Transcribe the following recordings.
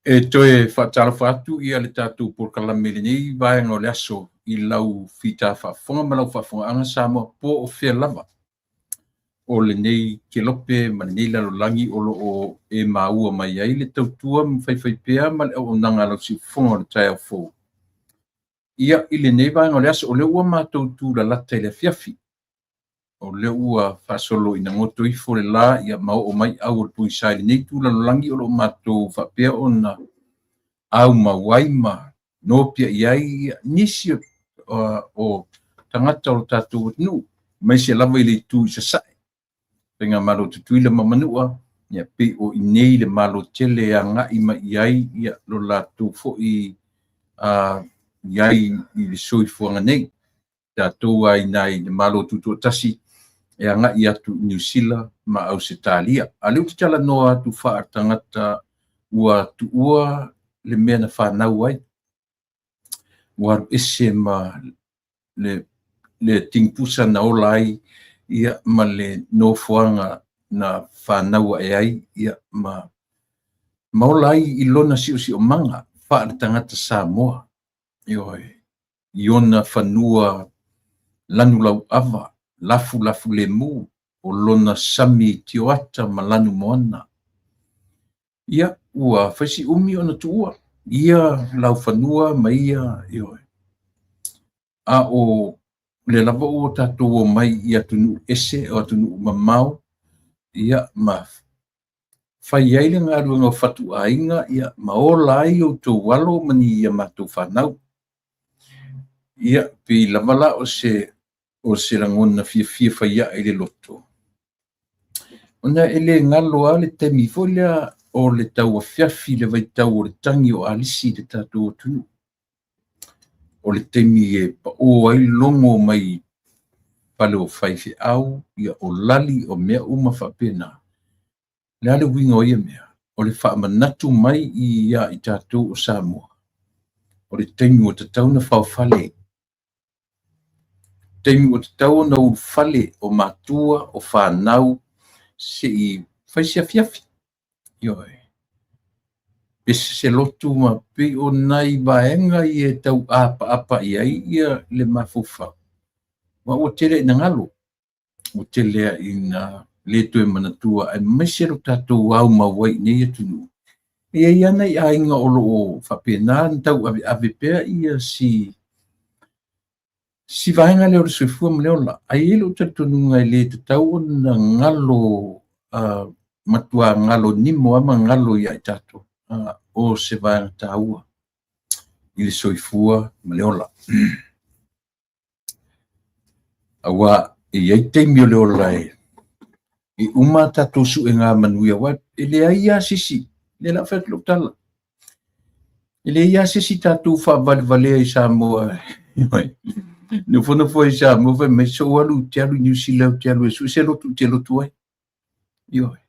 E toe faatalofa atu ia le tatou polokalame i lenei vaega o le aso i lau fita faafofoga ma lau faafofogaaga Samoa po o fea lava o lenei kelope ma lenei lalolagi o lo o e maua mai ai le tautua ma faifaipea ma le auaunaga a lau siufofoga o le taeao fou. Ia, i lenei vaega o le aso, o lea ua matou tulalata i le afiafi, o lea ua faasolo ina goto ifo le la, ia ma oo mai au o le pogisa i lenei itu lalolagi o lo o matou faapea ona aumau ai ma nopiai ai nisi o tagata o lo tatou atunuu, aemaise lava i le itu i Sasae, Faigamalo Tutuila ma Manua, ia pei o i inei le Malo tele e agai mai i ai ia lo latou foi i ai i le soifuaga nei. Tatou a i i le Malo Tutoatasi e agai atu i Niu Sila ma Ausetalia. A o lea ou te talanoa atu faa-tagata ua tuua le mea na fanau ai, ua alu ese ma le tigipusa na ola ai, ia, ma le nofoaga na fanau ae ai, ia, ma ola ai i lona siosiomaga faale-tagata Samoa. Ioe, i ona fanua lanulauava, lafulafu lemu, o lona sami tioata ma lanu moana. Ia, ua fai si umi ona tuua ia laufanua ma ia, ioe. A o lea lava ua tatou omai i atunuu ese, o atunuu mamao, ia, ma fai ai le galuega o fatuaiga, ia, ma ola ai outou alo ma ni a matou fanau. Ia, pei lava la o se lagona fiafia fai ae i le loto. Ona e le galo lava le taimi foi lea o le tauafiafi le vaitau o le tagi o alisi i le tatou atunuu. O le taimi e pao ai logo mai fale o faifeau, ia o lali, o mea uma faapena. O le a le uiga o ia mea? O le faamanatu mai ia i tatou o Samoa, o le taimi ua tatau ona faofale, taimi ua tatau ona ulufale o matua, o fanau, se i fai se afiafi. Ioe. Pese se lotu ma pei o nai vaega ia e tau apaapa i ai ia le mafaufau. Ma ua tele ina galo. Ua tele ina le toe manatua aemaise lo tatou aumau ai i nei atunuu. E i ai lava nai aiga o lo o faapena ona tauaveave pea ia si vaega lea o le soifua ma le ola. Ae i ai lou talitonuga e le tatau ona galo, matua galo nimo lava ma galo ia i tatou, o se vaega taua i le soifua ma le ola. Aua e i ai taimi o le ola e uma a tatou suega manuia, aua e leai lava se isi, lea o le a fai atu lau tala, e leai lava se isi tatou faavalevalea i Samoa. Nofonofo ai i Samoa fai mai, sou alu ou te alu i Niu Sila ou te alu e sue se lotu ou te lotu ai. Ioe.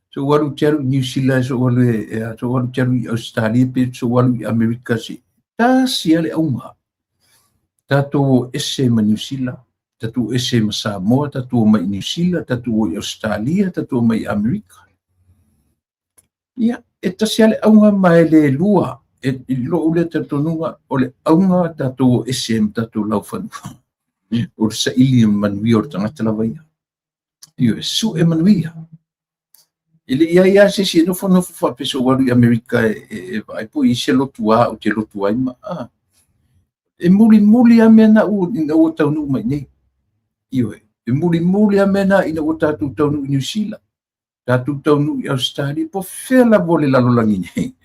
Sou alu ou te alu i Niu Sila, sou alu e, sou alu ou te alu i Ausetalia, pe sou alu i Amerika, se tasi lava le auga. Tatou o ese ma Niu Sila, tatou o ese ma Samoa, tatou omai i Niu Sila, tatou o i Ausetalia, tatou omai i Amerika. Ia, e tasi lava le auga ma e le lua. E, i lou lea talitonuga, o le auga tatou o ese ma tatou laufanua. O le saili o le manuia o le tagata lava ia. Ioe, sue manuia. E le i ai lava se isi e nofonofo faapea sou alu i Amerika e vaai po o i ai se lotu a ou te lotu ai ma a. E mulimuli lava mea na ina ua taunuu mai nei. Ioe, e mulimuli lava mea na ina ua tatou taunuu i Niu Sila, tatou taunuu i Ausetalia, po o fea lava o le lalolagi nei.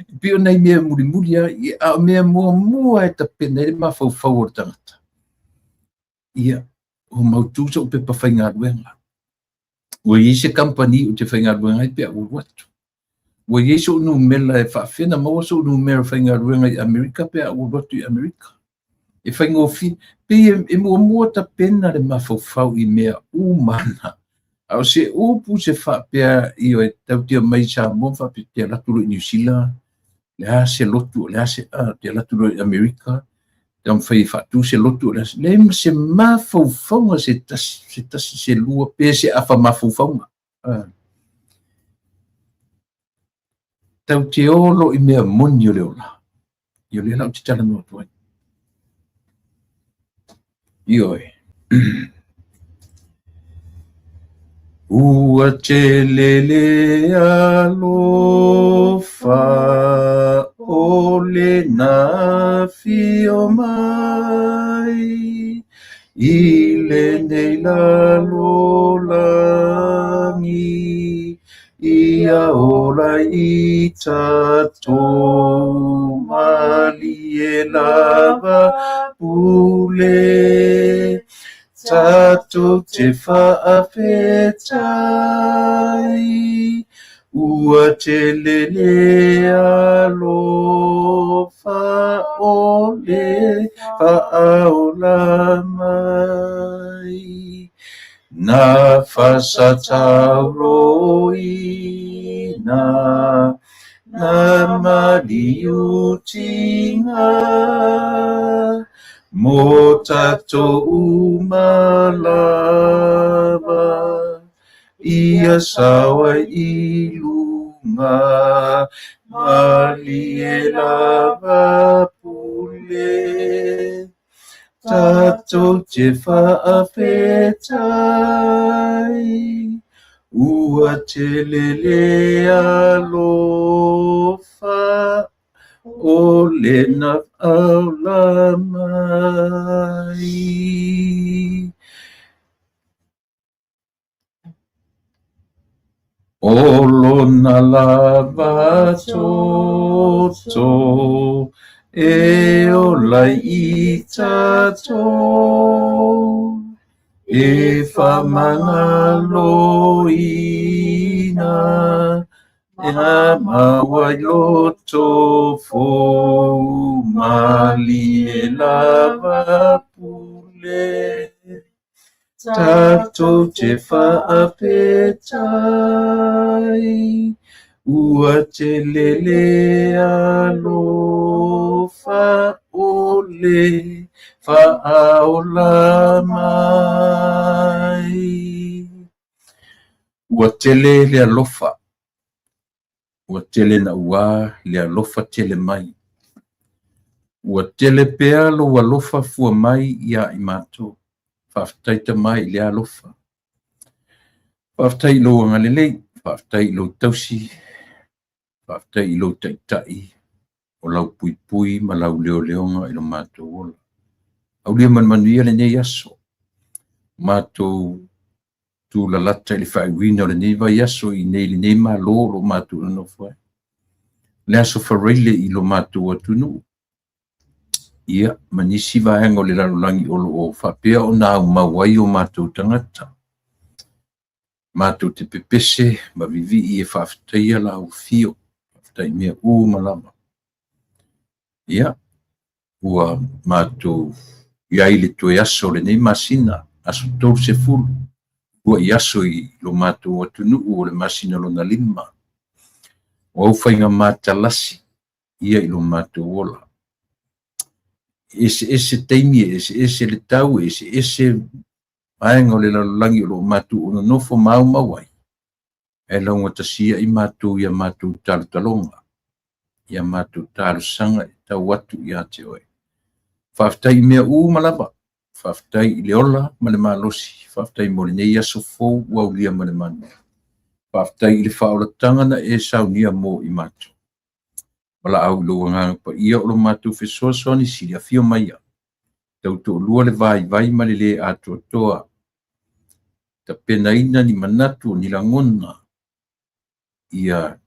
E pei o nai mea mulimuli lava, a o mea muamua e tapena ai le mafaufau o le tagata. Ia, ua mautu so'u pepa faigaluega. Ua i ai se kamupani ou te faigaluega ai pe a ou alu atu. Ua i ai so'u numera e faafefea ona maua so'u numera faigaluega i Amerika pe a ou alu atu i Amerika. E faigofie, pei e muamua tapena le mafaufau i mea uma na. A o se upu se faapea, ioe, tatou te omai i Samoa ma faapea, te alu atu loa i Niu Sila, Le a se lotu, o le a se, a, te alu atu loa i Amerika, taumafai e faatu se lotu, o le a se, leai ma se mafaufauga se tasi, se tasi, se lua, pe se afa mafaufauga. A. Tau te o loa i mea moni o le ola. Ia o lea la ou te talanoa atu ai. Ioe. Ua tele le alofa o le na afio mai i lenei lalolagi Ia ola i tatou malie lava pule, tatou te faafetai, ua tele le alofa o le faaola mai. Na fasatauroina, na maliutinga, mo tatou uma lava, ia sao ai i luga, malie lava pule. Tatou te faafetai, ua tele le alofa o le na faaola mai. O lona lava toto e ola ai i tatou, e faamagaloina, e maua ai loto fou, malie lava pule. Tatou te faafetai, ua tele le alofa o le faaola mai. Ua tele le alofa, ua tele naua le alofa tele mai. Ua tele pea lou alofa fua mai iā i matou. Faafetai Tama i le alofa. Faafetai i lou agalelei, faafetai i lou tausi, faafetai i lou taitai, o lau puipui ma lau leoleoga i lo matou ola. Aulia ma le manuia lenei aso. Matou tulalata i le faaiuina o lenei vaiaso i inei i lenei Malo o lo o matou nonofo ai. Le aso Faraile i lo matou atunuu, ia, ma nisi vaega o le lalolagi o lo o faapea ona aumau ai o matou tagata. Matou te pepese ma vivii e faafetaia lau afio, faafetai i mea uma lava. Ia, ua matou i ai le toe aso o lenei masina, aso 30, uluai aso i lo matou atunuu o le masina lona 5. O au faiga matalasi ia i lo matou ola. E eseese taimi, e eseese le tau, e eseese vaega o le lalolagi o lo o matou nonofo ma aumau ai, ae laugatasia i matou ia matou talotaloga, ia matou talosaga e tau atu ia te oe. Faafetai i mea uma lava, faafetai i le ola ma le malosi, faafetai mo lenei aso fou ua aulia ma le manuia. Faafetai i le faaolataga na e saunia mo i matou. Valaau i lou Agaga Paia o lo matou fesoasoani sili afio maia. Tautoalua le vaivai ma le lē atoatoa. Tapenaina ni manatu o ni lagona ia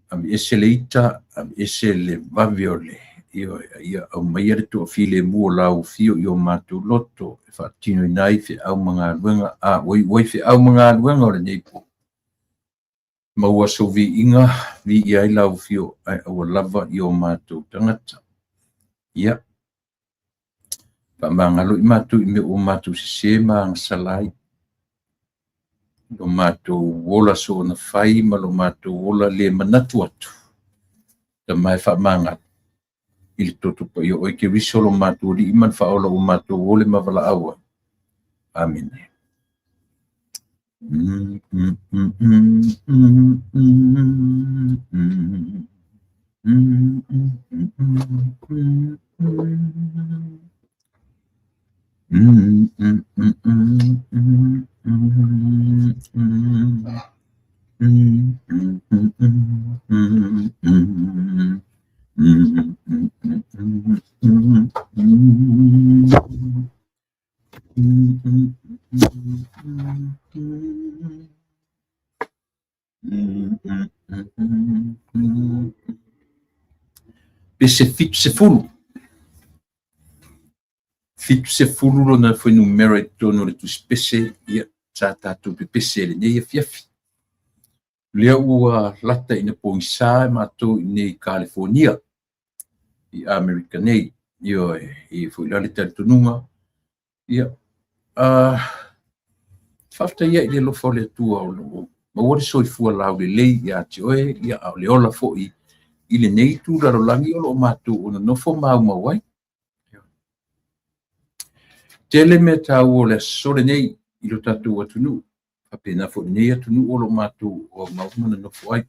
aveese le ita, aveese le vave o le ioe, ia aumaia le toafilemu o lau afio i o matou loto e faatinoina ai feau ma galuega, a ua iu ai feau ma galuega o lenei po. Maua sou viiga, viia ai lau afio, ae aua lava i o matou tagata. Ia, faamagalo i matou i mea ua matou sesē ma agasala ai. Lo matou ola soona fai ma lo matou ola le manatu atu. Tama e faamagalo i le toto paia o oe Keriso lo matou Alii ma le Faaola ua matou ole ma valaau ai. Amene. Pese 70. 70 lona fuainumera i totonu o le Tusi Pese, ia, sa tatou pepese i lenei afiafi. Lea ua lata ina pogisa e matou i inei i Kalifonia, i Amerika nei. Ioe, e i ai foi la le talitonuga, ia, faafetai ai i le alofa o le Atua o lo o maua le soifua laulelei ia te oe, ia, a o le ola foi i lenei itu lalolagi o lo o matou o nonofo maumau ai. Tele mea taua o le aso lenei i lo tatou atunuu, faapena foi lenei atunuu o lo o matou o aumau ma nonofo ai.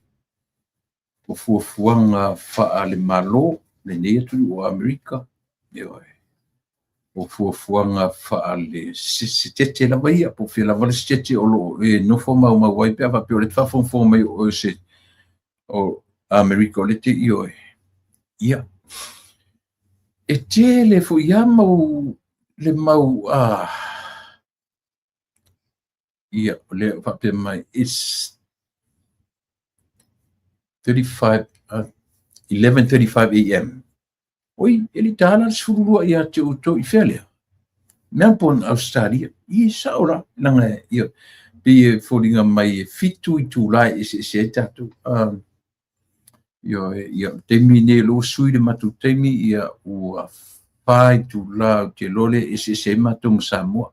O fuafuaga faale-Malo lenei atunuu o Amerika, ioe, o fuafuaga faale-setete lava ia, po o fea lava le setete o lo o e nofo maumau ai pe a faapea o lea e te faafogafoga mai o oe se o Amerika o lea te ioe. Ia, e tele foi lava mau le mau a ia o lea o faapea mai it's 35 11:35 am. Oi, e le tala le 12 ia te outou i fea lea? Melbourne, Australia. I sao la, langa ia pei e foliga mai e 7 itula e eseese ai tatou. Ioe, ia, taimi nei o lea ua sui le matou taimi, ia ua 4 itula ou te iloa lea e eseese ai matou ma Samoa.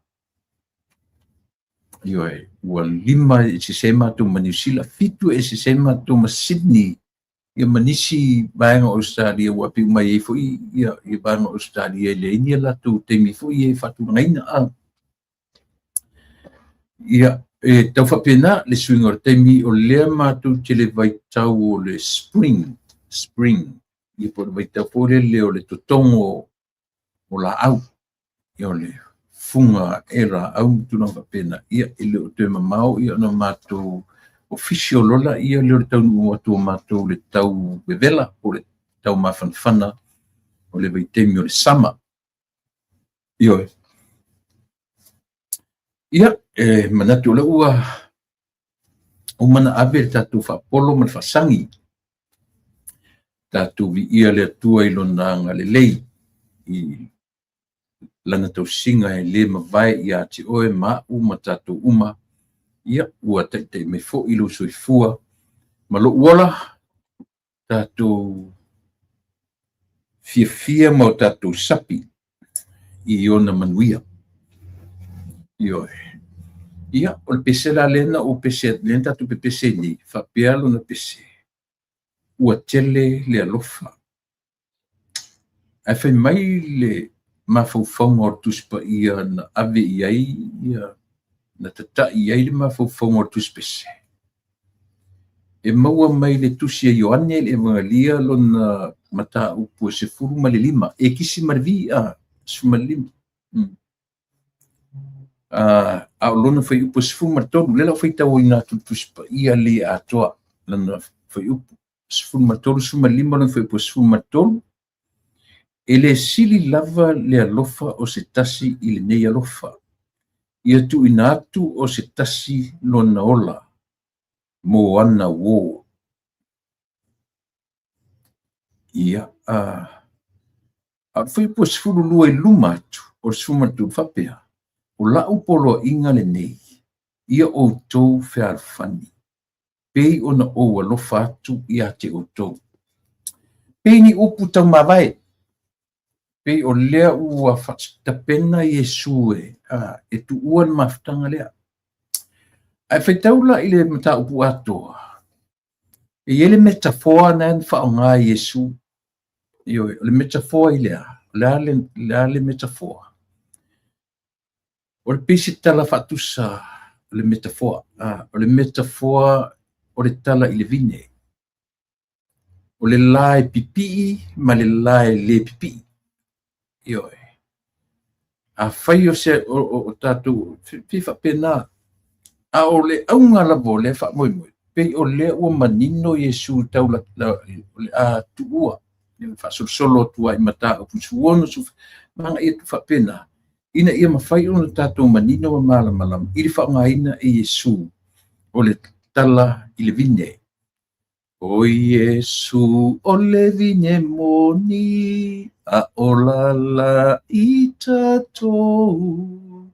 Ioe, ua 5 e eseese ai matou ma Niu Sila, 7 e eseese ai matou ma Sydney, ia ma nisi vaega o Australia ua pei uma ai foi ia vaega o Australia e leai ni a latou taimi foi e faatulagaina. Ia, e tau faapena le suiga o le taimi o lea matou te le vaitau o le spring, spring, ia po o le vaitau foi lele o le totogo o laau, ia o le fuga e laau ma tulaga faapena, ia e le o toe mamao ia ona matou official lola ia lea o le taunuu atu o matou le tau vevela po o le tau mafanafana o le vaitaimi o le sama. Ioe. Ia, e manatu o lea ua uma ona ave le tatou faapolo ma le faasagi. Tatou viia le Atua i lona agalelei i lana tausiga e le mavae ia te oe ma au ma tatou uma. Ia, ua taitai mai foi lou soifua ma lou ola, tatou fiafia ma o tatou sapi i ona manuia. Ioe. Ia, o le pese la lea na ou pese, lea na tatou pepese ai nei, faapea lona pese, ua tele le alofa. Ae fai mai le mafaufauga o le Tusi Paia na ave i ai ia, na tatai i ai le mafaufauga o le Tusi Pese. E maua mai le Tusi a Ioane le Evangelia lona mataupu e 15, e kisi ma le vi, a, 15. A o lona fuaiupu e 13, lea la ua faitauina atu le Tusi Paia le atoa lona fuaiupu 13, 15 lona fuaiupu e 13, e le sili lava le alofa o se tasi i lenei alofa, ia tuuina atu o se tasi lona ola mo ana uō. Ia, a o le fuaiupu e 12 i luma atu o le 13 faapea, o lau poloaiga lenei, ia outou fealofani, pei ona ou alofa atu ia te outou. Pei ni upu taumavae, pei o lea ua faatapena Iesu e, e tuua le mafutaga lea. Ae faitau la i le mataupu atoa, E i ai le metafoa na na faaaoga e Iesu. Ioe, o le metafoa i le a? O le a le, le, a le metafoa? O le pei se tala faatusa o le metafoa. Ah, o le metafoa o le tala i le vine. O le la e pipii ma le la e le pipii. Ioe. Afai o se o, o, o tatou pei faapena, a o le auga lava o lea faamoemoe, pei o lea ua manino Iesu tau la, la, o le a tuua, faasolosolo atu ai i mataupu 16, ma agai atu faapena, ina ia mafai ona tatou manino ma malamalama i le faaaogaina e Iesu o le tala i le vine. O Iesu o le vine moni, a o lala i tatou,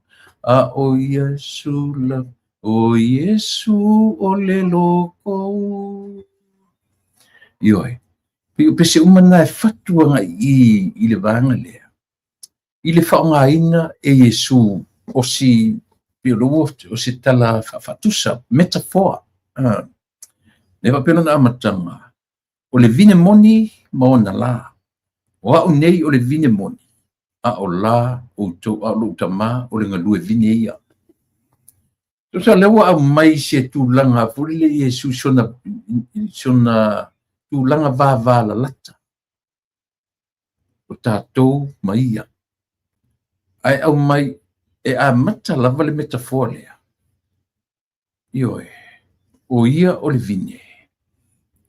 a o Iesu la, o Iesu o le loko. Ioe, pei o pese uma na e fatu agai i i le vaega lea. I le faaaogaina e Iesu o si pei o se tala faatusa, metaphor. E faapea lona amataga, o le vine moni ma ona la. O au nei o le vine moni, a o la outou, a o lou Tama o le galue vine ia. Tusa lea ua aumai se tulaga foi lele Iesu i sona tulaga vavalalata o tatou ma ia. Ae aumai e amata lava le metafoa lea. Ioe, o ia o le vine,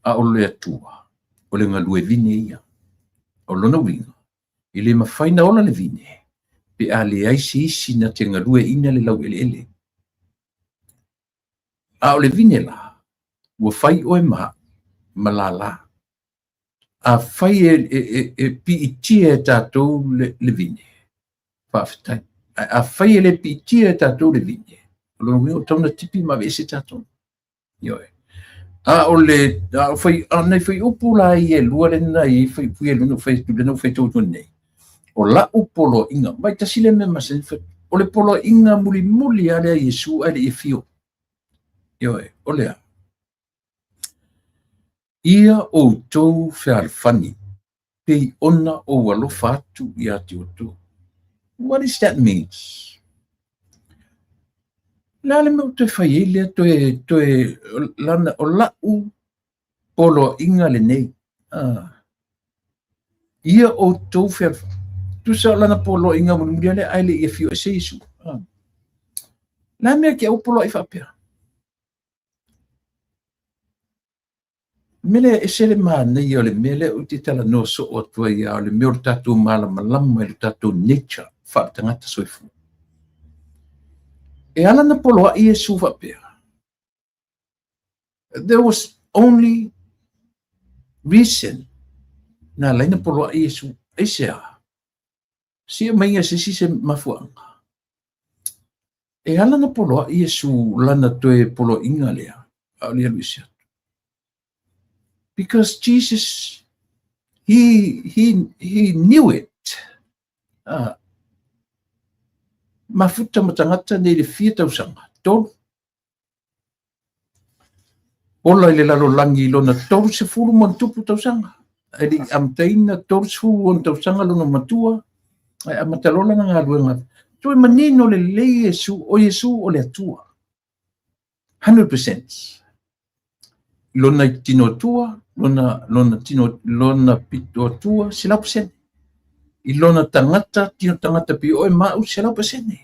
a o le Atua, o le galue vine ia. O lona uiga, e le mafai na ola le vine, pe a leai se isi na te galueaiina le laueleele. A o le vine la, ua fai oe ma au, ma lala. Afai e, e, e, e piitia e tatou le, le vine, faafetai. Ae afai e le piitia e tatou le vine, o lona uiga ua tatau ona tipi ma aveese tatou. Ioe. A o le, a o fai, a nai fuaiupu la ia e lua lena i fuaiupu ia e lua na ou fai atu, lena ua faitau atu nei. O la'u poloaiga, vaai tasi lea mea masani fai, o le poloaiga mulimuli lava lea a Iesu ae le i afio. Ioe, o le a? Ia outou fealofani, pei ona ou alofa atu ia te outou. What is that means? O le a le mea ua toe fai ai lea toe, toe, lana, o la'u poloaiga lenei. Ah. Ia outou fealofani. Tusa o lana poloaiga mulimuli lea ae le i afio ese Iesu. Ah. Le a mea ke au poloai faapea? Mea lea e ese le manaia o le mea lea ou te talanoa soo atu ai lava, o le mea o le tatou malamalama i le tatou nature faaletagata soifua. E ala na poloai Iesu faapea, there was only reason na ala ai na poloai Iesu. Aisea? Sia maiga e se isi se mafuaaga. E ala na poloai Iesu lana toe poloaiga lea, a o le alu ese atu. Because Jesus, he, he, he knew it. Ah, mafuta ma tagata nei le fia tausaga, tolu. Ola i le lalolagi i lona 30 ma ona tupu tausaga. Ae le i amataina 36 tausaga lona matua, ae amata loa lana galuega. Toe manino lelei Iesu, o Iesu o le Atua. 100%. Lona tino atua, lona, lona tino, lona pito atua, 100%. I lona tagata, tino tagata pei oe ma au, 100%.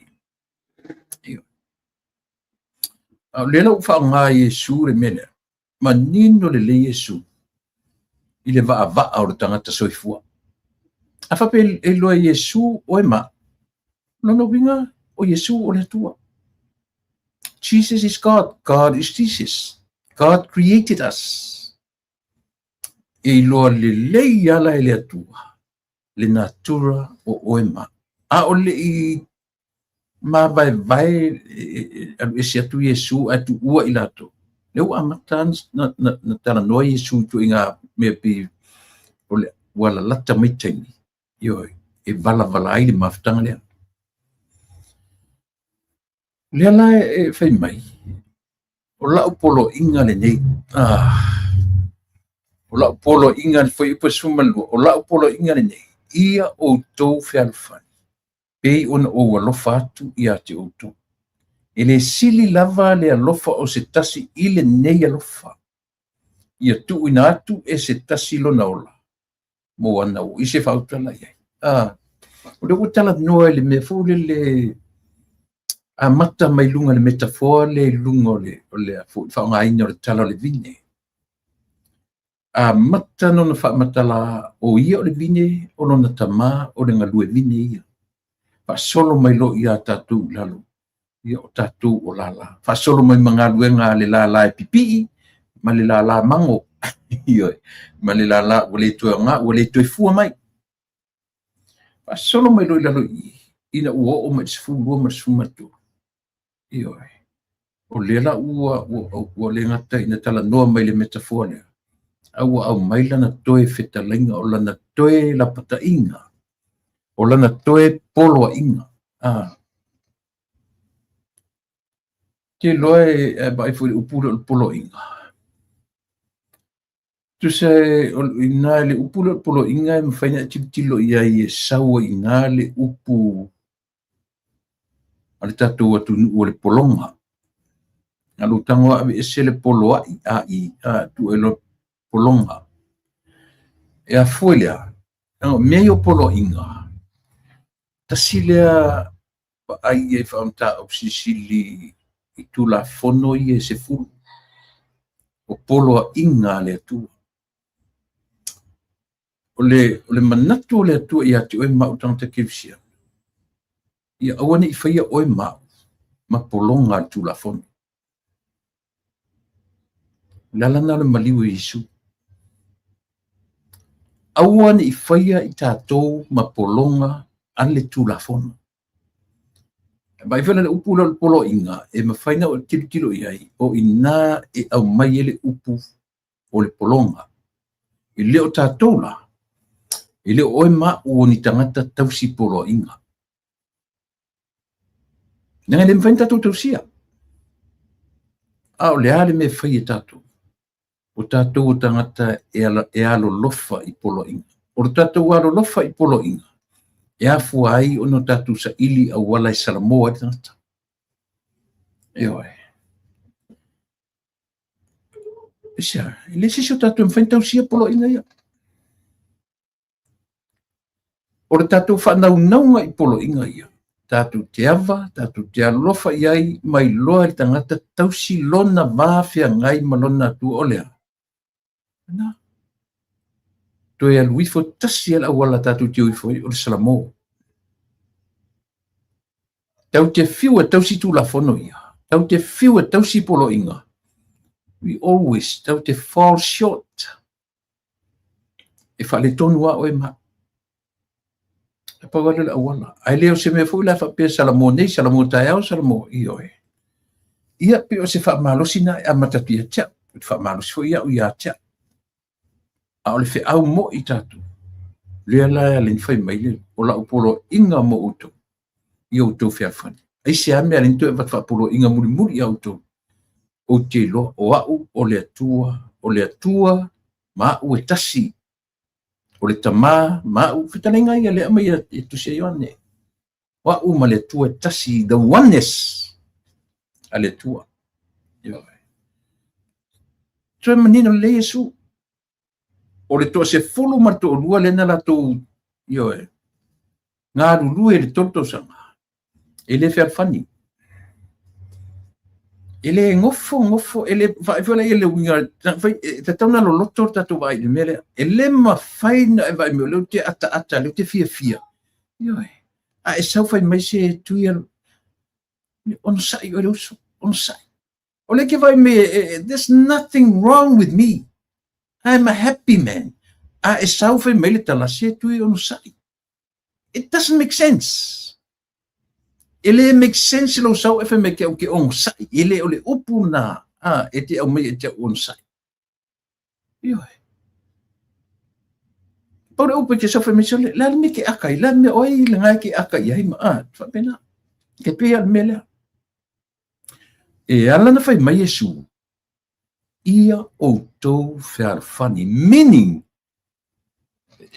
A o lea la ua faaaoga e Iesu le mea lea, manino lelei Iesu i le vaavaa o le tagata soifua. A faapea e iloa e Iesu oe ma au, lona uiga o Iesu o le Atua. Jesus is God, God is Jesus. God created us. E iloa lelei ala e le Atua le natura o oe ma au. A o le i mavaevae alu ese atu Iesu ae tuua i latou. Lea ua amata na talanoa Iesu i ituaiga mea pei o le ua lalata mai taimi, ioe, e valavala ai le mafutaga lea. Lea la e fai mai, o la'u poloaiga lenei. Ah. O lau poloaiga le Fuaiupu 12, o lau poloaiga lenei, ia outou fealofani, pei ona ou alofa atu ia te outou. E le sili lava le alofa o se tasi i lenei alofa, ia tuuina atu e se tasi lona ola mo ana uo. I se faautala i ai. Ah, o lea ua talanoa i le mea foi lele amata mai luga le metafoa lea i luga o le foi faaaogaina o le tala o le vine. Amata lona faamatala o ia o le vine, o lona tama o le galue vine ia. Faasolo mai loa ia tatou i lalo, ia o tatou o lala. Faasolo mai ma galuega a le lala e pipii ma le lala mago. Ioe, ma le lala ua le toe aoga, ua le toe fua mai. Faasolo mai loa i lalo i i, ina ua oo mai i le 12 ma le 13. Ioe. O lea la ua le gata ina talanoa mai le metafoa lea, a ua aumai lana toe fetalaiga, o lana toe lapataiga, o lana toe poloaiga. Ah. Te iloa e vaai foi i le upu lea o le poloaiga. Tusa i ina le upu lea o le poloaiga e mafai ona e tilotilo i ai e sau ai i ina le upu a le tatou atunuu o le pologa. A lou tago lava aveese le poloai a i a tuu ai loa pologa. E afua i le a? O mea ia o poloaiga, tasi lea vaai i ai faamataupu silisili i Tulafono ia e 10, o poloaiga a le Atua. O le manatu o le Atua ia te oe ma au tagata kerisiano, ia aua ne i faia oe ma au ma pologa a le Tulafono. O le ala lena o le maliu o Iesu. Aua ne i faia i tatou ma pologa a le Tulafono. Vaai foi la le upu lea o le poloaiga, e mafai ona tilotilo i ai, o i ina e aumai ai le upu o le pologa. E le o tatou la, e le o oe ma au o ni tagata tausi poloaiga. Leaga e le mafai ona tatou tausia. A o le a le mea e fai e tatou? O tatou o tagata e alolofa i poloaiga. O le tatou alolofa i poloaiga, e afua ai ona tatou saili auala e salamo ai le tagata. Ioe. Aisea, e le se isi o tatou e mafai ona tausia poloaiga ia. O le tatou faanaunauga i poloaiga ia, tatou te ava, tatou te alofa i ai ma iloa e le tagata tausi lona va feagai ma lona Atua o le a? Na. Toe alu ifo tasi lava le auala tatou te o ifo ai o le salamo. Tau te fiu e tausi tulafono ia. Tau te fiu e tausi poloaiga. We always tau te fall short. E faaletonu lava oe ma au. E pau lava lea o le auala. Ae le o se mea foi la e faapea salamo nei, salamo taeao, salamo, ioe. Ia, pei o se faamalosi lena e amata atu ia te au. Ou te faamalosi foi au ia te au. A o le feau moi tatou, lea la e ala ai fai mai le, o lau poloaiga mo outou, ia outou fealofani. Aisea mea ala ai toe avatu faapoloaiga mulimuli ia outou? Ou te iloa o au o le Atua, o le Atua ma au e tasi, o le Tama ma au. Fetalaiga ia lea aumai e tusi a Ioane. O au ma le Atua e tasi, the oneness a le Atua. Ioe. Toe manino lelei Iesu. O le toasefulu ma le toalua lea na latou, ioe, galulue i le 3 tausaga. E le fealofani. E le gofo, gofo, e le, vaai foi la i le uiga, e tatau ona loloto le tatou vaai i le mea lea. E le mafai ona e vaai mai o lea ou te ataata, o lea ou te fiafia. Ioe. A e sau fai mai se tui alu, onosai oe le uso, onosai. O lea ke vaai mai, there's nothing wrong with me. I'm a happy man. A e sau fai mai le tala, se tui onosai. It doesn't make sense. E le make sense lou sau e fai mai ke au ke onosai. E le o le upu na a, e te aumai e te au onosai. Ioe. Pau le upu e te sau fai mai sole, le a le mea ke aka ai, le a le mea o ai le ngai ke aka i ai ma a, faapena. Ke pei a le mea lea. E ala na fai mai Iesu, Ia outou fealofani. Meaning,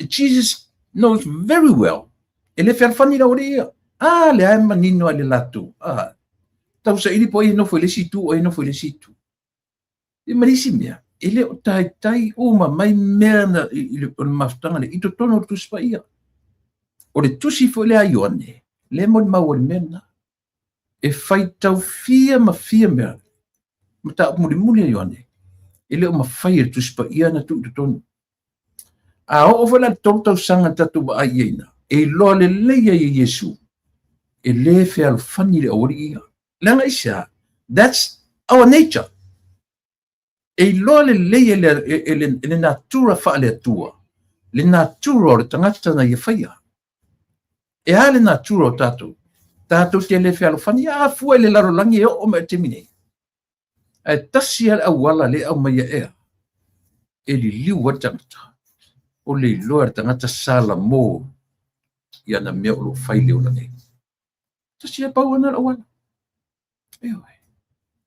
Jesus knows very well, e le fealofani le aualii ia. A, lea e manino ai le latou. A, tausaili po o ai e nofo i le isi itu, o ai e nofo i le isi itu. Ia ma le isi mea, e le o taitai uma mai mea na, i, i le, o le mafutaga lea i totonu o le Tusi Paia. O le tusi foi lea a Ioane, lea e molimau ai i le mea lena. E faitau fia ma fia mea, mataupu mulimuli a Ioane, e le o mafai e le Tusi Paia ona tuu i totonu. A oo foi la i le 3 tausaga na tatou vaai i ai ina, e iloa lelei ai e Iesu, e le fealofani le aualii ia. Leaga aisea? That's our nature. E iloa lelei e le, e, e le, e le natura faale-Atua, le natura o le tagata na ia faia. E a le natura o tatou? Tatou te le fealofani, a fua i le lalolagi e oo mai i le taimi nei. Ae tasi lava le auala lea e aumaia ea e liliu ai le tagata, o le iloa e le tagata salamo i ana mea o lo o fai i le ola nei. Tasi lava pau lena o le auala. Ioe.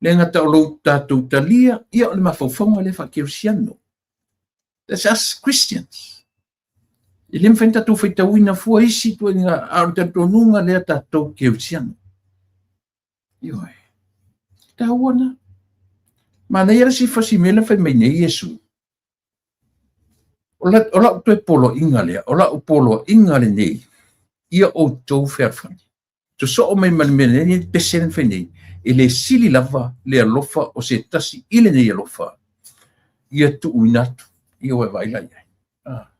Le gata o lou tatou talia, ia o le mafaufauga lea faakerisiano. That's us Christians. E le mafai ona tatou faitauina fua isi ituaiga, a o le talitonuga lea tatou kerisiano. Ioe. Taua na. Manaia le isi fasi mea lea fai mai nei Iesu. O, la, o lau toe poloaiga lea, o lau poloaiga lenei, ia outou fealofani. Sosoo mai ma le mea nei, le pese lea na fai nei, e le sili lava le alofa o se tasi i lenei alofa, ia tuuina atu, ia ua e vaai la i ai. Ah.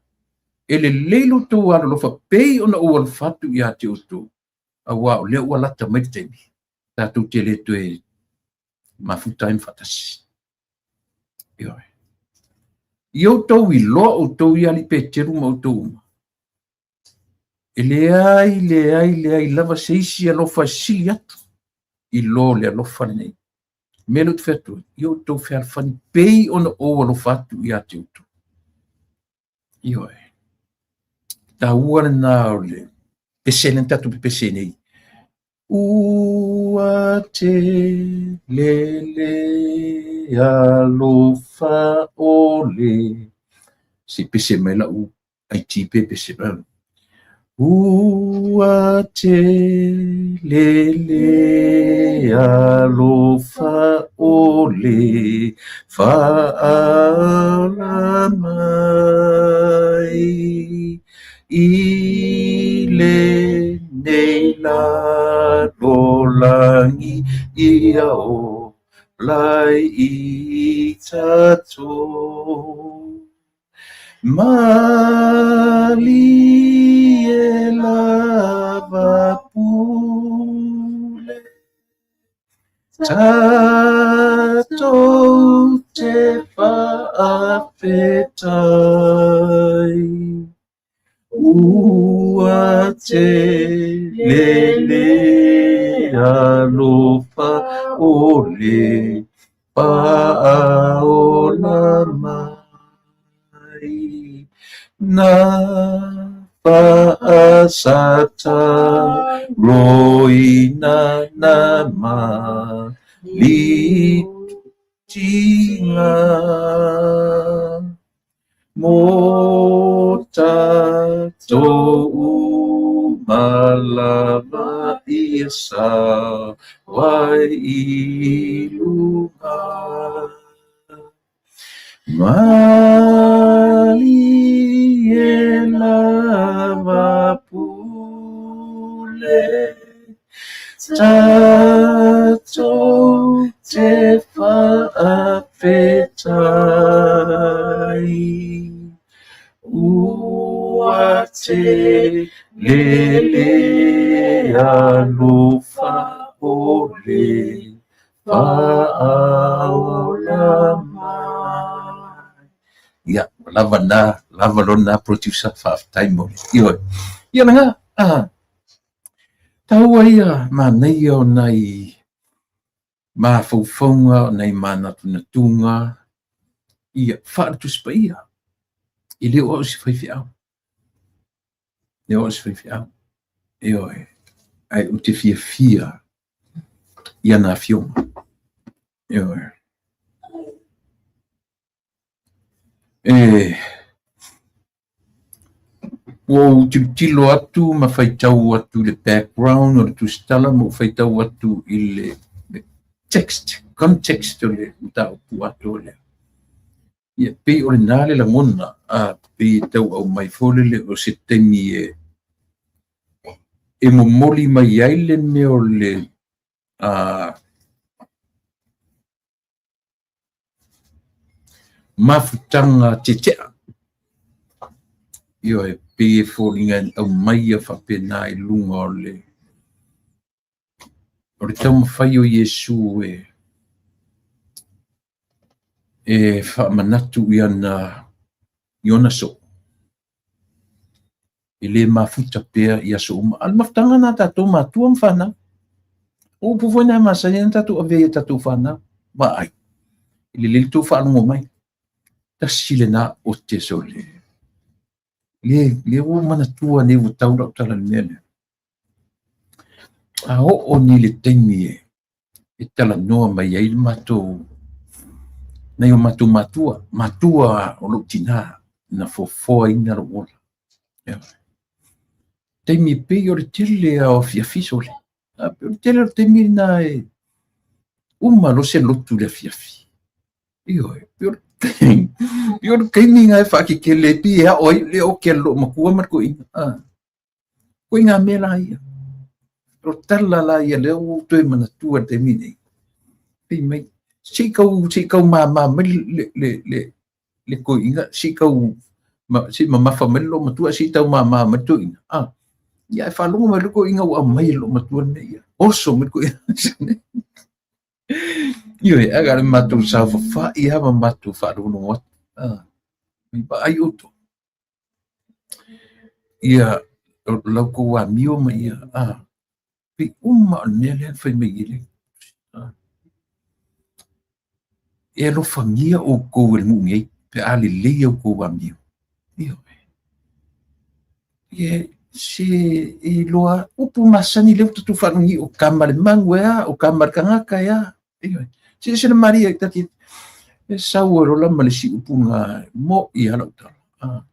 E lelei lo outou alolofa pei ona ou alofa atu ia te outou, aua o lea ua lata mai le taimi, tatou te le toe mafuta ai ma faatasi. Ioe. Ia outou iloa outou ia alii Peteru ma outou uma, e leai, leai, leai lava se isi alofa e sili atu i lo le alofa lenei. Mea lea ou te fai atu ai, ia outou fealofani pei ona ou alofa atu ia te outou. Ioe. Taua lena o le pese lea na tatou pepese nei. Ua tele le alofa o le. Se i pese mai lau IT pe pese mai. Ua tele le alofa o le faaola mai i lenei lalolagi ia ola ai i tatou. Malie lava pule tatou te faafetai Ua tele le alofa o le faaola mai na faasataroina na malitiga. Mō tātou uma lava ia sa wai i lunga. Malie lava pule Tatou te faafetai Ua tele le alofa o le faaola mai. Ia, ua lava na, lava lona producer, faafetai mo le. Ioe. Ia lena, ah, Taua ia manaia o nai mafaufauga, o nai manatunatuga, ia faale Tusi Paia. E le o au se faifeau. E le o au se faifeau. Ioe. Ae ou te fiafia i ana afioga. Ioe. E ua ou tilotilo atu ma faitau atu i le background o le tusitala ma ou faitau atu i le text, context o le mataupu atoa lea. Ia, pei o lena le lagona, a pei e tau aumai foi lele o se taimi e momoli mai ai le mea o le mafutaga tetea. Ioe, pei e foliga e aumaia faapena i luga o le taumafai o Iesu e faamanatu i ona soo. E le mafuta pea i aso uma. A o le mafutaga lena a tatou matua ma fanau. O upu foi na e masani ai ona tatou avea i a tatou fanau. Vaai, e lelei le tou faalogo mai. Tasi lena ote sole. Le, le ua manatua nei ua tau lau tala i le mea lea. A oo nei le taimi e talanoa mai ai le matou, nai o matou matua, matua o lou tinā na foafoaina lou ola. Taimi e pei o le tele lava o afiafi sole. A pei o le tele o le taimi lena e uma loa se lotu i le afiafi. Ioe, pei o le taimi lena e faakekele ai pei e ao ai le oke a le loomatua ma le toeaina. Ko i ngā mea la ia. O tala la ia lea ua ou toe manatua i le taimi nei. Fai mai, se i tau, se i tau māmā mai le toeaina, se i tau, se i mamafa mai le loomatua, se i tau māmā mai le toeaina. Ah, ia e faalogo mai le toeaina ua aumai e le loomatua le mea ia. Oso mai le toeaina. Ioe, ae le matou saofafai lava ma matou faalogologo atu. Ah, mai vaai outou. Ia la outou amio ma ia pei uma o le mea lea na fai mai ai le E alofagia outou e le nuu nei pe a lelei a outou amio. Ioe. Ia se e iloa upu masani lea ua tatou faalogo o kama le manu e a, o kama le tagata e a. Ioe. Silasila malie ta te e sau ai loa la ma le isi upu na mo'i lava lau tala.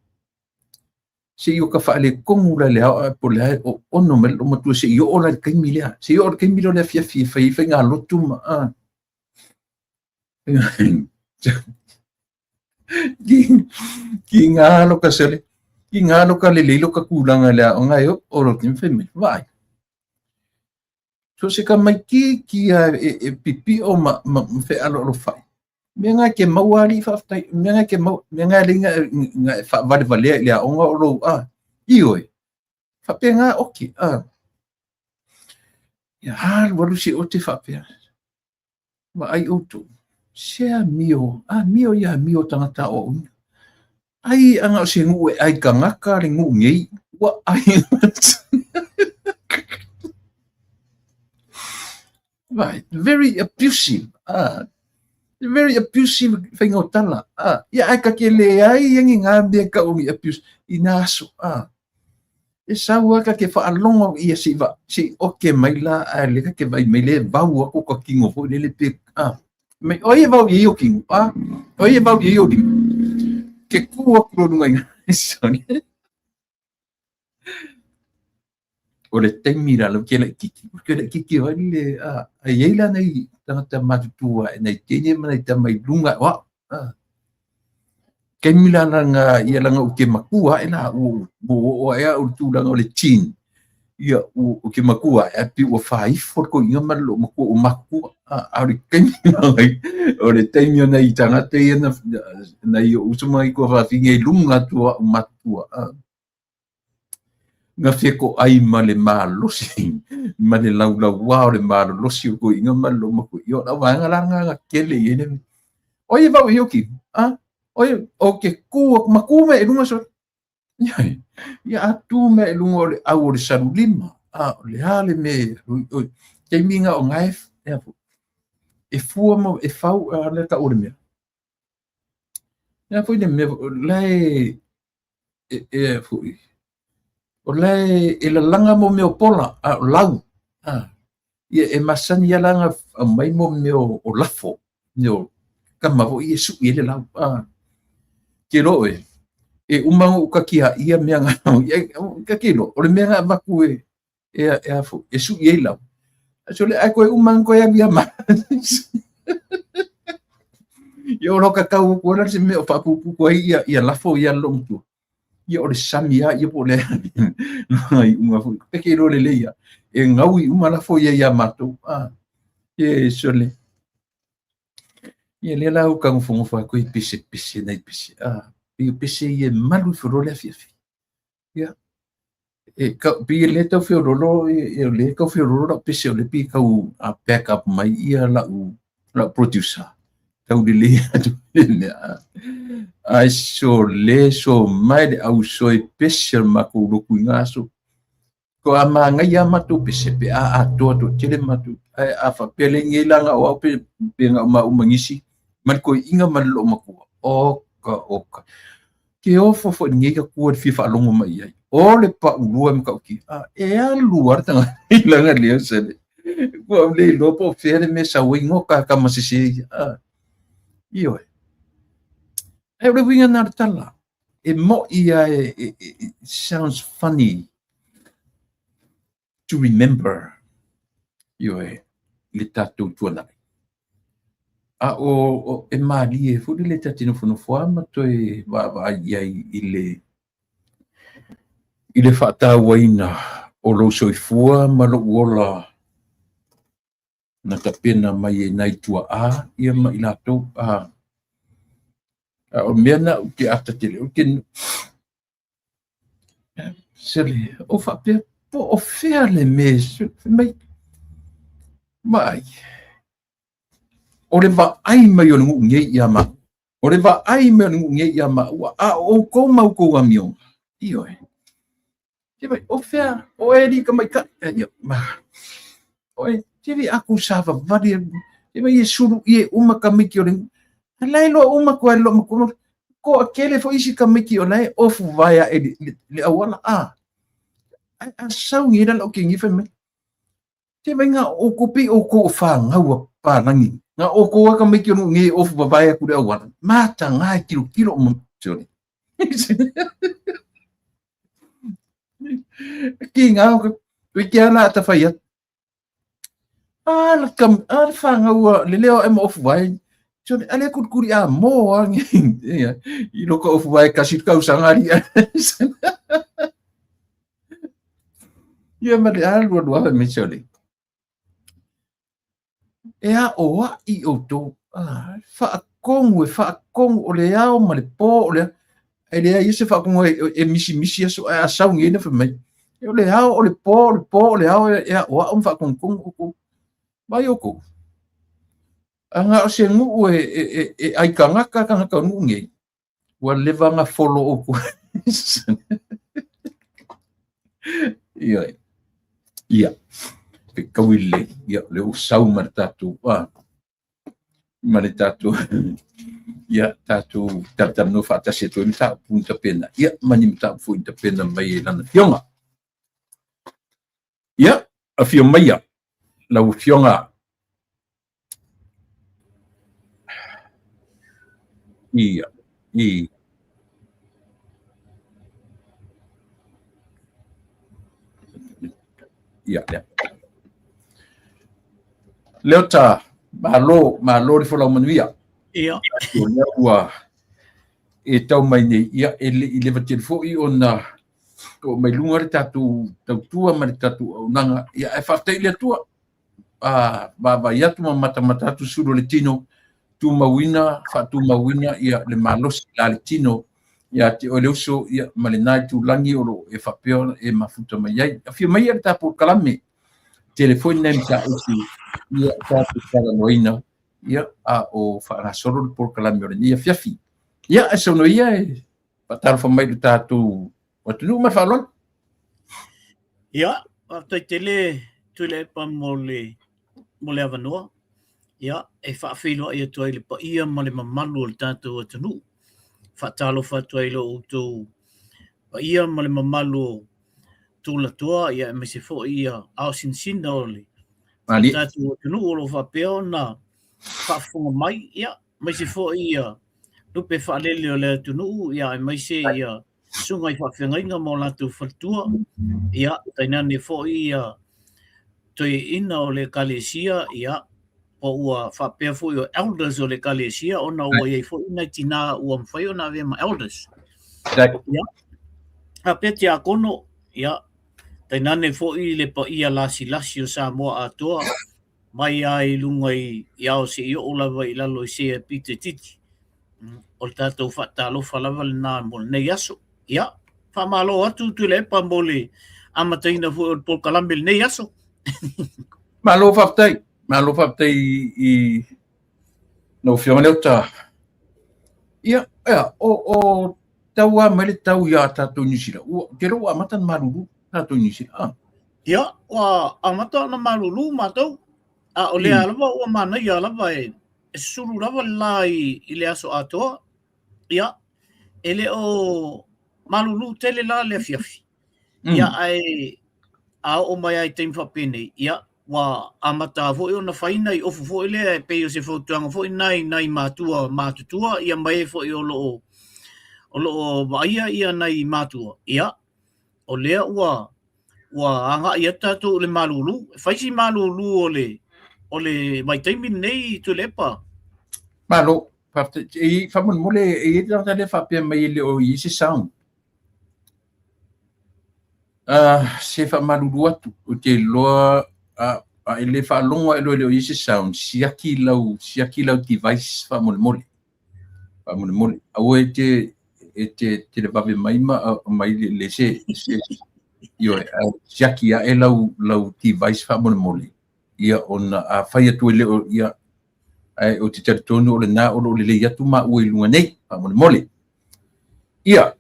Se i o ka faaletonu la i le ao po o le a e ono mai le loomatua se i oo la i le taimi lea. Se i oo i le taimi lea o le afiafi e fai ai faigalotu ma Ki ngā loka sele, ki ngā loka lelei loka tulaga i le aoga e oo loa i le taimi fai mai, vaai. So se tamaitiiti a e pipio ma fealoalofai, mea na e te maua alii faafetai, mea na e te maua, mea na e alii na e faavalevalea i le aoga o lou a, ioe, faapena oke, a. Ia alualu se ote faapea. Vaai outou, se amio, amio ia amio tagata aoaoina. Ai ana o se nuu e ai tagata le nuu nei, ua ai. Right, very abusive. Very abusive whainga o tala. Ia ai ka ke le ai angi ngā mea ka o ni abuse i nā aso. E sau a ka ke whaalongo ia si va si oke mai la a le ka ke vai mai le vau aku ka kingo foi le pe a mai oi e vau i o kingo a oi e vau i o lima ke ku aku lo lunga i sorry o le taimi la lo ke laititi ke laititi vai le a ai ai la nei tangata matutua e nei teine ma nei tama i lunga o a Taimi la langa ia langa ou te makua ae la ua oo ae au i le tulaga o le teen ia ou te makua ae ae pei ua faaifo le toeaina ma le loomatua ua matutua a o le taimi o le taimi o nai tagata ia nai ou uso ma nai tuafafine i luga atu o au matutua Na fetoai ma le malosi ma le laulauā o le malolosi o toeaiina ma le loomatua. Ia o lau vaega la lena na tele i ai le mea. O ai e vau i ai o kino? A? O ai o ke kū aku ma kū mai i luga sole. Ia a tū mai i luga o le au o le salulima. A o le a le mea e oi taimi na o na e fua ma e fau a le tau o le mea. Lea foi le mea la e e foi o la e lalaga mo mea o pola a o lau a ia e masani lava la ona aumai mo mea o lafo mea o kama foi ia e sui ai le lau a. Ke lo e, e uma o ka kia ia mea ngā, ka ke lo, o le mea ngā maku e, e, e, afo, e su i ei lau. So le ai koe uma koe a mia ma. Ia o lo ka kau ko la se mea o whaapupu koe ia, ia lafo ia lo mutu. Ia o le sami a ia po le nai unga fu. Peke lo le le ia. E ngau i uma lafo ia ia matou. Ah. E so le. Ia lea la ua tagofogofa atu ai pesepese nai pese, a pei o pese ia e malu ifo loa le afiafi. Ia, e ka, pei o lea e tau feololo, e, o lea e tau feololo lau pese o lea pei e tau back up mai ia lau, lau producer. Tau lelei atu le mea. Ai so le so mai le au soe pese o le matou lotu i ngā aso. Ko a māngai a matou pese pe a atoa toatele matou. Ae a faapea le nei la na o au pe, pe na o maua ma nisi, ma le toeaina ma le loomatua. Oka, oka. Ke ofo foi lenei ka tua le fia faalogo mai i ai. O le paulua e matautia. A, e alu lava le tagata i lana leo sele. Ua ou le iloa po o fea le mea e sau ai no ka tama sese ia. A, ioe. Ae o le uiga lena o le tala. E mo'i a e, e, e, it sounds funny to remember, ioe, le tatou tuanai. A o, o e malie foi le ta te nofonofo lava ma toe vaavaai i ai i le i le faatauaina o lou soifua ma lou ola na tapena mai e nai tuaa ia ma i latou a a o mea na ou te ata tele ou te sele o faapea po o fea le mea fai mai vaai o le vaai mai o le nuu nei ia ma o le vaai mai o le nuu nei ia maua a o outou ma outou amioga ioe Te vai, o fea, o e li ka mai ka, ia, ma, o e, te vi aku sa va vali, te vai e sulu i e uma ka miki o le, a lai loa uma ko ai loa ma ko a kele fo isi ka miki o lai ofu vai a e le, le awala a, a, a sau ngi la lo ke ngi fai mai. Te vai ngā o ko pi o ko o whāngau a pālangi, ngā o ko aka miki o ngi ofu va vai aku le awala, māta ngā e kilo kilo o mo, sorry. Ki ngā, i ke ana ata whai atu. A la kam, a la whangaua, le leo e mo ofu vai. So, a le kurikuri a mō a ngi, ia, i loko ofu vai kasi kau sangari. Ia ma le alua lua me sole. E aʻoaʻi ʻoutou, a, faatonu e faatonu o le ao ma le pō o le e leai ia se faatonuga e, e misimisi aso ae a sau nei na fai mai. E o le ao o le pō o le pō o le ao e, e aʻoaʻo ma faatonutonu ʻoukou. Mai ʻoukou. A na o se nuu e, e, e, e ai kanaka kanaka o nuu nei. Ua leva na folo ʻoukou. Ia. Ia. Pe kaui lelei. Ia, le ua sau ma le tatou, ah, ma le tatou, ia, tatou talatalanoa faatasi atu ai mataupu na tapena. Ia, ma ni mataupu foi na tapena mai e lana afioga. Ia, afio maia, lau afioga. Ia, i. Ia, ia. Leota, malo, malo le folau manuia. Ia. O lea ua e tau mai nei, ia, e le i leva tele foi ona oo mai luga le tatou tautua ma le tatou auaunaga. Ia, ae faafetai i le Atua, a vaavaai atu ma matamata atu sulu o le tino, tumauina, faatumauina ia le malosi la le tino ia te oe le uso ia ma lena itulagi o lo o e faapea ona e mafuta mai ai. Afio mai ia le tatou kalame, tele foi nai mataupu ia tatou talanoaina ia a o faagasolo le polokalame o lenei afiafi. Ia, e saunoa ia e faatalofa mai i le tatou atunuu ma le faaaloalo. Ia, faafetai tele Tuilaepa mo le mo le avanoa. Ia, e faafeiloai atu ai le paia ma le mamalu o le tatou atunuu. Faatalofa atu ai i lo outou paia ma le mamalu o Tulatoa, ia aemaise foi ia aosinasina o le tatou atunuu o lo o faapea ona faafofoga mai, ia, aemaise foi ia lupe faalele o le atunuu, ia aemaise ia susuga i faafeagaiga ma o latou faletua, ia tainane foi ia toeaiina o le Ekalesia, ia po ua faapea foi o elders o le Ekalesia ona ua i ai foi nai tinā ua mafai ona avea ma elders. Ia, faapea tiakono, ia tainane foi le paia lasilasi o Samoa atoa mai lava i luga i ao seia oo lava i lalo i Sea Pite Titi. O le tatou faatalofa lava lena mo lenei aso. Ia, faamalo atu Tuilaepa mo le amataina foi o le polokalame i lenei aso. Malo faafetai. Malo faafetai i lau Afioga Leota. Ia, ea, o tau lava mai le tau iā tatou i Niu Sila. Ua, ou te iloa ua amata ona malulu tatou i Niu Sila. Ah. Ia, ua amata ona malulu matou, a o lea lava ua manaia lava e sulu lava le la i le aso atoa. Ia, e le o malulu tele la le afiafi. Ia, ae a oo mai lava i taimi faapenei, ia, ua amata foi ona fai nai ofu foi lea e pei o se fautuaga foi lena i nai matua matutua, ia ma e foi o lo o vaaia ia nai matua. Ia, o lea ua agai atu tatou i le malulu. E fai si malulu o le vaitaimi lenei Tuilaepa. Malo, faafetai. E faamolemole, e i ai le tagata lea e faapea mai e le o i ai se sound. Se faamalulu atu, ou te iloa a e le faalogo ae loa e le o i ai se sound, siaki lau device faamolemole. Faamolemole. Aua e te e te televave mai ma aumai le, le se, se ioe, ae siaki ae lau device faamolemole. Ia ona a fai atu e le o ia ae ou te talitonu o lena o lo o lelei atu maua i luga nei faamolemole. Ia,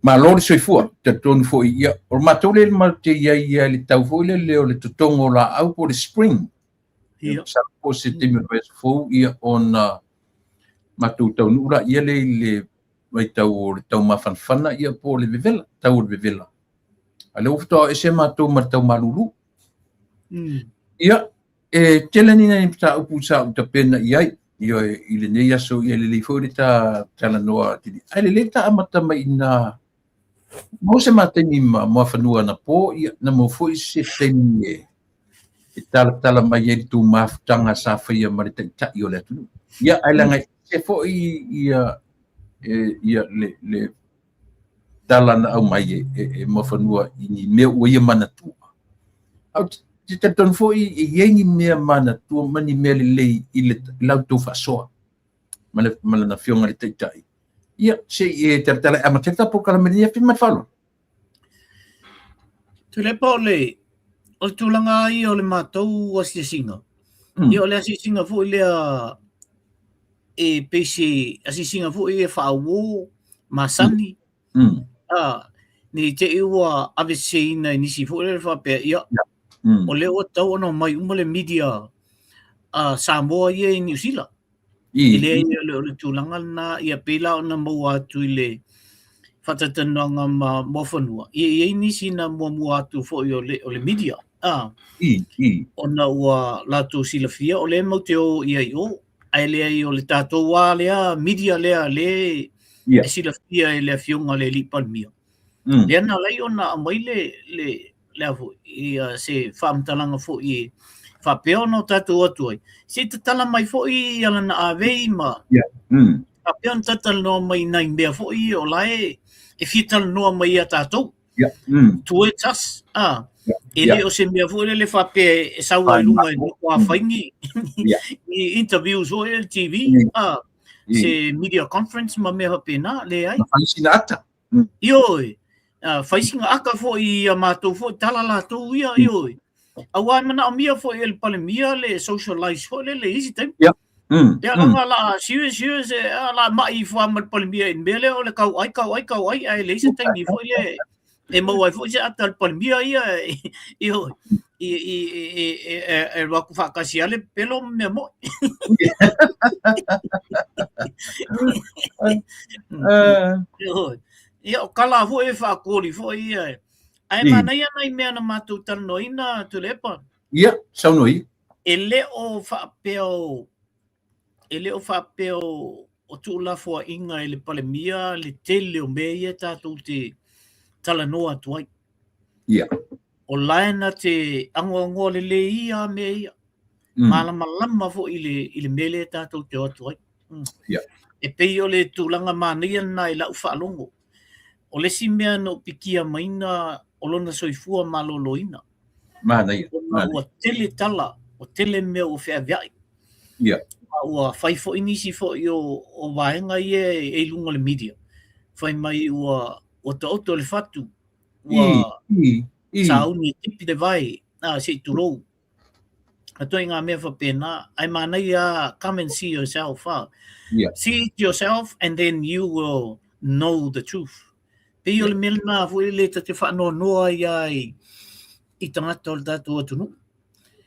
malo le soifua, talitonu foi ia o le matou lea matou te i ai ia i le tau foi lele o le totogo o laau po o le spring. Ia, masalo po o se taimi o le vaiaso fou ia ona matou taunuu laia lea i le vaitau o le tau mafanafana ia po o le vevela, tau o le vevela. A o lea ua faatoa ese matou ma le tau malulu. Ia, e tele ni nai mataupu sa ou tapena i ai ioe i lenei aso, ia lelei foi le ta talanoa atili. Ae lelei ta amata mai ina maua se ma taimi ma Muafanua anapo, ia na maua foi se taimi e talatala mai ai le tou mafutaga sa faia ma le taitai o le atunuu. Ia, ae leaga e ese foi ia, e, ia le tala na aumai e Muafanua i ni mea ua ia manatua. Ae ou te talitonu foi e i ai ni mea manatua ma ni mea lelei i le la outou faasoa ma lana afioga i le taitai. Ia, se i e talatala e amata ai le ta polokalame i lenei afi ma le faaaloalo. Tuilaepa, o le o le tulaga ia o le matou asiasiga. Ia o le asiasiga foi lea e pei se asiasiga foi e faauo masani. Ne i te i ua aveseseina e nisi foi lea faapea, ia, o lea ua tatau ona omai uma le media a Samoa ia i Niu Sila. E leai, o le tulaga lena, ia pei la ona maua atu i le faatalatalanoaga ma Muafanua, ia e i ai nisi na muamua atu foi o le media, ona ua latou silafia o lea matou te o i ai i o, ae leai o le tatou lava lea media lea lea e silafia e le Afioga i le Alii Palemia. Lea na ala ai ona aumai le le a foi, ia se faamatalaga foi e faapea ona o tatou o atu ai, se i tatala mai foi ia lana avei ma faapea ona talatalanoa mai i nai mea foi o la e fia talanoa mai ia tatou. Towards us. E le o se mea foi lele faapea e sau ai i luga i le fai ni interviews foi le TV, se media conference ma mea faapena, leai. Fai sina ata. Ioe, fai sina ata foi i a matou foi tala latou ia, ioe. Aua e manaomia foi e le Palemia le socialize foi lele i isi taimi. Ia leaga la serious serious e la mai ifo lava ma le Palemia i le mea lea o le tau ai, tau ai, tau ai, ae leai se taimi foi lea e maua ai foi se ata a le Palemia ia, ioe, e alu atu faatasi lava le pepelo ma mea moni. Ia, o tala foi e faakoli foi ia. Ae manaia nai mea na matou talanoaina, Tuilaepa. Ia, saunoa ia. E le o faapea o, e le o faapea o, o tuulafoaiga e le Palemia le tele o mea ia tatou te talanoa atu ai. O la e na te agoagoa lelei ia mea ia. Malamalama foi i le mea lea tatou te o atu ai. E pei o le tulaga manaia lena i lau faalogo. O le isi mea na ou pikia maina o lona soifua maloloina. Manaia. Ona ua tele tala, ua tele mea ua feaveai. Ma ua fai foi nisi foi o vaega ia e i luga o le media. Fai mai ua taoto le fatu, ua sauni e tipi le vai, se i tulou. Atoa i ngā mea whapena, ai manaia, come and see yourself. See it yourself and then you will know the truth. Pei o le mea lena foi le ta te whaanoanoa ai a i tangata o le tātou atunuu.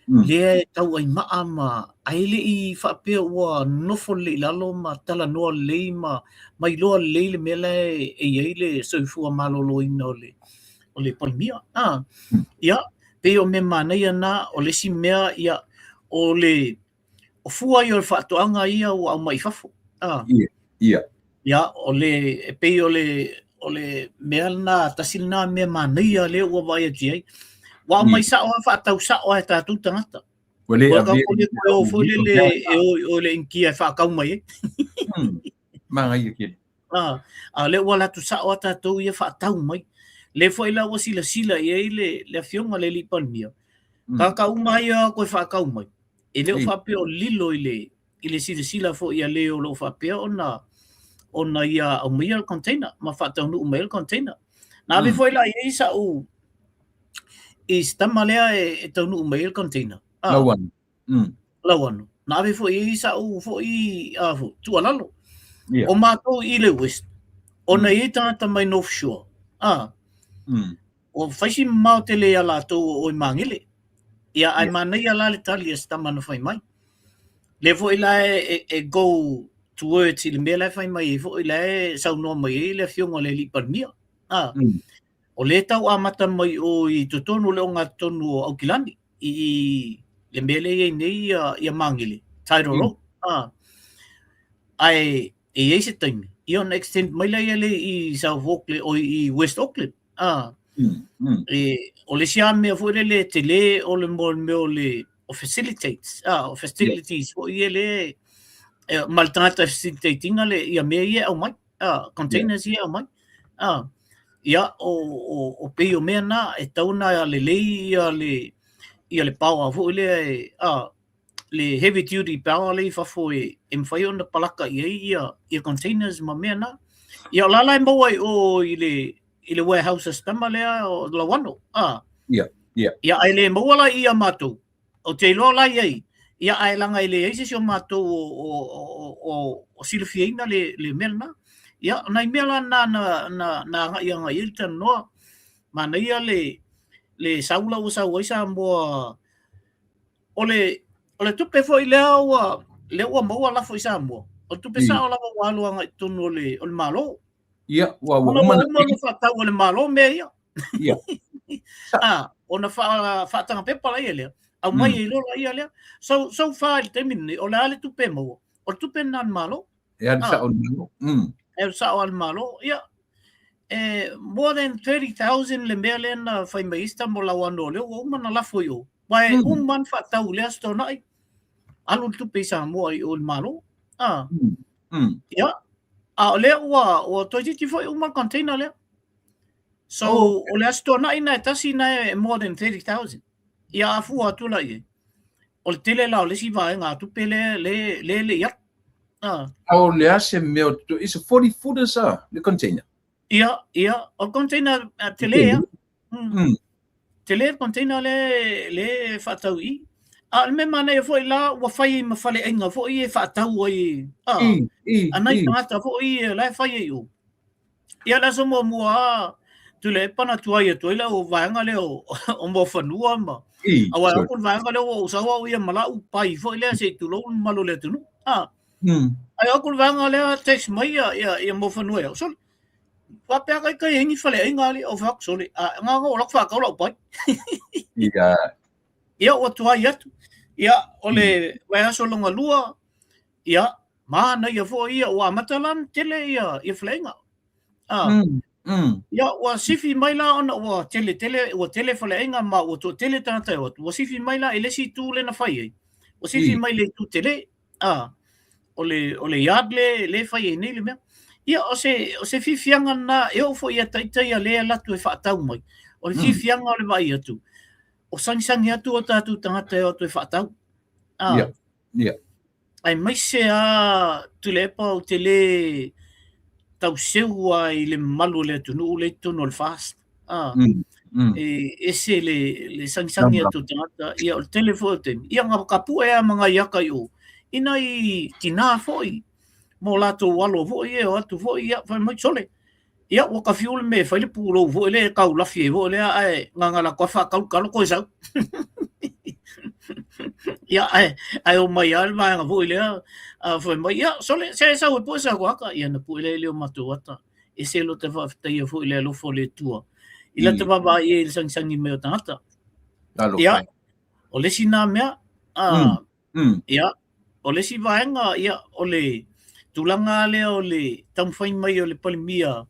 Lea e tau ai maa ma ai le i whaapea ua nofo le i lalo ma talanoa lelei ma mailoa lelei le mea la e i ai le soifua maloloina o le Palemia. Ia, pei o mea manaia na, o le isi mea, ia, o le o fua ia o le faatoaga ia ua aumai i fafo. Ia, o le, e pei o le mea lena, tasi lena mea manaia lea ua vaai atu i ai. Ua aumai sao lava, faatau sao lava e tatou tagata. Ua le Ua avea tatou le toe o foi lele e o i le Initia e faatau mai ai. Manaia tele. A lea ua alu atu sao lava tatou ia faatau mai. Lea foi la ua silasila i ai le afioga le alii Palemia. Tagata uma ia o atu e faatau mai. E le o faapea o lilo i le silasila foi a le o lo o faapea ona ia aumaia le container ma faataunuu mai le container. Na ave foi la i ai sau i se tama lea e taunuu mai ai le container. Lauano. Lauano. Na ave foi i ai sau foi tuualalo. O matou i le West, ona e i ai tagata mai North Shore. O fai si mamao tele ia latou o i Magele. Ia, ae manaia la le tali a se tama na fai mai. Lea foi la e go towards i le mea la e fai mai ai foi la e saunoa mai ai le afioga i le alii Palemia. O lea tau amata mai o i totonu o le ogatotonu o Aukilani i le mea lea e i ai nei ia Magele, Tidal Road. Ae e i ai se taimi, ia ona extend mai lea le i South Auckland, o i West Auckland. E, o le isi lava mea foi lele e tele o le mo le mea o le o facilitates, o facilities foi ia le ma le tagata e facilitate ina le ia mea ia e aumai, containers ia e aumai. Ia o pei o mea na e tatau ona lelei ia le power foi lea e le heavy duty power lea i fafo e mafai ona palaka i ai ia containers ma mea na. Ia o la la e maua i o i le warehouse system lea o Lauano. Ia ae le maua la i ia matou. Ou te iloa la i ai, ia ae leaga e leai se isi o matou o silafiaina le mea lena. Ia o nai mea la na na agai agai i ai le talanoa. Manaia le sau la ua sau ai Samoa. O le tupe foi lea ua maua lafo i Samoa, o le tupe sao lava ua alu agai i totonu o le Malo. Ia, ua uma ona faatau e le Malo mea ia. Ona faataga pepa la ia lea, aumai ai loa la ia lea. So far i le taimi lenei, o le a le tupe e maua? O le tupe lena a le Malo. E alu sao i le Malo. E alu sao i le Malo, ia. More than 30,000 le mea lea na fai mai ai se tama o Lauano lea ua uma ona lafo i o. Aua e uma ona faatau i le Aso Toonai, alu le tupe i Samoa i o i le Malo. Ia, a o lea ua toeitiiti foi uma le container lea. So, o le Aso Toonai na e tasi na e more than 30,000. Ia, a fua atu la i ai, o le tele la o le isi vaega a tupe lea le i alu. A o le a se mea o tutu, is a 40 footers le container? Ia, ia, o le container tele ia. Tele le container le faatau i. A o le mea manaia foi la, ua fai ai ma faleaiga foi e faatau ai. A nai tagata foi e la e fai ai o. Ia le aso muamua a Tuilaepa na tuai atu ai lau vaega lea o Muafanua ma aua e aku le vaega lea ua ou sau au ia ma lau pai foi lea se i tulou le mamalu o le atunuu. Ai aku le vaega lea text mai ia Muafanua ia, sole, faapea kai kai ai ni faleaiga ali o fai atu sole, a nga o lau whakau lau pai. Ia ua tuai atu. Ia o le vaiaso longa lua, ia. Manaia foi ia, ua amata la ona tele ia, ia faleaiga. Ah, Ia, ua sifi mai la ona ua tele tele, ua tele faleaiga ma ua toatele tagata e o atu, ua sifi mai la i le isi itu lea na fai ai, ua sifi mai le itu tele, a, o le, o le yard le, le fai ai nei le mea. Ia, o se, o se fiafiaga lena, e oo foi ia ita ia lea e alu atu e faatau mai, o le fiafiaga o le vaai atu, o sagisagi atu o tatou tagata e o atu e faatau. A, aemaise lava Tuilaepa ou te le tau seu lava i le mamalu o le atunuu lea i totonu o le FAST. A, e ese le, le sagisagi atu o tagata, ia o le tele foi o taimi, ia na ka pue lava ma nai aka i o, i nai tinā foi, ma o latou alo foi e o atu foi, ia fai mai, sole, Ia, ua ta fiu le mea e fai le pulou foi lea e taulafi ai foi lea, ae na ona latou faatau le talo toe sau. Ia, ae, ae omai lava le vaega foi lea, a fai mai, ia, sole, se e sau e pue sa ata. Ia, na pue lea i le o matou ata. Ese lo ta faafetaia foi le alofa o le Atua. I lata vaavaai i ai i le sagisagi mai o tagata. Ia, o le isi na mea, a, Ia, o le isi vaega, ia, o le tulaga lea o le taumafai mai o le Palemia,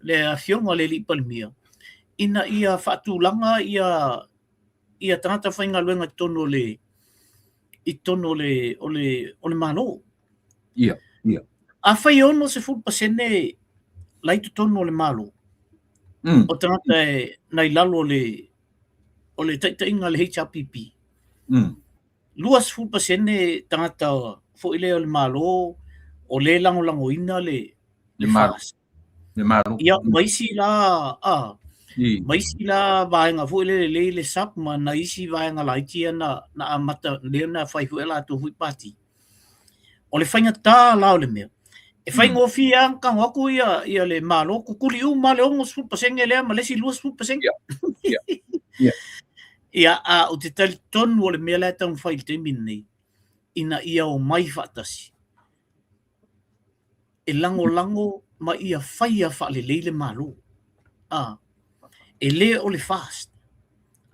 le afioga i le alii Palemia, ina ia faatulaga ia, ia tagata faigaluega i totonu o le, i totonu o le, o le, o le Malo. Ia. Afai e 60% la i totonu o le Malo, o tagata e nai lalo o le, o le taitaiga a le HRPP, 20% tagata foi lea o le Malo o lea e lagolagoina le, le Malo. Le Malo. Ia, ma isi la, a, ma isi la vaega foi lele lea i le SUP ma na isi vaega laiti ia na, na amata, lea na fai foi a latou foi pati. O le faigata la o le mea, e faigofie lava ona tago atu ia, ia le Malo, kukuli uma le 60% lea ma le isi 20%. Ia. Ia, a ou te talitonu o le mea la e taumafai i le taimi lenei, ina ia omai faatasi, e lagolago ma ia faia faalelei le Malo. A, e le o le FAST,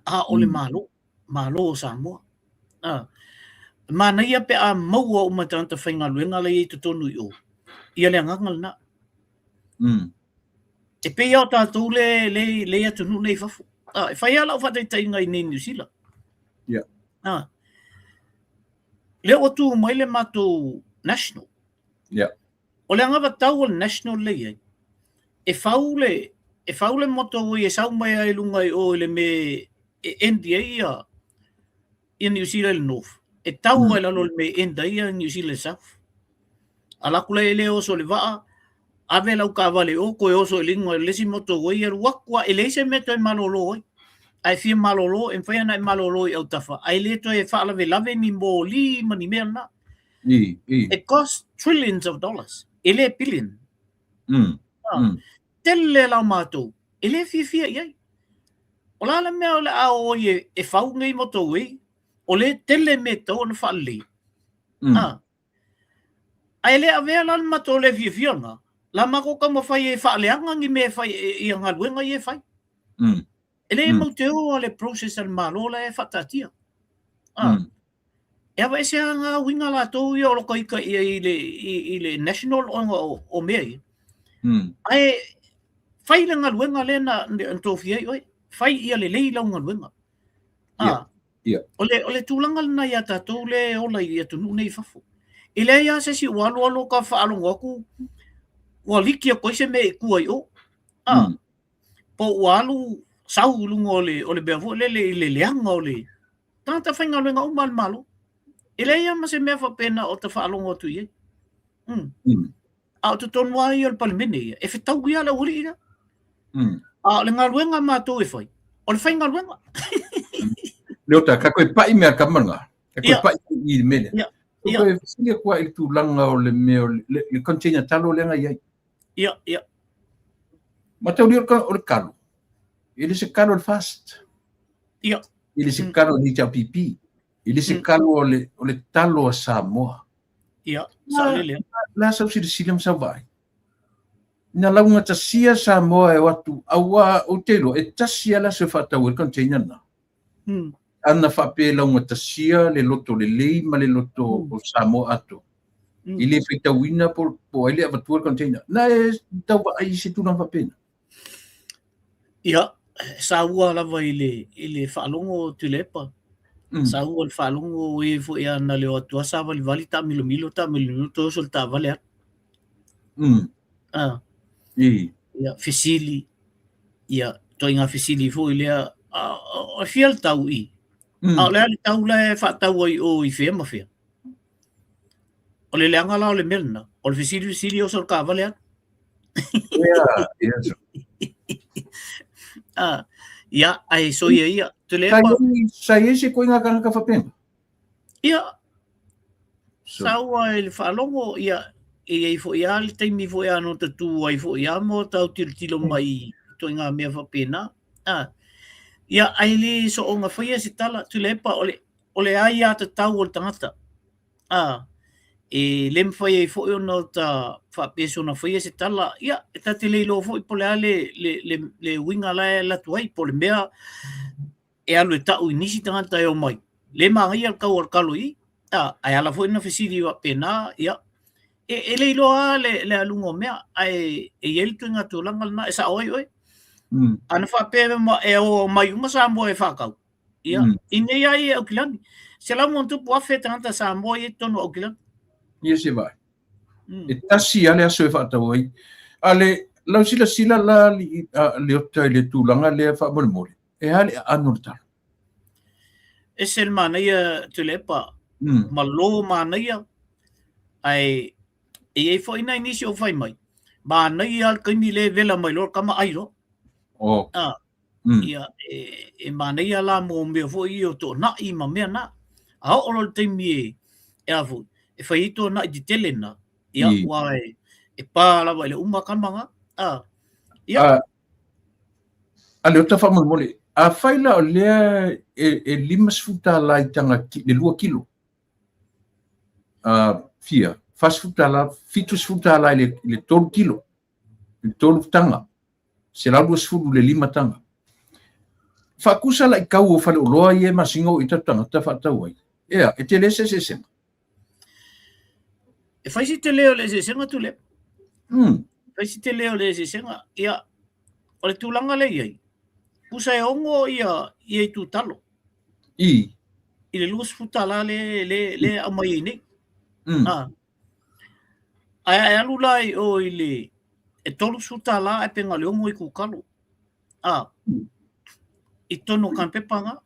a o le Malo, Malo o Samoa. A, e manaia pe a maua uma e tagata faigaluega la e i ai i totonu i o, ia le agaga lena. E pei lava o tatou le, le, le atunuu nei i fafo. Ah, e fai lava lau faataitaiga i nei Niu Sila. Ah, lea ua tu mai le matou national. O le anavatau o le national lea i ai, e fau le, e fau le motorway e sau mai ai i luga i o i le mea e end ai ia, ia Niu Sila i le north, e tau ai lalo i le mea e end ai ia Niu Sila i le south. Ala atu la e le oso i le vaa, ave lau taavale i o, toe oso i luga i le isi motorway, alu atu lava, e leai se mea e toe malolo ai. A e fia malolo, e mafai ona e malolo i autafa, ae le toe faalavelave ni moli ma ni mea na. It costs trillions of dollars, e le billion. Tele la o matou, e le fiafia i ai. O le a le mea o le a o ai e, e fau nei motorway, o lea e tele mea e tatau ona faalelei. Ah. Ae le avea la le matou le fiafia lena, la matou taumafai e faaleaga ni mea e fai, ia galuega ia e fai. E le mauteoa le process a le Malo la e faataatia. Ah. E aveese lava ngā uiga latou ia o lota ita ia i le, i, i le national ona o, o mea ia. Ae fai le galuega lea na, na tofia ai oe. Fai ia lelei lau galuega. Ah. O le, o le tulaga lena ia tatou lea e ola i atunuu nei i fafo. E leai lava se isi ua alu alu ka faalogo atu ua liki atu ai se mea i tua i o. Ah. Po ua alu sau i luga o le, o le mea foi lele i le leaga o le tagata faigaluega uma a le Malo. E leai lava ma se mea faapena o ta faalogo atu i ai. A o totonu lava ia o le Palemene ia, e fetaui lava le aualii lea. A o le galuega a matou e fai, o le faigaluega. Leota, ka koe pai mea ka manga. Ka koe pai i le mele. Ka koe fesili atu ai i le tulaga o le mea o le, le container talo lea na i ai. Ia. Mataulia o le kalo. E le se kalo o le FAST. E le se kalo o le HRPP. E le se kalo o le, o le talo a Samoa. Ia, saolele. La sau silasila ma sau vaai. Na laugatasia Samoa e o atu, auā ou te iloa, e tasi lava le aso e faatau ai le container lena. Ana faapea e laugatasia le loto lelei ma le loto o Samoa atoa. I le faitauina po o ai le avatua le container. Na e tau vaai i se tulaga faapena. Ia, saua lava i le, i le faalogo Tuilaepa. Saua i le faalogo e foi a na le o atu a savalivali taamilomilo taamilomilo toe oso i le taavale alu. Ah. Ia, fesili. Ia, ituaiga fesili foi lea, e fia le tau i? A o le a le tau la e faatau ai i o i fea ma fea? O le leaga la o le mea lena, o le fesili fesili oso i le taavale alu. Ia, Ah, ia, ae soia ia. Tuilaepa. Sa i ai se ituaiga tagata faapena? Ia, saua i le faalogo, ia, e i ai foi lava le taimi foi a no ta tu ai foi lava ma tau tilotilo mai i ituaiga mea faapena. Ah, ia, ae le soona faia se tala, Tuilaepa, o le, o le aiatatau o le tagata. Ah, e le mafai ai foi ona ta faapea soona faia se tala, ia, e ta te le iloa foi po o le a le, le, le, le uiga la e alu atu ai, po o le mea e alu e ta'u i nisi tagata e omai, le manaia le tau o le talo i i, a, ae ala foi ona fesili faapena, ia, e le iloa lava le aluga o mea, ae e i ai le ituaiga tulaga lena, e sa'o ai oe. Ana faapea e omai uma Samoa e faatau, ia, i nei lava ia i Aukilani, 100+ tagata Samoa ia i totonu o Aukilani. Ia se vaai. E tasi lava le aso e faatau ai. A le lau silasila la Leota i le tulaga lea faamolemole, e a le aano o le talo? Ese le manaia Tuilaepa, malo manaia, ae e i ai foi nai nisi o fai mai, manaia le taimi le vela mai loa le tama ai loa. Oh. Ah, ia, e manaia la mo mea foi ia o toonai ma mea na. A oo loa le taimi e, e a foi, e fai ai toonai tetele na, ia, ua e pa lava i le uma tama na. Ah, ia. Ah, A Leota faamolemole, afai la o lea e $50 i taga le 2 kilo, fia, $40, $70 i le 3 kilo, i le 3 taga, 120 i le 5 taga. Faatusa la i tau o faleoloa ia e masina o i tatou tagata faatau ai. Ea, e tele se eseesega. E fai si tele o le eseesega Tuilaepa. Fai si tele o le eseesega. Ia, o le tulaga lea e i ai, pusa e 6 ia, ia itu talo. I le $20 le, le, le aumai ai nei. Ah. Ae a e alu la i o i le e $30 ae pe na o le 6 itu talo. Ah. I totonu o kanipepa na.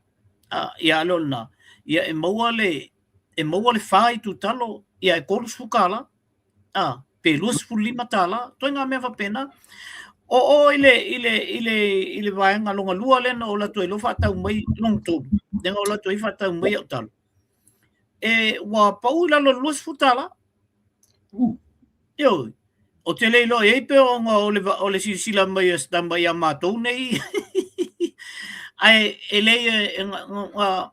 Ah, ia a le o lena. Ia e maua le e maua le 4 itu talo, ia e $30, a, pe $25, ituaiga mea faapena. O o i le, i le, i le, i le vaega lona lua lea na ou alu atu ai loa faatau mai, lona tolu, lea na ou alu atu ai faatau mai au talo. E, ua pau i lalo o le $20. Ioe. Ou te le iloa i ai pe ona o le, o le silasila mai a se tama ia matou nei. Ae e leai e, e, e,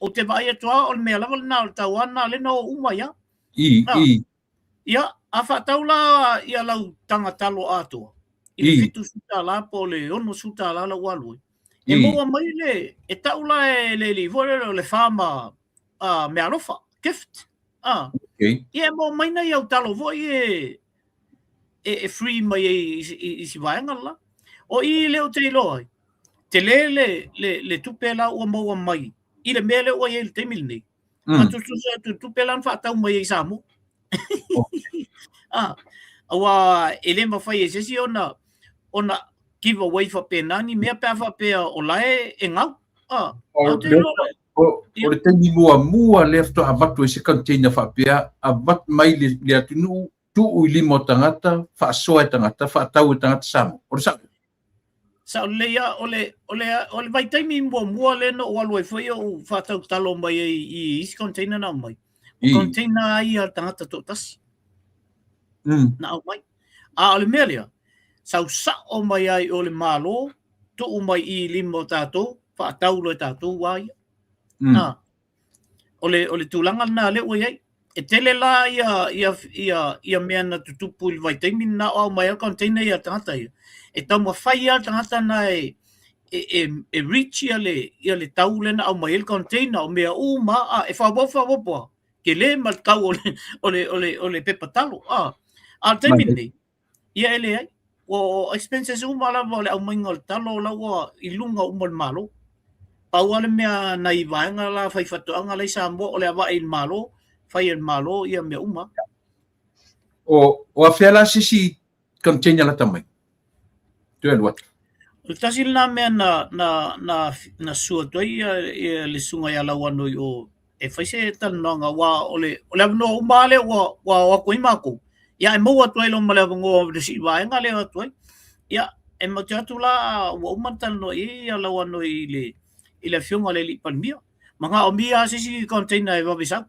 Ou te vaai atu lava o le mea lava lena o le tau lava lena lea na o uma ai lava. I, i. Ia, a faatau la ia lau taga talo atoa i le $70 po o le $60 la ua alu ai, e maua mai le, e tau la e le alii foi lele o le farmer meaalofa, gift. Okay. Ia e maua mai nai au talo foi e, e free mai ai i si vaega la. O i lea ou te iloa ai, tele le, le, le tupe la ua maua mai i le mea lea ua i ai i le taimi lenei. Faatusatusa atu i le tupe la na faatau mai ai i Samoa. Ah, aua e le mafai e se isi ona, ona give away faapena ni mea pe a faapea o la e, e gau. Ah, o, o le taimi muamua lea faatoa avatu ai se container faapea, avatu mai le, le atunuu, tuu i lima o tagata, faasoa e tagata, faatau e tagata Samoa. O le sao? Sao lelei lava, o le, o le, o le vaitaimi muamua lea na ou alu ai foi ou faatau talo mai ai i isi container na aumai. O container lava ia a le tagata toatasi. Na aumai. A o le mea lea, sau sao mai ai o le Malo, tuu mai i lima o tatou, faatau loa e tatou lava ia. O le, o le tulaga lena lea ua i ai. E tele la ia, ia, ia, ia mea na tutupu i le vaitaimi lena o aumai ai container ia a le tagata ia. E taumafai lava le tagata na e, e, e, e reach ia le, ia le tau lea na aumai ai le container o mea uma, a, e faaopoopo faaopoopo lava. tele ma le tau o le, o le, o le, o le pepa talo. Ah. A o le taimi lenei, ia e leai. Ua expenses uma lava o le aumaiga o le talo la ua i luga uma o le Malo. Pau lava le mea nai vaega la faifaatoaga la i Samoa o le avae i le Malo, fai e le Malo ia mea uma. O afea la se isi container lata mai? Toe alu atu. O le tasi lena mea na, na, na, na susu atu ai ia, ia le susuga ia Lauano i o e fai se talanoaga aua o le, o le avanoa uma lava lea ua, ua o atu ai matou, ia e maua atu ai loa ma le avanoa o le sii vaega lea e o atu ai. Ia, e matou te o atu la ua uma ona talanoa i ai ia Lauano i le, i le afioga i le alii Palemia. Manaomia lava se isi container e vave sau.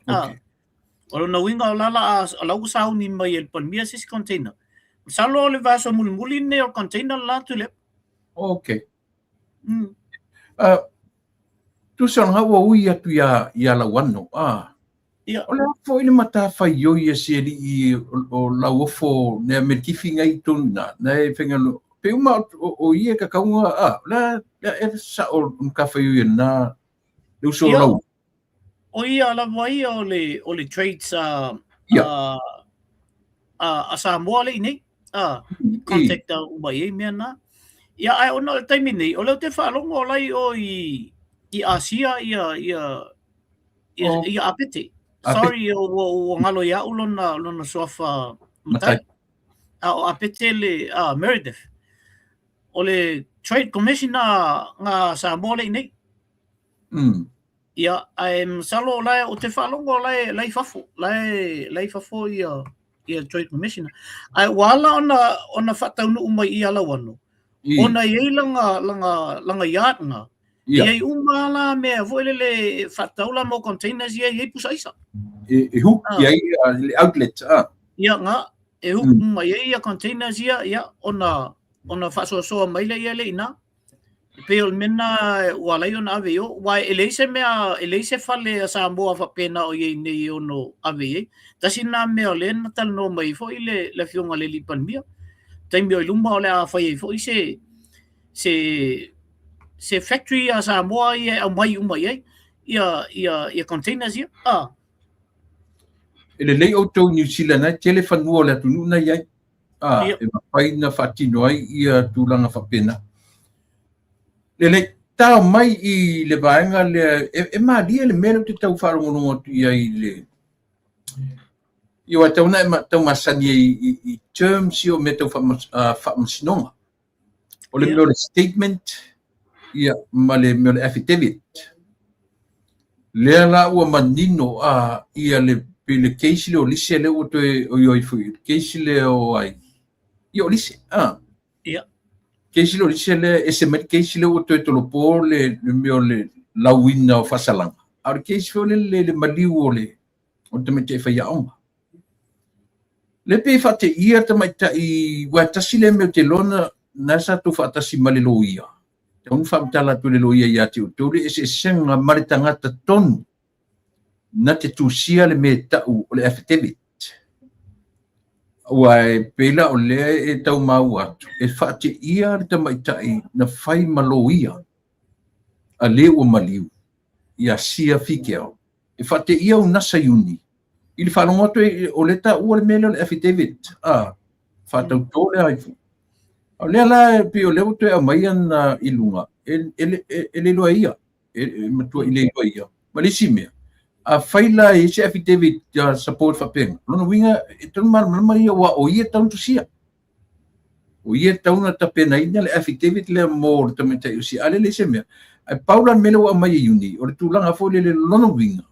Ah. Okay. O lona uiga o la la o la ua sauni mai e le Palemia se isi container. Masalo o le vaiaso mulimuli lenei o le container le la atu lea. Okay. Tusa o lena ua ui atu ia, ia Lauano. Ah. Ia. O le a foi le matafaioi a si alii o Lauofo nea Melikifi ngai tonu na, na e whenga no, pe uma o ia ka kaunga, ah, la, la e sa o matafaioi na, le uso o Lau. O ia lava ia o le, o le trades a, Ia. a, a, a Samoa le i nei. A, contact a uma i ai mea na. Ia, ae ona o le taimi nei, o lea ou te faalogo o la i o i, i Asia ia, ia, ia, Oh. ia Apete. Apete. Sorry, ua, ua ngalo iaʻu lona, lona suafa matai. Matai. A o Apete le, a, Meredith. O le Trade Commissioner nga Samoa le i nei. Ia, ae masalo o la ou te faalogo o la e, la i fafo, la e, la i fafo ia, ia Trade Commissioner. Ae ua ala ona, ona faataunuu mai ia Lauano, ona e i ai lana, lana, lana yard na, e i ai uma la mea foi lele e faatatau la mo containers ia e i ai pusa aisa. E, e hook i ai le outlet. Ah. Ia, nga, e hook mai ai ia containers ia, ia, ona, ona faasoasoa mai lea ia le i ina. E pei o le mea lena ua ala ai ona ave i o, aua e leai se mea, e leai se fale a Samoa faapena o i ai nei e ono ave i ai. Tasi lena mea o lea na talanoa mai ai foi le, le Afioga i le Alii Palemia, taimi o i luma o le a fai ai foi se, se, se factory a Samoa ia e aumai uma i ai ia, ia, ia containers ia. Ah. E lelei outou i New Zealand ai, tele fanua o le atunuu na i ai. A, Ia. e mafai na faatino ai ia tulaga faapena. Lelei, tao mai i le vaega lea, e, e malie le mea lea ou te tau faalogologo atu i ai i le... Ia, aua e tatau ona e tau masani ai i, i terms ia o mea tau faamasinoga. O le mea o le statement, ia, ma le mea o le affidavit. Lea la ua manino a ia le pei le case lea o Lise lea ua toe oi oi foi, le case lea o ai. Ia o Lise, a. Ia. Case lea o Lise lea ese mai le case lea ua toe tolopo le, le mea o le lauina o faasalaga. A o le case foi lele le, le maliu o le o le tamaitai faiaoga. Le pei e faateia le tamaitai, aua e tasi lea mea ou te iloa na, na sa tou faatasi ma le loia. Tatau ona faamatala atu e le loia ia te outou le eseesega ma le tagata tonu na te tusia le mea e tau o le affidavit. Aua e pei la o lea e tau maua atu, e faateia le tamaitai na fai ma loia a le ua maliu ia Sia Fikeau. E faateia au nasa iuni i le faalogo atu o lea taua le mea lea o le affidavit, a, faatautō le ai foi. A o lea la e pei o lea ua toe aumai ana i luga, e, e, e, e le iloa e ia, e, e matua'i le iloa e ia. Ma le isi mea, afai la e i ai se affidavit support faapena, o lona uiga e tatau ona malamalama ia aua o ia e tatau ona tusia. O ia e tatau ona tapenaina le affidavit lea mo le tamaitai o Sia, a lea e leai se mea. Ae pau la le mea lea ua aumai e Iuni, o le tulaga foi lele lona uiga,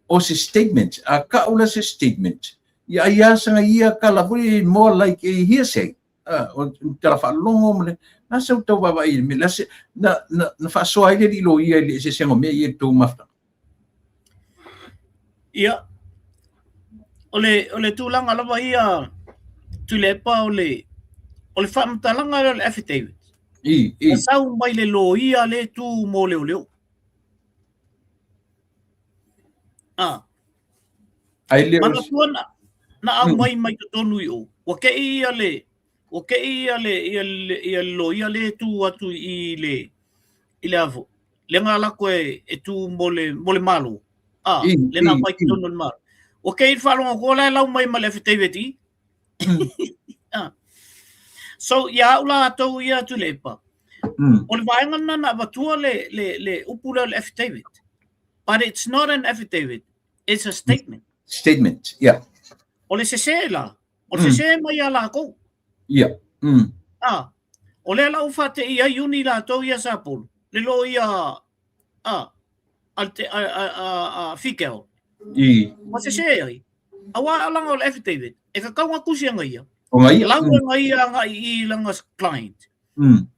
o se statement, a ka'u la se statement, ia ai a saga ia kala foi more like a hearsay, a, o le tala faalogo ma le, na sa ou tau vaavaai i le mea, na se, na, na, na faasoa ai le alii loia i le eseesega o mea ia i le tou mafutaga. Ia, o le, o le tulaga lava ia, Tuilaepa, o le, o le faamatalaga lea o le affidavit. I, i. Na sau mai le loia le tu mo leoleo. Ah. Ai le Manatua na, na aumai mai totonu i o. Ua kei ia le, ua kei ia le, ia le, ia le loia le tu atu i le, i le avo. Le nga lako e, e tu mo le, mo le Malo. A, le na mai tonu le Malo. Ua kei le faalogo atu la e lau mai ma le affidavit i. Ah. So, ia au la tou ia Tuilaepa, o le vaega lena na avatua le, le, le upu lea o le affidavit. But it's not an affidavit, it's a statement. Statement, yeah. O le sese la, o le sese mai ia lakou. Yeah. Ah, o lea la ua faatei ai uni latou ia Sapolu, le loia a a te a a a, a Figel. I. Ua sese ai. Aua langa o le affidavit, e kakau nga tusi a ngaia. O ngaia. Lau mm. ngaia nga i i langa client.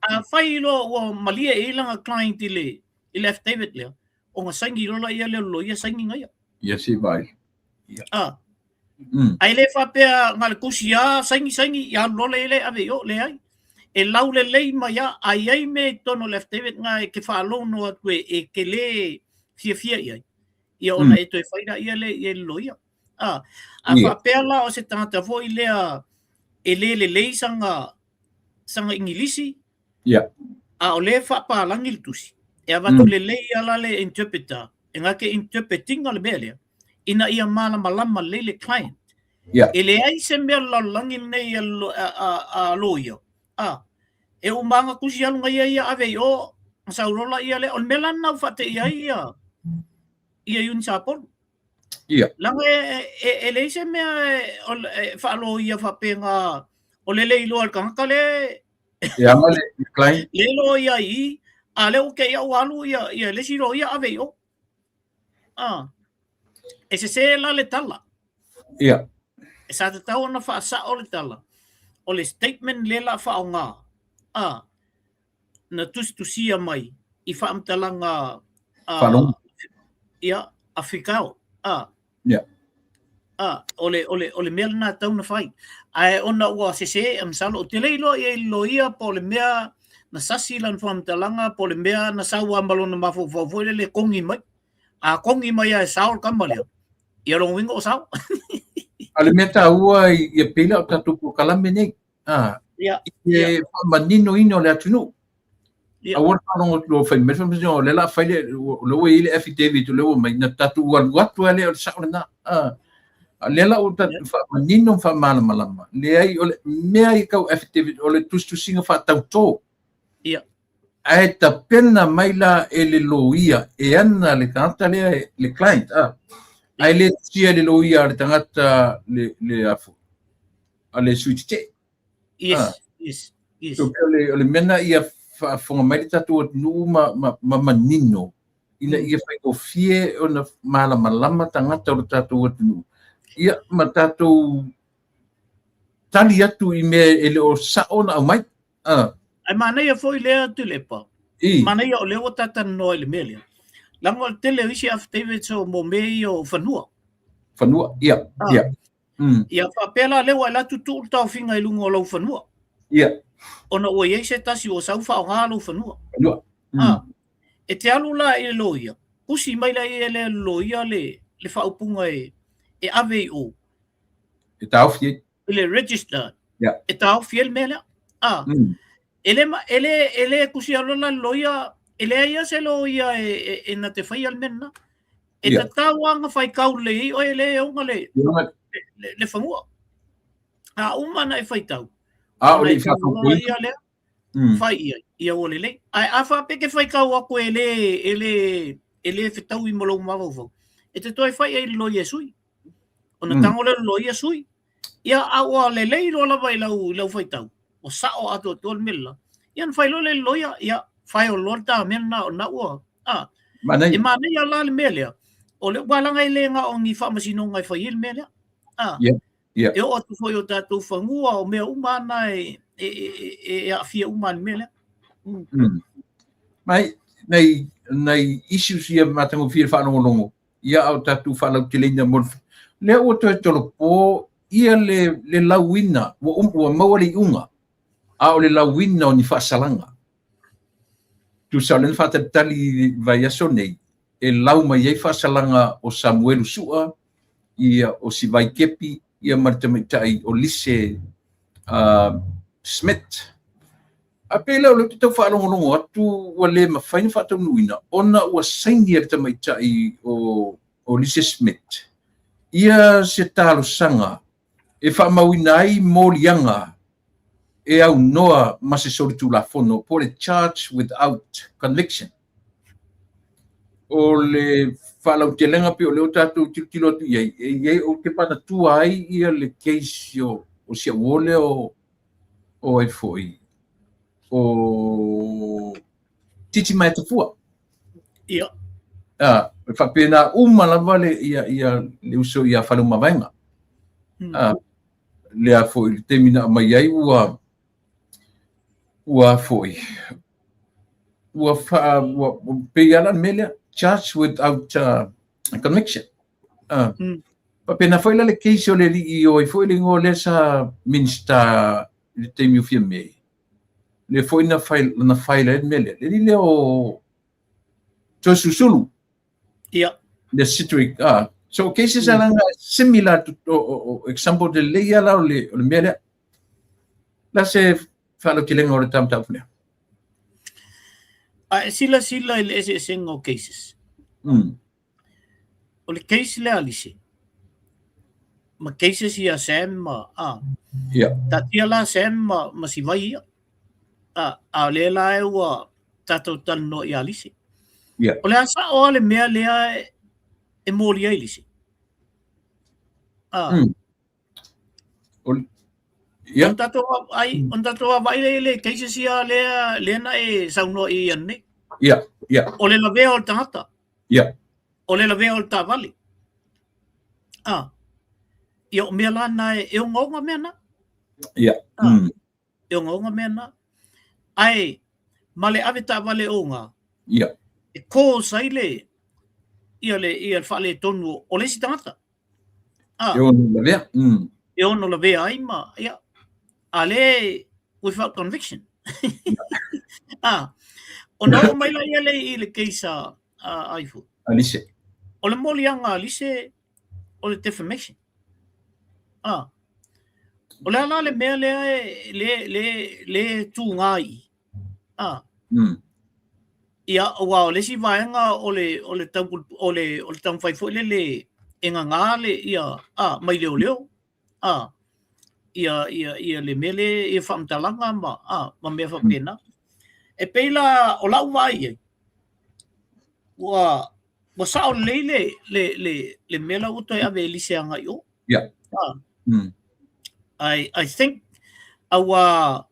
A fai loa ua malie i langa client i le i le affidavit lea, o nga saini loa la ia lea lo ia saini ngaia. Ia si vai. Ia. Ah. Ae le faapea na le tusi a saini saini ia alu loa le le ave i o, leai. E laulelei mai a, a i ai mea i totonu o le affidavit na e ke faalono atu e, e ke le fiafia i ai. Ia ona e toe fai la ia le i le loia. A, a faapea la o se tagata foi lea e le lelei sana sana Igilisi, a o lea e faapalagi le tusi, e avatu lelei ala le interpreter, e nga ke interpretinga le mea lea, ina ia malamalama lelei le client. E leai se mea lalolagi lenei a, a, a, a loia. A, e uma nga tusi alu ngaia ia ave i o, nga saulola ia lea. O le mea la lena ua faateia ai ia, ia Iuni Sapolu. Leaga e, e, e leai se mea e, e faaloia faapea o le le iloa e le tagata le E ama le client. Le loia i, a lea ua te i au alu ia, ia le isi loia ave i o. Ah. E sese la le tala. E sa tatau ona faasao le tala. O le statement lea la faaaoga. Ah. Na tusitusia mai i faamatalaga a Faalogo. Ia, a Fikao. Ah. Ah, o le, o le, o le mea lena e tatau ona fai. Ae ona ua sese, e masalo, ou te le iloa i ai le loia po o le mea na sasi lana faamatalaga po o le mea na sau lava ma lona mafaufau foi lele e kogi mai. A kogi mai lava e sao le tama lea, ia lona uiga o sao. A o le mea taua ia pei la o tatou polokalame nei, a, Ia, i le faamaninoina o le atunuu. Aua le faalogo atu loa fai mai le faamasinoga, o lea o le a fai le, o lea ua i ai le affidavit, o lea ua mai, na tatou alu atu lava lea, o le sao lena. A lea la ua tatou faamanino ma faamalamalama, leai, o le mea i tau affidavit, o le tusitusiga faatautō. Ae tapena mai la e le loia e ana le tagata lea, le client, a. Ae le tusia e le loia a le tagata le, le, a, a le sui tetee. Yes. So, o le, o le mea na ia faafofoga mai le tatou atunuu ma, ma, ma manino ina ia faigofie ona malamalama tagata o le tatou atunuu. Ia, ma tatou tali atu i mea e le o sao ona aumai. Ah. Ae manaia foi lea Tuilaepa. Manaia o lea ua tatalanoa i le mea lea. Leaga o le tele o isi affidavits o mo mea ia o fanua. Fanua, ia, ia. Ia faapea la lea ua e alu atu tuu le taofiga i luga o lou fanua. Ia. Ona ua i ai se tasi ua sau faaaoga lou fanua. Fanua. Ah, e te alu la i le loia, tusi mai la ia le loia le, le faaupuga e, e ave i o. E taofi ai. I le register. Yeah. E taofi ai le mea lea. Ah. E le, e le, e le tusi alo la le loia, e leai lava se loia e, e, e na te faia le mea lena. E tatau lava ona faitau lelei ai oe lea e ona le, le, le fanua. A uma ona e faitau, A o le i faatautoina. Ia lea, fai i ai, ia ua lelei. Ae a faapea ke faitau atu e le, e le, e le fetaui ma lou mafaufau, e te toe fai ai i le loia e sui. Ona tago lea o le loia sui. Ia, a ua lelei loa lava i lau, i lau faitau, ua sao atoatoa le mea le la. Ia, ona fai loa lea i le loia, ia, file loa le ta mea lena, o lena ua, a. Manaia. E manaia la le mea lea, o le, aua leaga e le na o ni faamasinoga e fai ai le mea lea. A. Yeah. Yeah. E oo atu foi i o tatou fanua, o mea uma na e, e, e, e, e aafia uma i le mea lea. Mai, nai, nai issues ia matagofie le faalogologo, ia a o tatou faalauteleina mo le lea ua toe tolopo ia le, le lauina, ua, um, ua maua le iuga, a o le lauina o ni faasalaga. Tusa o lea na faatalitali i vaiaso nei, e lau mai ai faasalaga o Samuelu Sua, ia o Sivai Kepi, ia ma le tamaitai o Lise Smith. A pei lea o lea ou te tau faalogologo atu ua le mafai ona faataunuuina ona ua saini e le tamaitai o o Lise Smith ia se talosaga e faamauina ai moliaga e aunoa ma se solitulafono po o le charge without conviction. O le faalautelega pei o lea ua tatou tilotilo atu i ai, e i ai ou te manatua ai ia le case o si au uo lea o ai foi, o Titimaea-Tafua. Ia. Ah, e faapena uma lava le, ia, ia, le uso ia Faleomavaega. Ah, lea foi le taimi na aumai ai ua ua foi ua fa ua pei ala le mea lea charge without conviction. Faapena foi la le case o le alii o ai foi le igoa lea sa Minista i le taimi o Fiame. Lea foi na file, na file ai le mea lea. Le alii lea o Toeolesulusulu. Ia. Le Cedric. Ah. So cases ala nga similar to o, example de lei ala o le mea lea. La se faalautelega o le mataupu lea. A e silasila i le eseesega o cases. O le case lea a Lise, ma cases ia Sam ma, a, taatia la Sam ma Sivai ia. A, a o lea la e ua tatou talanoa ia Lise. O le a sao a le mea lea e moli ai Lise? A. Ia. Ona tatou ai, ona tatou vaavaai lea i le cases ia lea, lea na e saunoa i ai nei. Ia, ia. O le lavea o le tagata. Ia. O le lavea o le taavale. A. Ia o mea la na e ogaoga mea na. Ia. A. E ogaoga mea na. Ae ma le ave taavale oga. Ia. E cause ai le ia le ia le faaletonu o le isi tagata. Ah. E ono lavea. E ono lavea ai ma, ia, a le without conviction. Ah. Ona oo mai la ia le i le case a ifo. A Lise. O le moliaga a Lise o le defamation. Ah. O le a la le mea lea e le, le, le tūgā i. Ah. Ia, aua o le isi vaega o le, o le tau, o le, o le taumafai foi lele e gagā le, ia, a, mai leoleo, a, ia, ia, ia le mea le, ia faamatalaga ma, a, ma mea faapena. E pei la, o lau vaai i ai, ua, ua sao lelei le, le, le, le mea la ua toe ave e Lise agai i o. Ia. A. I think, aua,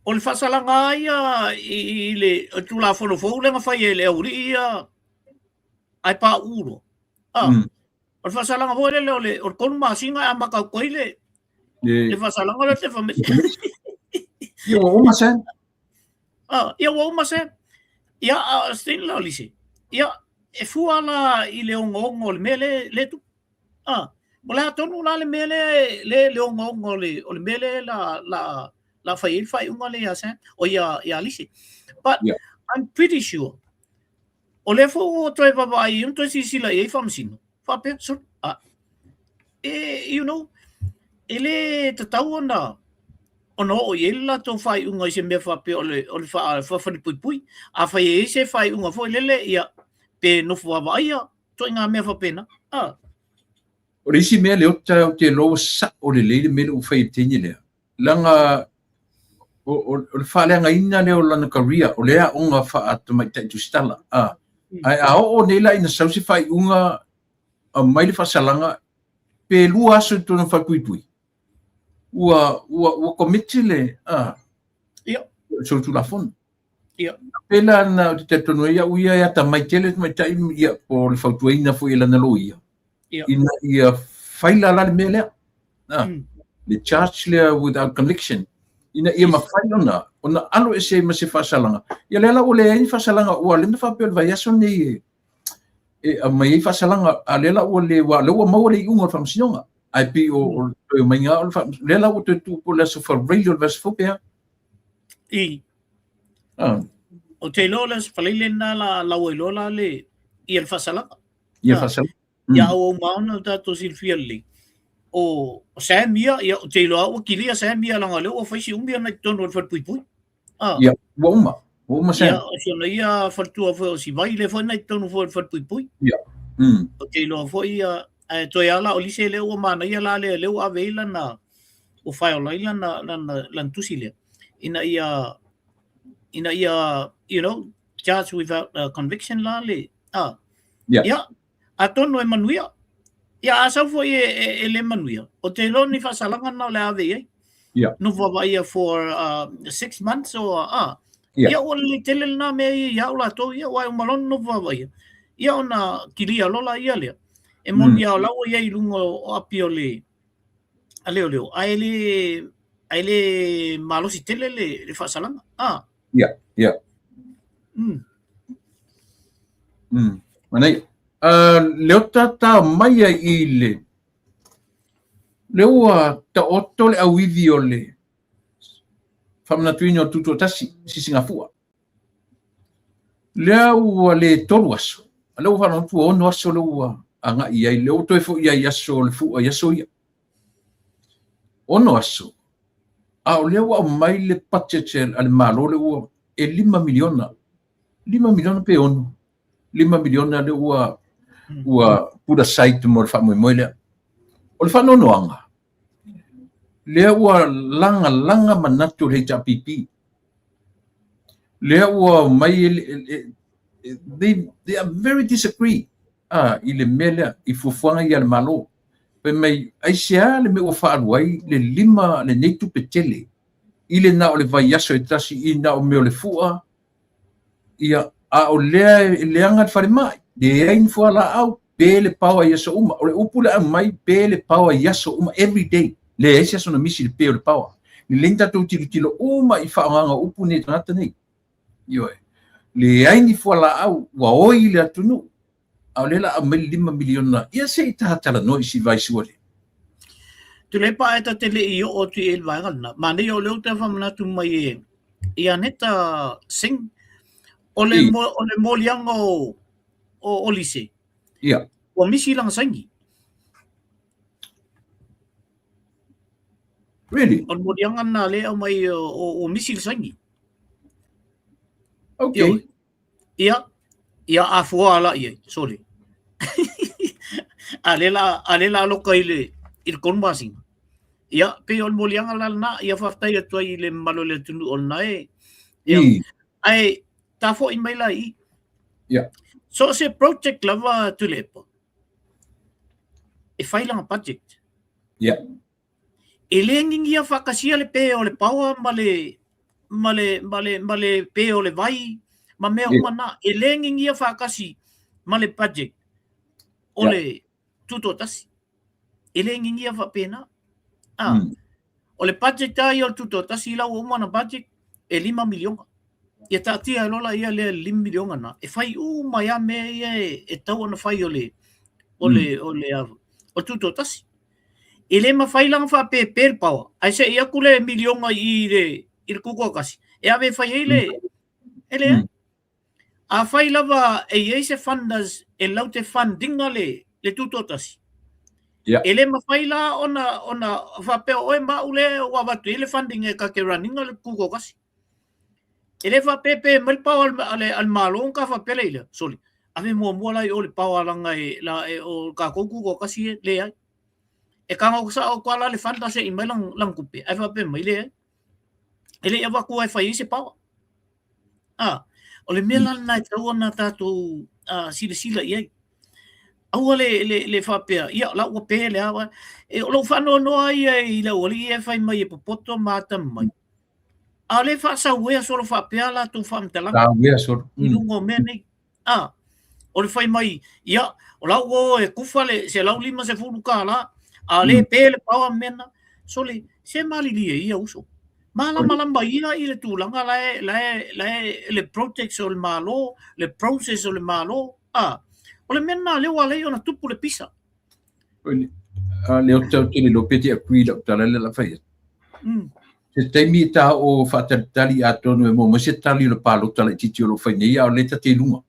O le faasalaga lava ia i le Tulafono fou lea na fai e le aualii ia ae pauu loa. Ah, O le faasalaga foi lele o le, o le 3 masina e amata atu ai le, le faasalaga lea defamation. Ia ua uma Sam. Ah, ia ua uma Sam. Ia, a o la Lise. Ia, e fua la i le ogaoga o le mea le, le tupu. Ah, o le a tonu la le mea lea le le ogaoga o le mea lea la la la fai ai le faaiuga lea ia Sam o ia ia Lise. But Yeah. I'm pretty sure o lea foi ua toe vaavaai i toe silasila i ai faamasino. Faapea, so, ah, e, you know, e le tatau ona oo i ai le latou faaiuga i se mea faapea o le faafalepuipui. Afai e i ai se faaiuga foi lele, ia, pe nofo vaavaaia, ituaiga mea faapena. Ah. O le isi mea Leota ou te iloa ua sao lelei le mea lea ua fai e le teine lea, leaga o le faaleagaina lea o lana career, o lea aoga faa-tamaitai tusitala. Ah. Ae a oo nei la ina sau se faaiuga aumai le faasalaga, pe 2 aso i totonu o le falepuipui, ua commit le Ia. solitulafono. Ia. Pela na ou te talitonu ai au ia e atamai tele le tamaitai ia po o le fautuaina foi e lana loia. Ia. Ina ia faila la le mea lea. Le charge lea without conviction. Ina ia mafai ona alo ese ai ma se faasalaga. Ia lea la ua leai ni faasalaga ua lea na faapea o le vaiaso nei e aumai ai faasalaga a lea la ua le ua lea ua maua le iuga o le faamasinoga. Ae pei o le toe omaiga o le faamasinoga. Lea la ua toe tuu po o le aso Faraile o le vaiaso fou pe a. I. Ou te iloa o le aso Faraile lena la lau ai loa la le ia le faasalaga. Ia faasalaga. Ia auau ma ona o tatou silafia lelei. O Sam ia, ia ou te iloa ua kilia Sam ia leaga o lea ua fai si umi ona i totonu o le falepuipui. Ia, ua uma. Ua uma Ia, o si ona ia faletua foi o Sivai, lea foi na i totonu foi o le falepuipui. Ia. Ou te iloa foi ia, ae toe lava la o Lise lea ua manaia la lea, lea ua ave ai lana, ua file ai lana, lana, lana tusi lea, ina ia, ina ia, you know, charge without conviction la le, a. Ia, Atonu e manuia. Ia, a sau foi e, e, e le manuia, o te iloa ni faasalaga na o le a ave i ai. Nofo vavaia for 6 months or ia ua lelei tele lena mea ia ia au latou ia, aua e uma loa ona nofo vavaia, ia ona kilia loa la ia lea. E moni lava o la ua i ai i luga o api o le a leoleo, ae le malosi tele le faasalaga. Ia. Manaia. Lea o tatao mai ai i le lea ua taoto le auivi o le faamanatuina o le Tutoatasi, Sisigafua. Lea ua le 3 aso, a lea ua faalogo atu ua 6 aso lea ua agai i ai, lea ua toe foi ai i aso o le fua i aso ia. 6 aso, a o lea ua aumai le budget a le Malo lea ua e 5 miliona, 5 miliona pe 6, 5 miliona lea ua put aside mo le faamoemoe lea. O le faanoanoaga, lea ua lagalaga manatu o le HRPP. Lea ua aumai, they are very disagree i le mea lea, i fuafuaga ia a le Malo. Fai mai, aisea le mea ua faaalu ai le lima lenei tupe tele i le na o le vaiaso e tasi i na o mea o le fua, ia, a o lea e leaga le falemai, leai ni fualaau, pe le power i aso uma. O le upu le aumai, pe le power i aso uma, every day. Leai se aso na misi le pe o le power. Lelei ni tatou tilotilo uma i faaaogaga o upu nei tagata nei. Ioe. Leai ni fualaau, ua oi le atunuu. A o lea la aumai le 5 miliona, ia se i tatalanoa i si vaisua lea. Tuilaepa ae ta te le i oo atu i le vaega lena. Manaia o lea ou te faamanatu mai e i Aneta Singh, o le, o le moliaga o Lise, ua misi lana saini. Really? O le moliaga lena lea e aumai ua misi le saini. Okay. Ia, ia afua la i ai, sorry. A lea la, a lea la loka i le 3 masina. Ia, pei o le moliaga la lena, ia faafetai atu ai i le mamalu o le atunuu o lena e. Ia, ae ta foi mai la i. So se project lava Tuilaepa, e fai lana budget. E le gigia faatasia le pe o le power ma le pe o le vai ma mea uma na. E le gigia faatasi ma le budget o le tutoatasi. E le gigia faapena. O le budget a ia o le tutoatasi la ua uma ona budget e 5 miliona. Ia taatia ai loa la ia lea 5 miliona na e fai uma ai lava mea ia e tatau ona fai o le tutoatasi. E le mafai la ona faapepe le power ae se i atu le miliona i le tutoatasi e ave e fai ai le e leai. Afai lava e i ai se funders e laute fund ina le tutoatasi, e le mafai la ona faapea o oe ma au lea ua avatu i ai le funding e ta te run ina le tutoatasi. E le faapepe mai le power a le Malo ona ta faapea lea i lea, sole, ave muamua la i o le power leaga e, la, e, o tatou tutoatasi e leai. E tago sao atu lava la le fund se i mai lana tupe, ae faapea mai leai. E le i avatu e fai ai se power. O le mea la lena e tatau ona tatou silasila i ai. Aua le faapea, ia la ua pe le awa. E, o lou faanoanoa ia i le aualii ia e fai mai e popoto ma atamamai. A o lea e faasauea solo faapea latou faamatalaga. Sauea solo. I luga o mea nei. O le fai mai, ia, o la ua o e kufa le $150, a o lea e pe le power mea na. Sole, se malilie ia uso. Malamalama ia i le tulaga la e, la e, la e, le projects o le Malo, le process o le Malo. O le mea lena lea ua ala ai ona tupu le pisa. Lea ou te le iloa pe te agree i lau tala lea o le a fai atu. Se taimi e ta o faatalitali atonu e maua mai se tali o le palota laitiiti o lo o fai nei, a o lea ta te i luga.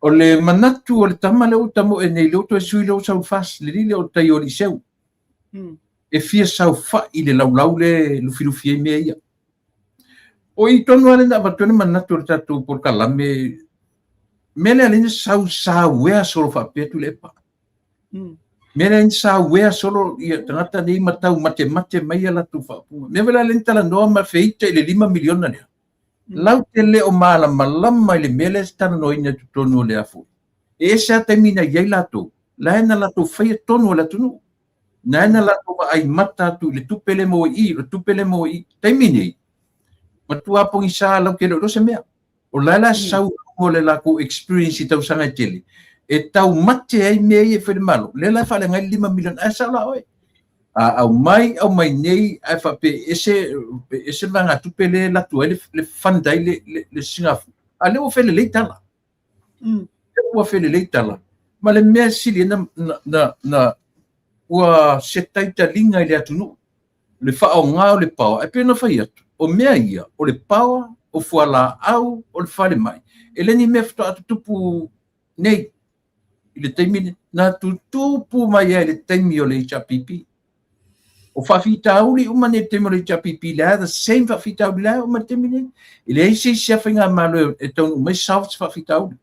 O le manatu o le tama lea ua tamoe nei, lea ua toe sui lea ua sau FAST, le alii lea o le tai o Aliiseu. E fia saofai i le laulau le lufilufi ai mea ia. O i tonu lava lea na avatu ai le manatu o le tatou polokalame, mea lea lea na sau sauea solo faapea Tuilaepa. Mea lea na sauea solo ia tagata nei ma tau matemate mai a latou faaupuga. Mea foi la lea na talanoa ma feita i le $5 miliona lea. Lau te le o malamalama i le mea lea e talanoaina i totonu o le afu. E ese lava taimi na i ai latou, la e na latou faia tonu a le atunuu. Na e na latou vaai mata atu i le tupe lea e maua i i, o le tupe lea e maua i i. Taimi nei, matua pogisa lau te le o iloa se mea. O la e la sau i luga o le latou experience i tausaga e tele, e taumate ai mea ia e fai le Malo. Lea la e faaleaga ai le $5 miliona, ae sao la oe. A aumai, aumai nei, ae faapea e ese, e ese le vaegatupe lea e alu atu ai le fund ai le sigafua. A lea ua felelei tala. Lea ua felelei tala. Ma le mea sili na, na, na, na ua se taitaliga i le atunuu le faaaoga o le power. Ae pei ona fai atu, o mea ia, o le power, o fualaau, o le falemai, e le ni mea faatoa tutupu nei i le taimi lenei. Na tutupu mai ai i le taimi o le HRPP. O faafitauli uma nei i le taimi o le HRPP, lea the same faafitauli la e oo mai i le taimi lenei. E leai se isi lava faigamalo e taunuu mai solve se faafitauli.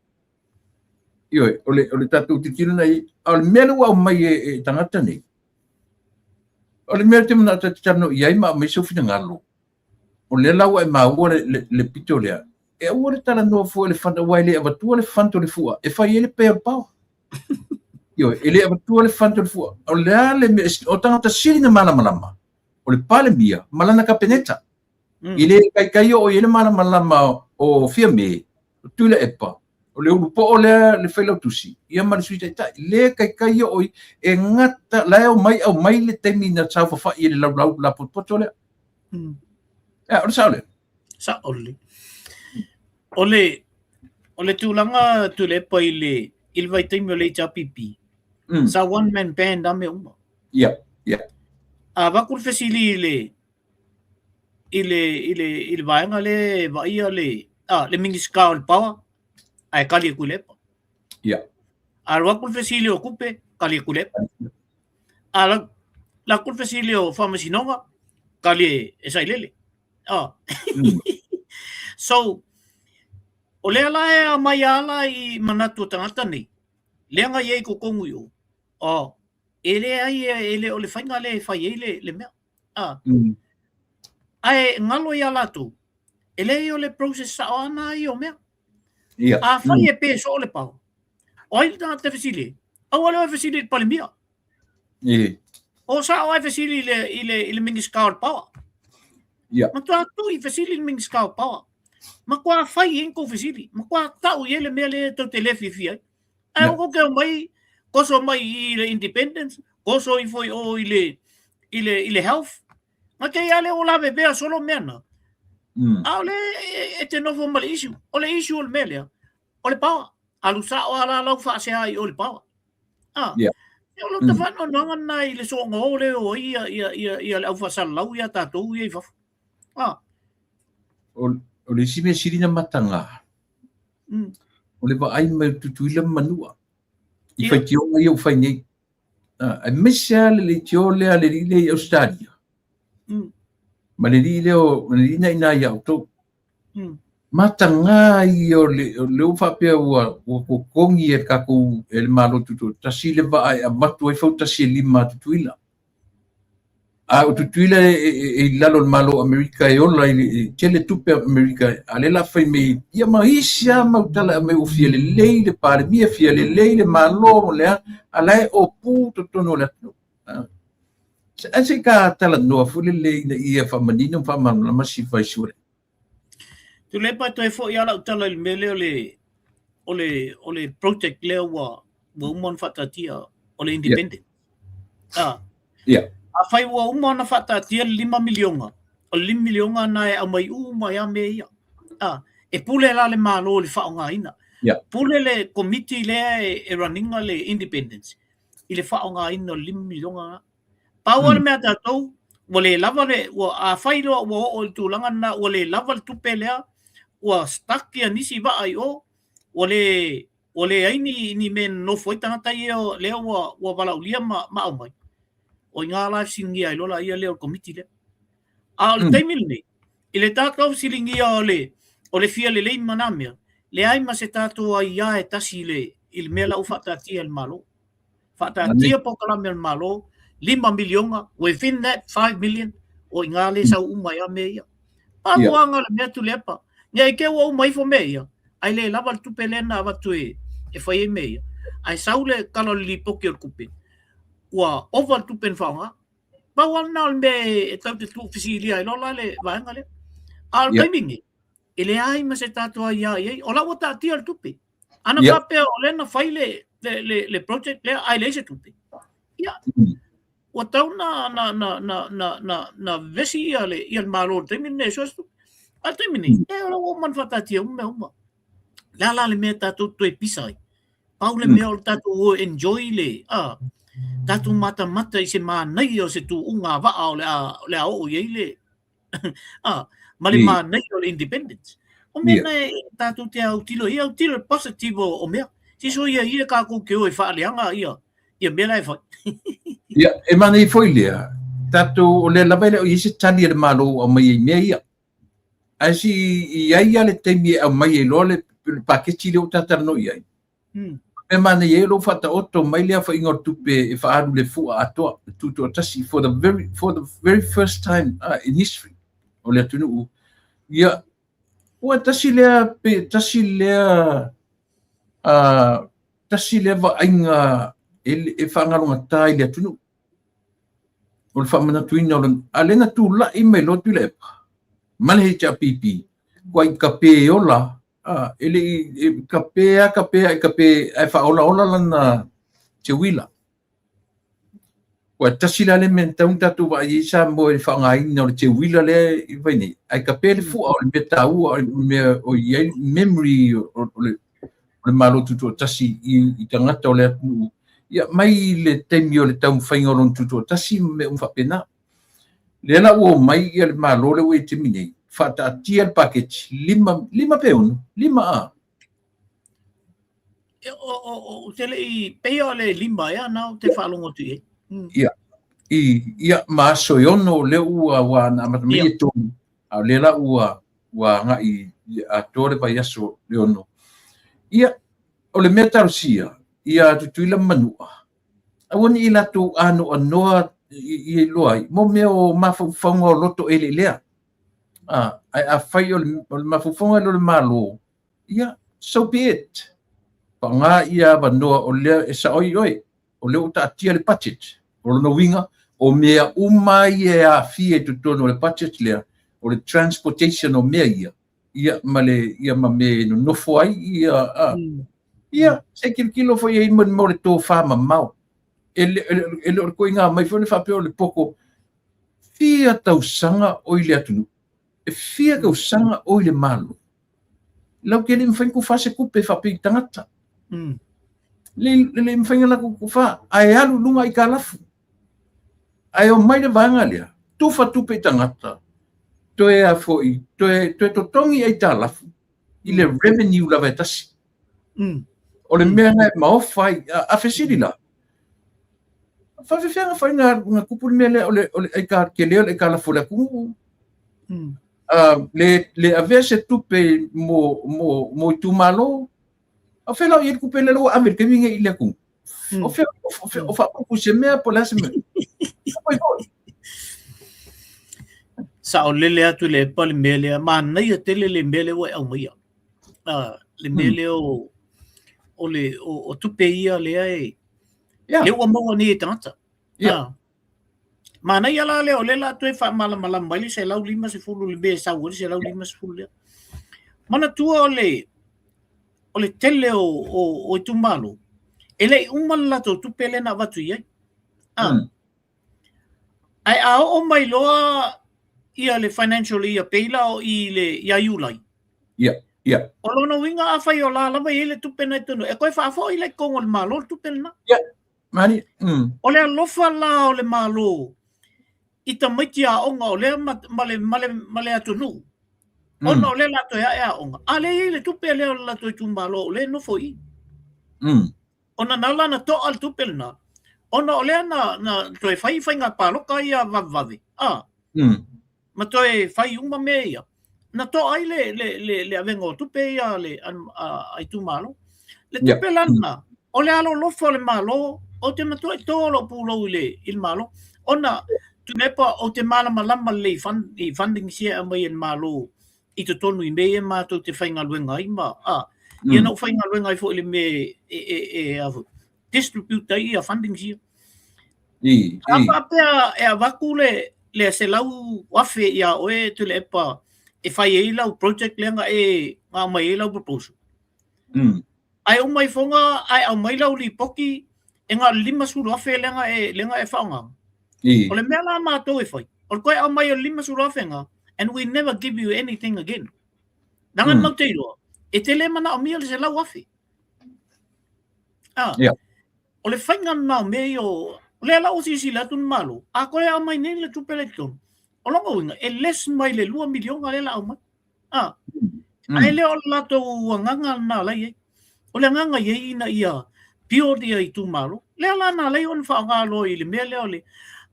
Ioe, o le tatou tilotilo lena i ai. A o le mea lea ua aumai e tagata nei, o le mea ou te manao ta te talanoa i ai ma aumai sou finagalo, o lea la ua e maua le pito lea, e aua le talanoa fua i le fund, aua e le avatua le fund o le fua e fai ai le pay o le power. Ioe, e le avatua le fund o le fua. O le a le mea, o tagata sili na malamalama, o le Palemia ma lana Kapeneta. I le taitai oo i ai le malamalama o Fiame, o Tuilaepa, o le ulupoo lea le failautusi, ia ma le Sui Taitai. Le taitai oo i, e gata, la e omai aumai le taimi na saofafai i le laulau lapotopoto lea. Ia, o le sao lea? Sao lelei. O le tulaga Tuilaepa i le, i le vaitaimi o le HRPP, sa one man band a mea uma. Ia, ia. A avatu le fesili i le, i le, i le, i le vaega lea e vaaia le, ah, le Minisita o le Power, ae tali e Tuilaepa. Ia. A alu atu le fesili o tupe, tali e Tuilaepa. A alu atu le fesili o faamasinoga, tali e Sailele. Ah. So, o lea la e aumai ala i manatu o tagata nei, lea na i ai i totonu i o, oh, e leai, e le o le faiga lea e fai ai le mea. Ah. Ae galo iā latou, e leai o le process sao lava lena ia o mea. Ia. Afai e pe soo le power, o ai le tagata e fesili ai? Aua le o e fesili i le Palemia. O sao lava e fesili i le Minisita o le Power. Ia. Matua tui fesili i le Minisita o Power. Matua fai i ai ni tou fesili. Matua tau i ai le mea lea tou te le fiafia ai. Ae ua tou te omai, koso mai i le Independence, koso ifo i o i le, i le, i le Health. Na te i a lea ua lavevea solo mea na. A o lea e te nofo ma le issue. O le issue o le mea lea, o le power. Alu sao a la lau faasea i o le power. Ah. Yeah. O lota faanoanoaga lena i le soona o lea o ai ia, ia, ia, ia le aufaasalalau ia tatou ia i fafo. Ah. O le isi mea sili na mataga, o le vaai mai o Tutuila ma Manua i faitioga ia ua fai nei. Aemaise lava le leitio lea a le alii lea i Ausetalia ma le alii lea o le alii na i ina ia outou. Mataga ia o le lea ua faapea ua totogi e le tatou e le Malo Tutoatasi le vaa e avatu ai fautasi e lima a Tutuila. A o Tutuila e i lalo o le Malo o Amerika e ola i le tele tupe a Amerika, a lea la fai mai ia ma isi lava mau tala e aumai ua fia lelei le Palemia, fia lelei le Malo, le a, a la e opu totonu o le atunuu. Ae se i ta talanoa foi lele ina ia faamanino ma faamalamalama si vaisua lea. Tuilaepa toe foi lava lau tala i le mea lea o le o le o le project lea ua ua uma ona faataatia o le independent. Yeah. Ah. Yeah. Afai ua uma ona faataatia le $5 miliona, o le $5 miliona na e aumai uma ai lava mea ia. Ah, e pule la le Malo i le faaaogaina. Yeah. Pule le komiti lea e run ina le independence i le faaaogaina o le $5 miliona na. Pau lava le mea a tatou, ua le lava le, ua, afai loa ua oo i le tulaga lena ua le lava le tupe lea, ua stuck ia nisi vaa i o, ua le, ua leai ni, ni mea e nonofo ai tagata ia lea ua, ua valaaulia ma, ma aumai. O i ina la e fesiligia ai loa laia lea o le komiti lea. A o le taimi lenei, I le tatou fesiligia o le, o le fia lelei ma na mea, leai ma se tatou aiā e tasi i le, i le mea la ua faataatia e le Malo. Faataatia polokalame a le Malo, $5 miliona, within that 5 million, o i ina lea e sau uma ai lava mea ia. Mafuaaga o le mea Tuilaepa, ne i te i ua uma ifo mea ia, ae le lava le tupe lea na avatu e, e fai ai mea ia. Ae sau le tala o le lipoti o le tupe, ua ova le tupe na faaaoga. Pau lava lena o le mea e tatou te tuufesilia ai loa la le vaega lea. A o le taimi lenei, e leai ma se tatou aia i ai. O la ua taatia le tupe. Ana faapea o lea na fai le, le, le, le project lea ae leai se tupe. Ia, ua tau na, na, na, na, na, na, na vevesi ia le, ia le Malo i le taimi lenei e sue se tupe. A o le taimi lenei, e o la ua uma ona faataatia uma mea uma. Le a la le mea tatou toe pisa ai? Pau le mea o le tatou o enjoy le, a, tatou matamata i se manaia o se tuuga vaa o le a, o le a oo i ai le, a, ma le manaia o le independence. O mea na e tatou te autilo i, autilo i le positive o, o mea. Siso ia ia kākou te o e faaleaga ia, ia mea la e fai. Ia, e manaia foi lea, tatou, o lea lava e le o i ai se tali a le Malo ua aumai ai mea ia. Ae se i ai lava le taimi e aumai ai loa le paketi lea ua ta talanoa i ai. Mea manaia ai o lea ua faataoto mai le aofaiga o le tupe e faaalu i le fua atoa, le tutoatasi for the very, for the very first time in history o le atunuu. Ia, ua tasi lea, pe tasi lea, tasi lea vaaiga e, e faagalogata i le atunuu. O le faamanatuina o lona, a lea na tulai mai loa Tuilaepa ma le HRPP, ua i kape ola, a, e le i, e kape a kape a i kape ae faaolaola lana teuila. Ua tasi la le mea na tatau ona tatou vaai ai Samoa i le faaaogaina o le teuila lea i fai nei, ae kape le fua o le mea taua o le mea o i ai memory o le o le Malo Tutoatasi i, i tagata o le atunuu, ia, mai le taimi o le taumafaiga o lona tutoatasi ma mea uma faapena. Lea la ua omai ia le Malo lea ua i taimi nei, faataatia le paketi, lima, lima pe ono, lima a. E, o, o, o, te le i, peia o le lima ea na o te faalogo atu i ai. Ia, i, ia, ma aso e ono lea ua, ua na amata mai e tolu, a o lea la ua, ua agai i atoa le vaiaso le ono. Ia, o le mea talosia, ia Tutuila ma Manua, aua ne i latou anoanoa i iloa ai, mo mea o mafaufauga o loto eleelea. A, ae afai o le, o le mafaufauga lea o le Malo, ia, so be it. Faaaoga ia avanoa o lea e sao ai oe, o lea ua taatia le budget. O lona uiga, o mea uma ia e aafia i totonu o le budget lea, o le transportation o mea ia, ia ma le ia ma mea e nonofo ai ia a, ia se i tilotilo foi i ai mo le tofa mamao. E le, e le o le koiga mai foi le faapea o le poko fia tausaga o i le atunuu, e fia tausaga o i le Malo. Lau te le mafai ona tufa se tupe faapea i tagata. Le, le mafai ona latou tufa, ae alu i luga aitalafu. Ae omai le vaega lea, tufa tupe i tagata, toe a foi, toe, toe totogi aitalafu i le revenue lava e tasi. O le mea lena e maofa ai, a, a fesili la, faafefea na fai na, na tupu le mea lea o le, o le aita, tele o le aitalafu o le atunuu. Le, le avea se tupe mo, mo, mo itumalo, a o fea la o i ai le tupe lea ua ave i le taimi lenei i le atunuu? O fea, o fea, o faapupu se mea po o le a se mea? Foi foi. Saolele atu le epa le mea lea, manaia tele le mea lea ua e aumaia. Le mea lea o, o le, o, o tupe ia lea e, lea ua maua nei e tagata. Manaia la lea o lea la toe faamalamalama mai le 150 le mea e sau ai le 150 lea. Manatua o le o le tele o, o, o itumalo, e le i uma le latou tupe lea na avatu i ai. Ah. Ae a oo mai loa ia le financial year pei la o i le ia Iulai. Ia, ia. O lona uiga afai o la lava i ai le tupe na i totonu, e toe faafoi la i totonu o le Malo le tupe lena. Ia, mani. O le alofa la o le Malo i tamaiti aoga o lea ma, ma, le, ma, le, ma le atunuu, ona o lea la toe ae aoga, a lea i ai le tupe lea o le latou itumalo o lea e nofo i i. Ona na la na toa le tupe lena, ona o lea na, na toe fai faiga palota ia vavevave. ma toe fai uma mea ia, na toa ai le, le, le, le avega o tupe ia a le, a, a itumalo. Le tupe la lena, o le alolofa o le Malo, ou te matuai to lou pulou i le, i le Malo, ona Tuilaepa, ou te malamalama lelei i, fund, i fundings ia e aumai e le Malo i totonu i mea ia matou te faigaluega ai ma, a, ia na ou faigaluega ai foi i le mea e, e, e, a foi, distribute ai ia fundings ia. A faapea e avatu le, le 100,000 ia oe Tuilaepa e fai ai lau project lea na e na aumai ai lau proposal. Ae uma ifoga ae aumai lau lipoti e na o le 50,000 lea na e, lea na e faaaogaina. O le mea la matou e fai, o le toe aumai o le 50,000 na, and we never give you anything again. Leaga matou te iloa, e te le manaomia le 100,000. Ah. O le faiga lena o mea ia o... O lea la ua silasila atu le Malo, a toe aumai nei le tupe lea i totonu, o lona uiga, e less mai le 2 miliona lea o le a aumai. Ah. Ae le o le latou agaga lena la i ai. O le agaga i ai ina ia build ia itumalo. Lea la na ala ai ona faaaoga loa i le mea lea o le...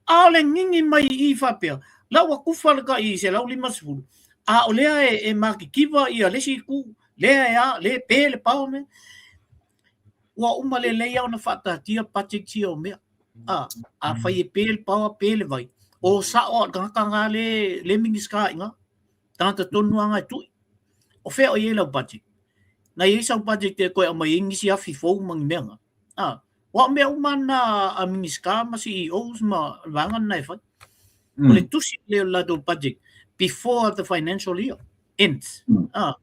A o le gigi mai i i faapea, la ua tufa le tai 150, a o lea e, e matitiva ia le isi itu, lea e a, lea e pe le power me. Ua uma lelei lava ona faataatia budget ia o mea. A, afai e pe le power, pe le vai, o sao lava o le tagata lena le, le Minisita i ina. Tagata tonu lava na e tui. O fea o i ai lau budget? Na i ai sau budget e toe aumai ai nisi afi fou ma ni mea na. A, aua o mea uma na a Minisita ma CEOs ma le vaega lena e fai. O le tusi lea o le latou budget before the financial year ends. A,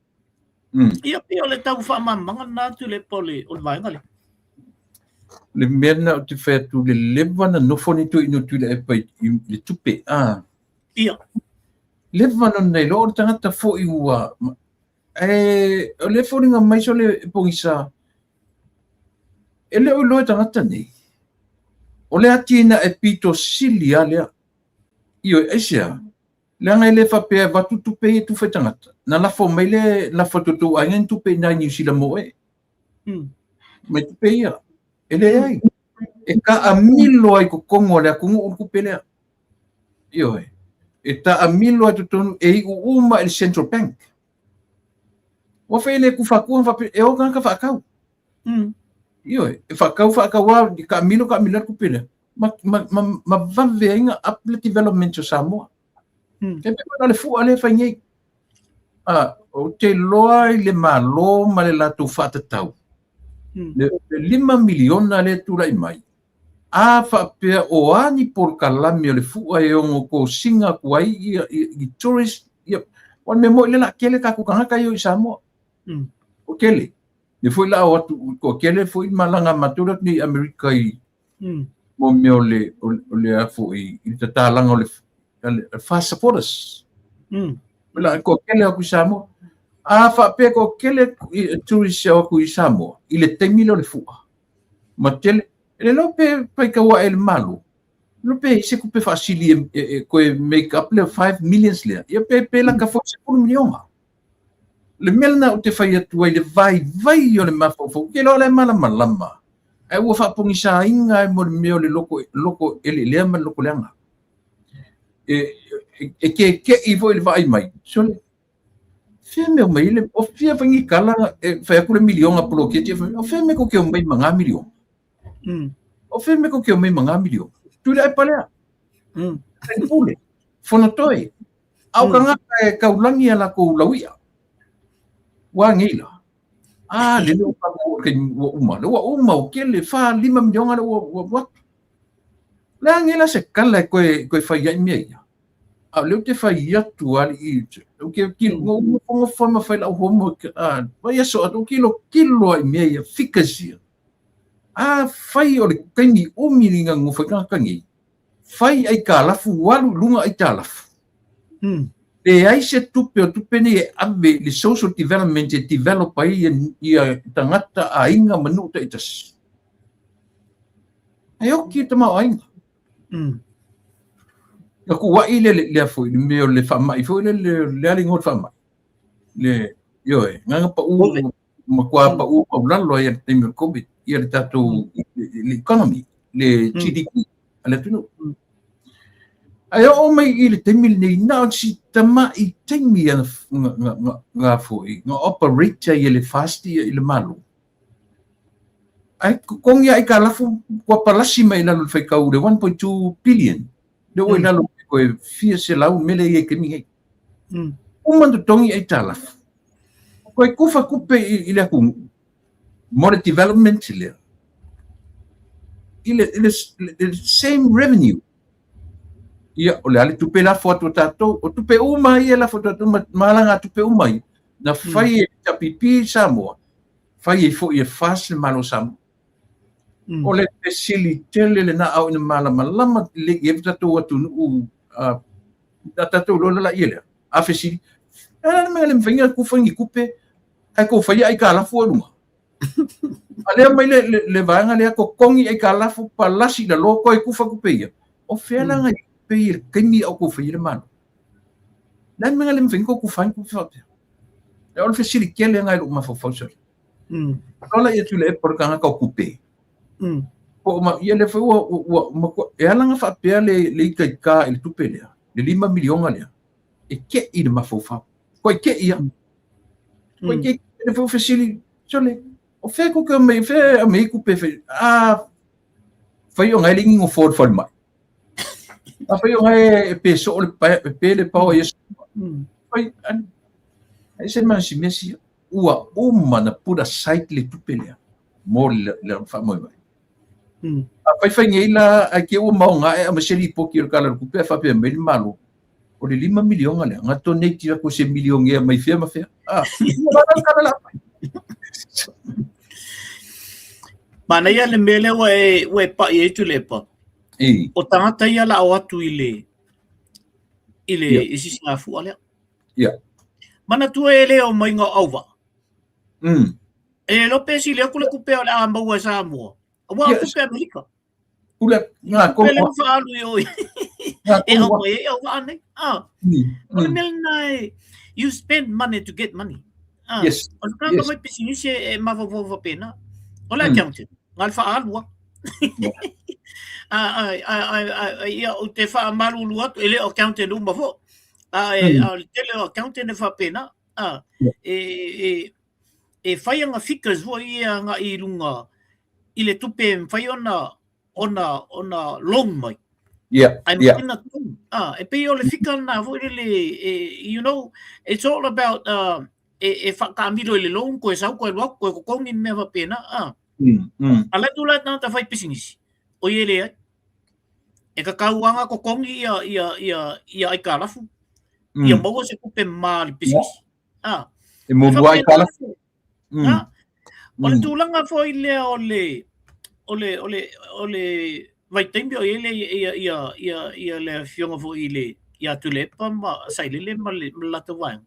Ia pei o le tau faamalamalamaga lena atu le po le o le vaega lea. Le mea lena ou te fai atu le leva na nofo ni toeaina o Tuilaepa i le tupe a. Ia. Leva na nei loa o le tagata foi ua e o le foliga mai sole pogisa e le o iloa e tagata nei. O le atinae pito sili lava lea. Ioe, aisea? Leaga e le faapea e avatu tupe ia e tufa i tagata. Na lafo mai le lafo atu e tou aiga ni tupe i ina i Niu Sila mo oe. Mai tupe ia. E leai. E taamilo ai i totonu o le atunuu le tupe lea. Ioe. E taamilo ai i totonu, e iu uma i le Central Bank. Ua fai e le tufa atua faapea, e o tagata faatau. Ioe, e faatau faatau lava, taamilo taamilo le tupe lea. Ma, ma, ma, ma vave ai na up le development o Samoa. E pei o le fua lea e fai nei. A, ou te iloa i le Malo ma le latou faatatau, le $5 miliona lea e tulai mai, a faapea o a ni polokalame o le fua e ono kosina atu ai ia, ia, i tourist, ia, o le mea moni lea o le a tele tatou tagata ia i Samoa. O tele. Le foi la o atu, toatele foi malaga a matou le atu nei i Amerika i, mo mea o le, o le a foi, i le tatalaga o le, le fast supporters. La toatele atu i Samoa. A faapea toatele tourist e o atu i Samoa, i le taimi lea o le fua, ma tele, e le iloa pe faitau ae le Malo, iloa pe i ai se tupe faasili e, e toe make up le 5 millions lea, ia pe, pe lata foi i le 10 miliona. Le mea lena ou te fai atu ai le vaivai o le mafaufau, ou te iloa o la e malamalama, ae ua faapogisaina ai mo le mea o le loko, loko eleelea ma le loko leaga. E, e, e keke'i foi le vaai mai, sole, fea mea o mai le, o fea fai ni tala, e fai atu le miliona poloketi, o fea mea tou te omai ma ngā miliona? O fea mea tou te omai ma ngā miliona? Tuilaepa lea. Pule, Fonotoe, A o tagata e taulagi a latou lauia. Ua nei la. A, lele ua tatou oo i le taimi ua uma. Lea ua uma, ua tele, fa, lima miliona lea ua, ua alu atu. Le a nei la se tala e toe, toe fai ai mea ia. A o lea ou te fai atu alii, ou te tilo, na ou nofonofo ai ma fai lau homework, a, vaiaso atoa, ou tilotilo lava i mea ia, figures ia. Afai o le taimi umi lenei na nonofo ai tagata nei, Fai aitalafu, alu i luga aitalafu. Leai se tupe o tupe nei e ave i le social development e develop ai ia, ia tagata, aiga ma nuu taitasi. E oki le tamaoaiga. Na kuai le, lea foi, le mea o le faamai foi le, le, le a le igoa o le faamai. Le, ioe, gaga pau, matua pau maualalo ai i le taimi o le Covid, ia le tatou le economy, le GDP a le atunuu. Ae oo mai i le taimi lenei, na o si tama'i taimi a nga foi, nga operate ai e le FAST i le Malo. Ae totogi aitalafu ua palasi mai i lalo i le faitau le 1.2 billion. Lea ua i lalo toe fia selau mele ia i taimi nei. Uma ona totogi aitalafu. Toe tufa tupe i le atunuu mo le development lea i le same revenue. Ia, o le a le tupe lafo atu a tatou, o tupe uma ia e lafo atu a tatou, ma alagatupe uma ia, na fai e HRPP Samoa, fai ai foi e FAST le Malo o Samoa. O le fesili tele lena a o ina malamalama lelei i ai le tatou atunuu, a tatou iloa la ia lea. A fesili, e a le mea le mafai ona tufa ni tupe, ae tou faia aitalafu i luga. A lea mai le vaega lea, totogi aitalafu, palasi i lalo, toe tufa tupe ia. O fea la nai tupe ia i le taimi a o tou faia le Malo? Le a le mea le mafai ona tou tufa ai ni tupe faapea? O le fesili tele lena i lou mafaufau sole. Lola ia Tuilaepa o le tagata o tupe. Po o ma, ia lea foi ua matua, e ala ona faapea le itaita i le tupe lea, le $5 miliona lea, e te'i le mafaufau. Koe te'i ia. Koe te'i, lea foi ua fesili, sole, o fea tou te omai, fea e aumai ai tupe e fai, a, fai o na e leai ni nofoa o le falemai. A fai o na e pe soo le pae, e pe le paoa i aso. Fai, ai se manasi ua uma na put aside le tupe lea mo le faamoemoe. A fai fai nei la, ai te ua maoga e aumai se lipoti o le Tala o le Tupe a faapea mai le Malo, o le $5 miliona lea, na donate atu e se milionea mai fea ma fea. Ah, ua la tala la fai. Manaia le mea lea ua e pa'i ai Tuilaepa. O tagata ia la o atu i le i le i sisigafua lea. Manatua e le omai o auvaa. E le iloa pe sili atu le tupe o le a maua e Samoa. Aua o tupe Amerika. Pule, ngā koro. Pele whaalu i oi. E au mai e au waa nei. Ah. O le mea lena e, you spend money to get money. Ah. Yes. O le tagata fai pisinisi e mafaufau faapena. O le accountant, ngā le whaalua. Ia, o te whaamalulu atu, e le o accountant uma fo. A e, a le tele o accountant e faapena. Ah. E, e, e whai anga figures fo ia nga i lunga i le tupe e mawhai ona ona ona loan mai. Yeah, Ai yeah. na tonu. Ah, e pei o le fika na foi le e, you know, it's all about e e whakamiro i le loan koe sau koe luaku koe kokongi mea whapena. Ah. A le tu lai tangata whai pisinisi. O i ele ai. E ka kauanga kokongi ia ia ia ia ai ka lafu. Ia maua se kupe ma le pisinisi. Ah. E muamua ai ka lafu. Ha? O le tulaga foi lea o le o le o le o le vaitaimi o i ai le ia ia ia ia le afioga foi i le ia Tuilaepa ma Sailele ma le ma le latou vaega.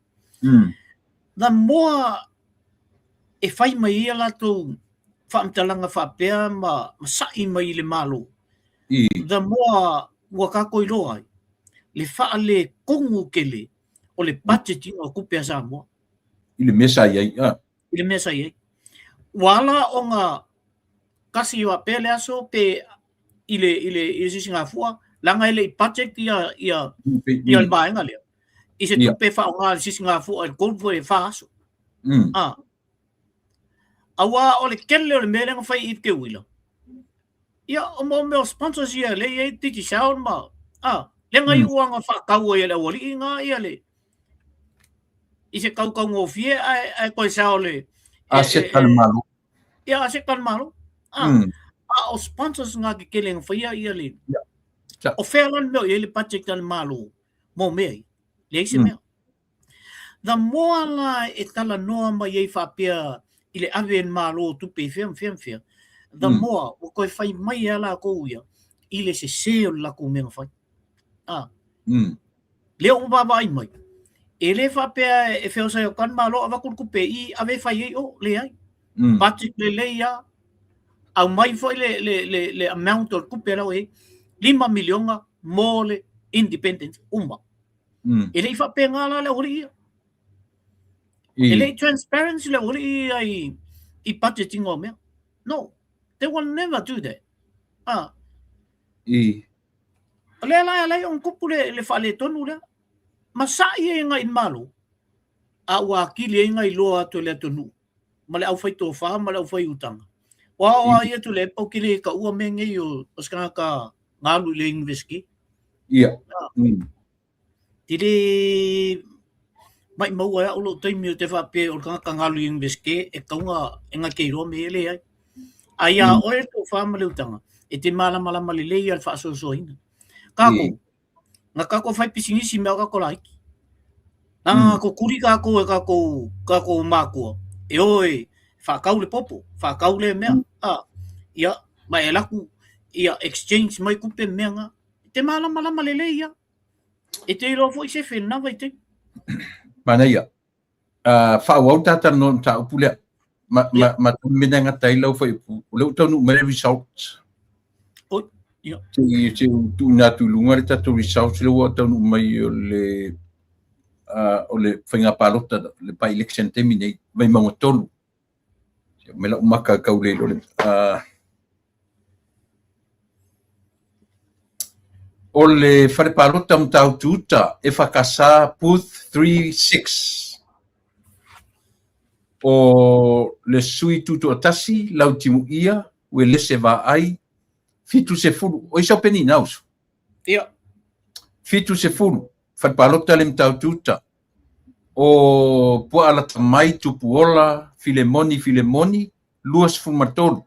The more e fai mai ai a latou faamatalaga faapea ma ma sa'i mai i le Malo, the more ua tatou iloa ai le faaletonu tele o le budget ina o tupe a Samoa. I le mea sa i ai. Ah. I le mea sa i ai. Ua ala ona tasi faapea le aso pe i le, i le, i le sisigafua, leaga e le i budget ia, ia, ia le vaega lea. I se tupe faaaoga i le sisigafua i le 3 pe 4 aso. Ah. Aua o le tele o le mea lea na fai i te uila. Ia, o mo mea o sponsors ia, le i ai Digicel ma, ah, le ngai uanga whakau ai le aualii ngā ia le, i se kaukaugofie ae, ae koe sao le... A se ka le malo. Ia, a se ka le malo. Ah, a o sponsors ngā ke kele nga whaia ia le... Yeah. O whea lan mea i le budget a le malo, mō mea i, leai se mea. The more la e talanoa mai ai faapea i le ave e le Malo o tupe i fea ma fea ma fea, the more ua toe fai mai lava latou ia i le sese o le latou mea na fai. Ah. Lea ua vaavaai mai, e le faapea e feosai atu lava le Malo avatu le tupe i ave e fai ai o, leai. Budget lelei lava, aumai foi le, le, le, le amount o le tupe la ua i ai, $5 miliona mo le independence uma. E le i faapena la le aualii ia. E le i transparency le aualii ia i, i budgeting o mea. No, they will never do that. Ah. O lea la e ala ai ona tupu le, le faaletonu lea. Ma sa'i ai agai i le Malo, a ua atili ai ona iloa atu e le atunuu ma le aufaitofa ma le aufaiutaga. Ua oo lava ia Tuilaepa ou te le taua mea nei o, o se tagata na alu i le University. Ia. Te le maumau e au lou taimi ou te faapea o le tagata na alu i le University e tatau ona e na te iloa mea ia e leai. A iā oe le tofa ma le utaga, e te malamalama lelei ia le faasoasoaina. Kākou, na kākou fai pisinisi mea o kākou laiti. Na mm. kukuli kākou e kākou, kākou mākua, e o e whakau le popo, whakau le mea, mm. a, ia, ma e laku, ia, exchange mai kupe mea ngā. Te mālamalama lelei ia. E te iloa foi se whenua vai te. Manaia. Uh, whaawau tātou no tā upu lea. Ma, ma, ma mena ngata i lau whai upu. O le utau nu mai results. Oi, ia. Te, te tu nā tu lunga le tātou results le ua tau nu mai o le uh, o le whainga palota le by election te nei mai maunga tolu. Me lau maka kau le le uh, o le whare palota Matautu Uta e whakasa booth 36 o le sui tutoatasi lau timuia ue lese vaai 70 o isa peni nausu Ia. 70 whare palota le Matautu Uta o Puaalata mai Tupuola Filemoni Filemoni 23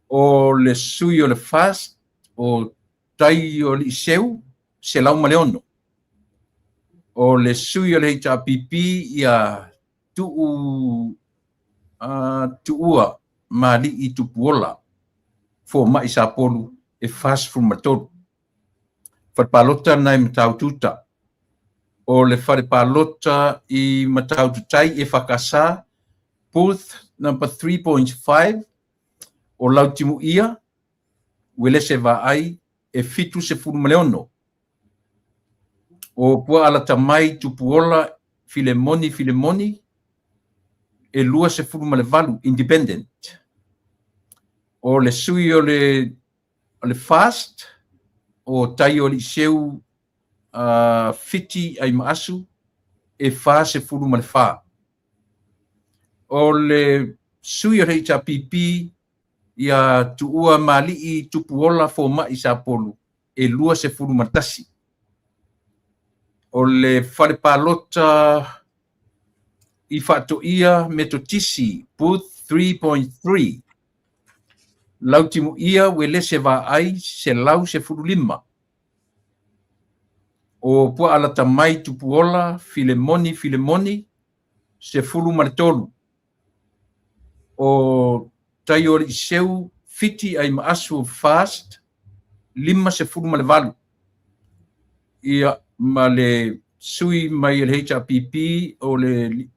o le sui o le FAST o Tai o Liiseu 106. O le sui o le HRPP ia Tuu uh, Tuua Mali'i Tupuola Fomai Sapolu e 43. Whare palota nai Matautu-uta. O le whare palota i Matautu-tai e whakasa booth number 3.5 o Lautimuia, Uelese Vaai e 76. O Puaalata mai Tupuola Filemoni Filemoni e 28 independent. O le sui o le o le FAST o Tai o Liceu uh, Fiti Aimaasu e 44. O le sui o le HRPP ia Tuua Mali'i Tupuola Fomai Sapolu e 21. O le fale palota i Faatoia Metotisi Booth 3.3 Lautimuia Uelese Vaai 115. O Puaalata mai Tupuola Filemoni Filemoni 13. O Taioaliiseu Fiti Aimaasu Fast 58. Ia ma le sui mai e le HRPP o le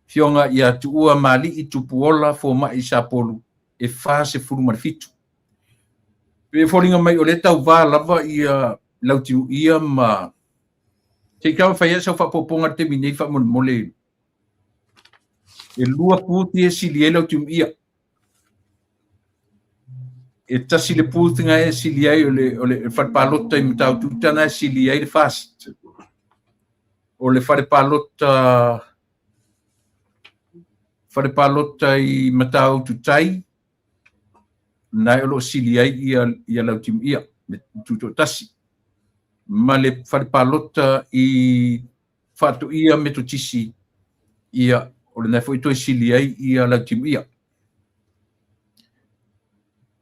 Fioga ia Tuua Mali'i Tupuola Fomai Sapolu e 47. Pe foliga mai o lea tauvā lava ia Lautimuia ma se i kau fai ai sau faaopoopoga i le taimi nei faamolemole e lua puti e sili ai Lautimuia. E tasi le booth nga e sili ai o le, o le fale palota i Matautu na e sili ai le FAST. O le fale palota fale palota i Matautu Tai na e o lo o sili ai ia, ia Lautimuia me Tutoatasi. Ma le fale palota i Faatoia Metotisi ia o lena foi toe sili ai ia Lautimuia.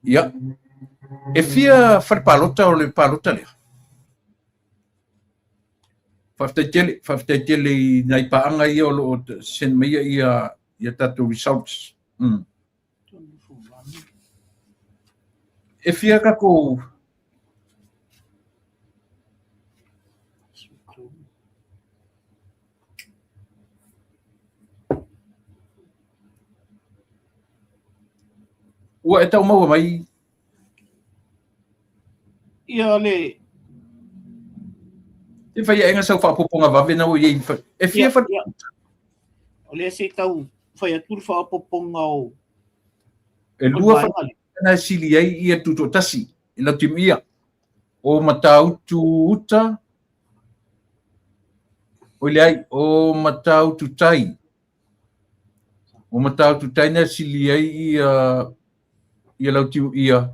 Ia, e fia fale palota o le palota lea? Faafetai tele, faafetai tele i nai paaga ia o lo o send mai ia ia tatou results. Mm. E fia tatou Ua e tau maua mai Ia le Te whai enga sau whaapoponga vave na o iei E fia wha... O lea se tau whai atu le whaapoponga o E lua wha na sili ai ia tutoatasi i lau timu ia. O Matautu uta, oi leai, o Matautu tai. O Matautu tai na sili ai ia ia Lautiu ia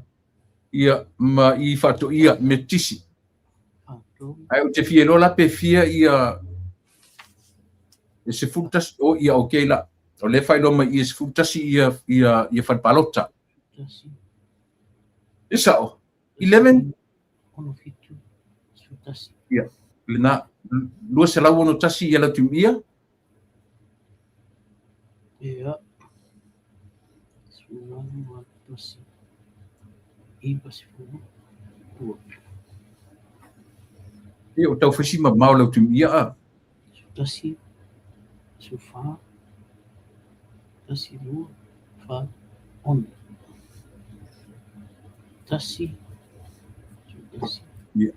ia ma i Faatoia Metisi. Ae ou te fia iloa la pe fia ia e 11 o ia okay la. O lea e faailoa mai ia 11 ia ia ia fale palota. E sao. 11 Ia, lena 261 ia Lautimia. Ia. 18 1 90 2. Ia, o tau fai si mamao Lautimia a. 11 14 1 2 4 6. 1 1. Ia.